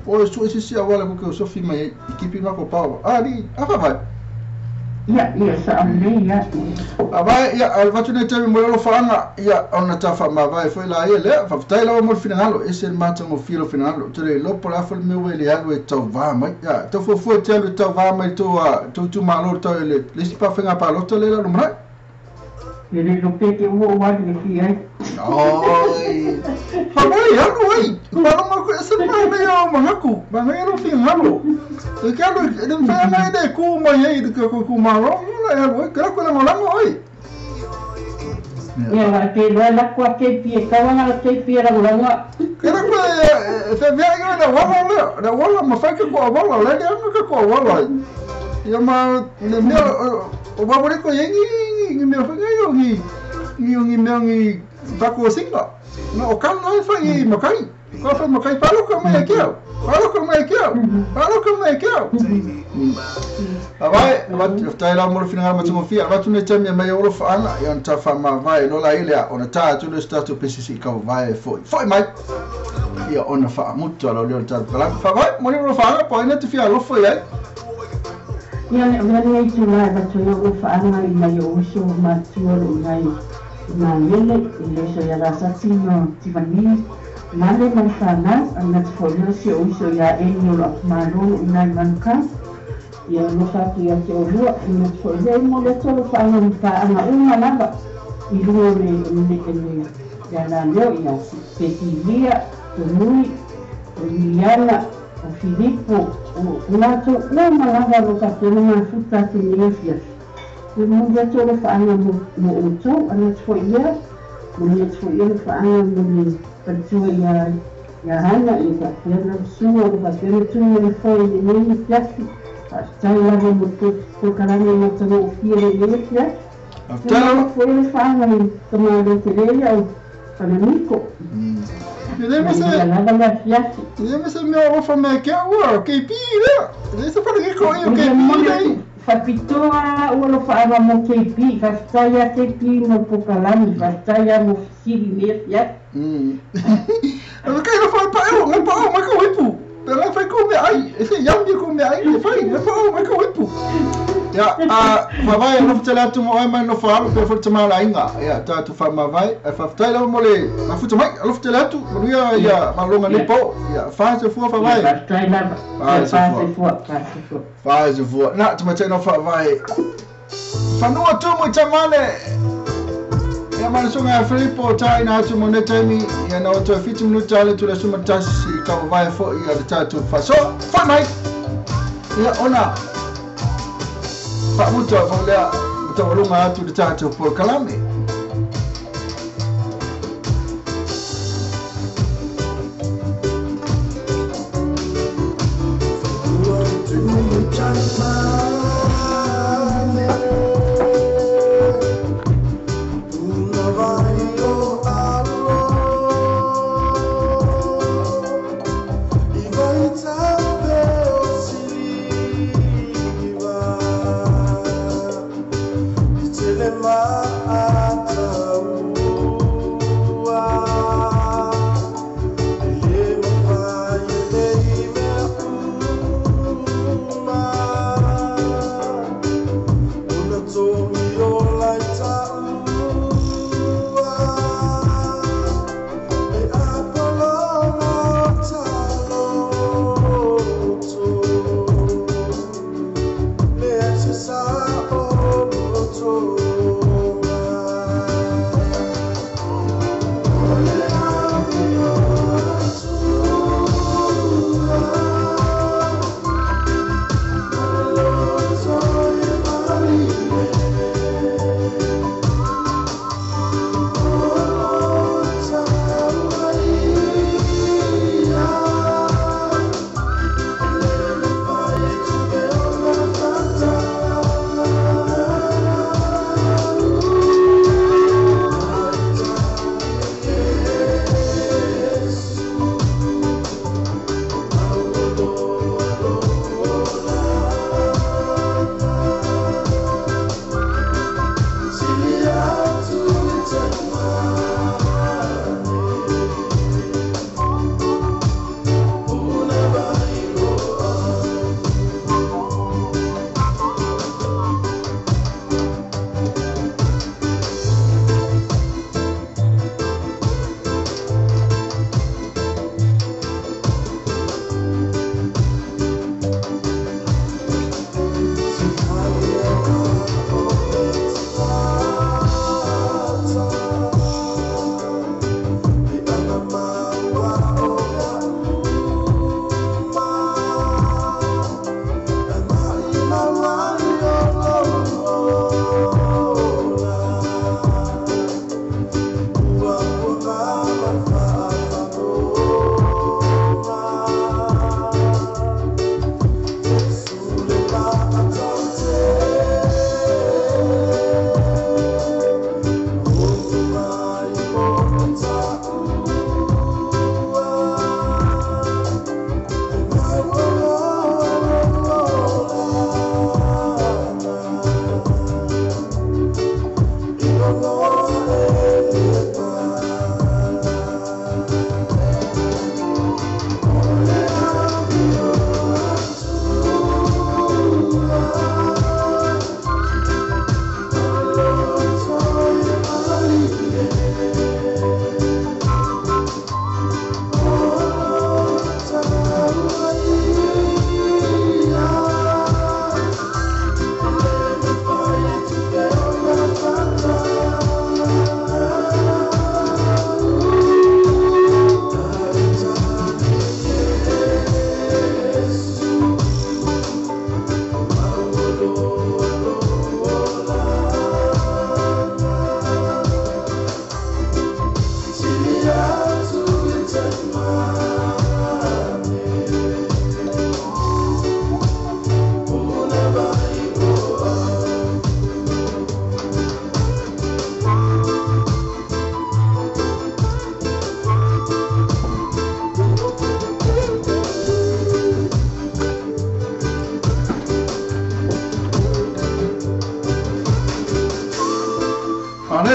Oi, sue se isi auala kou te osofi mai ai, i kipi matou paoa. A, alii, a faavae. Ia, ia, sa le ia. Ava ia al vatu nei temi mo lo faanga ia ona ta fa ma vai foi la ia le fa tai la mo finalo e se mata mo filo finalo te le lo pola fo me we le alu e tau va mai ia tau fo fo te alu tau va mai to to tu malo to le le si pa fenga pa lo to le la lo mra le le lo pe ke wo wa le fi ai oi fa mai alu ai pa lo mo se pa me yo mangaku ma ngai lo finalo te ke alu le fa mai de ku mai ai de ku ku malo la alu ke ko la mo oi. Ia la ke la la kwa ke pie ka wa la ke pie la la ke la ko se via yo la wala la wala ma fa ke ko wala la le ma ke ko wala ia ma ne me o ba bore ko yengi ni me fa yo ni ni ni me ni ba ko singa no o kan no fa i makai ko fa makai pa lo ko me ke pa lo ko me ke pa lo ko me ke. Vai, vai, la mo fina ma tumo fia, va tu ne temi mai o faanga, ia ta fa ma vai no la ile ona ta tu le statu PCC ka vai foi. Foi mai. Ia ona fa mutu ala le ta bala. Fa vai, mo le faanga po ina te fia lo foi ai. Ia le le tu la va tu lo faanga i mai o so ma tu lo ngai. Ma le le so ia la sa ti no ti vani. Ma le ma fa na, na te foi si o so ia e ni lo ma lo ngai manka. Ia lo fa tu ia te olua ina te foi mo le tolo fa anga pa anga uma lava i lua le le le ia la leo ia Cecilia o Nui o Liliana o Filipo o lato uma lava lo fa tolo ma futa te ni fia o mo le tolo fa anga mo o to ana te foi ia mo le te foi ia fa anga mo le patua ia ia hana ia fa tena sua o fa tena tu le foi le ni fia. Stai lava mo to kalani mo to fia le le fia. After foi le fa ni toma le tele au panamiko. Le se lava la fia. Le se me o fa me ke o ke pi le. Le se fa le ko o ke pi le. Fa pitoa o lo fa ava mo ke pi, fa stai a ke pi mo pokalani, fa stai a mo siri me fia. O ke lo fa pa o, pa o ma ko ipu. Pela fai ko me ai, ese yam ko me ai, fai, fa o ma ko ipu. Ya, a fa vai no tele tu mo ai no fa lo pe fo te mala inga. Ya, ta tu fa ma vai, fa tai lo mo le, ma fu te mai, lo tele tu, mo ya ya ma longa le po. Ya, fa se fu fa vai. Tai la. Fa se fu, fa se fu. Fa se fu. Na, tu ma te no fa vai. Fa no tu mo te male. Ia mana sunga Filipo tai na atu mo ne taimi ia na o 7 minuta ale tu le suma tasi ka vai fo ia le tatu fa so fa mai ia ona fa mutu fa lea ta lunga atu le tatu po kalame. My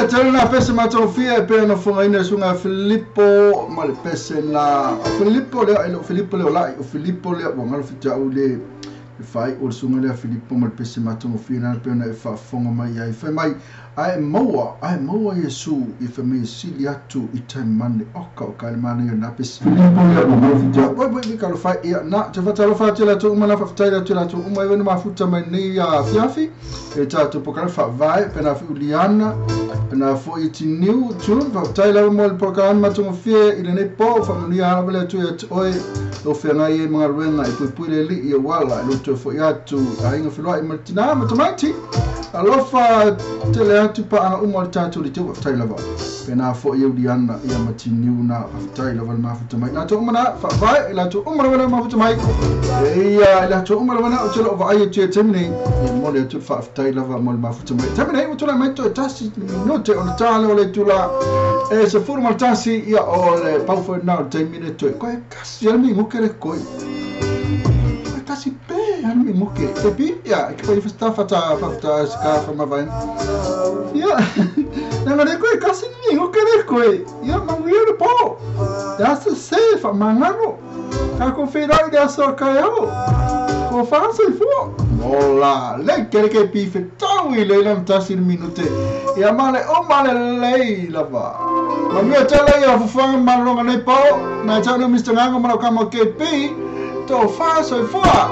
Manaia tele na pese matagofie e pei ona fofogaina le susuga ia Filipo ma le pese na. O Filipo lea, e le o Filipo lea o La'i, o Filipo lea ua galo fitia'u le faai'u o le susuga lea Filipo ma le pese matagofie na pei ona e faafofoga mai ai. Fai mai, ae maua, ae maua Iesu i fai mai e sili atu i taimane. Oka oka e le manaia o na pese. Filipo lea ua galo fitia'u. Oi, oi, oi, talofa e, ia, na, te faatalofa atu i latou uma na, faafetai atu i latou uma e na mafuta mai nei afiafi e tatou polokalame faavae pena foi Uliana pena foi Tiniu Tune. Faafetai lava mo le polokalame matagofie i lenei po. Faamanuia lava le Atua ia te oe lou feagai ai ma galuega e puipui le alii i auala e lou toe foi atu aiga feloai ma le tinā ma tamaiti. Alofa tele atu paaga uma o le tatou liteu. Faafetai lava pena foi Uliana ia ma Tiniu na. Faafetai lava le mafuta mai latou uma na faavae latou uma lava na mafuta mai e ia latou uma lava na o te loo vaai atu ia taimi nei ia mo le atu le faafetai lava mo le mafuta mai taimi nei. Ua tulai mai toe tasi minute o le tale o le itula e 11 ia o le pau foi na o le taimi le toe koe kasi ale minguke le koi koe kasi pe ale minguke e pi ia e koe fasta fata fata ska fa mavain ia nanga le koe kasi minguke le koe ia manguia le po le aso se fa mangano ka ko whirai le aso kai au ko whanso i fua mola le kere ke pi fetau i le lam tasi le minute ia male o male lei lava manuia tele ia fufuaga ma malologa nei po na tau no Mr. Nganga ma lau kama KP to whanso i fua.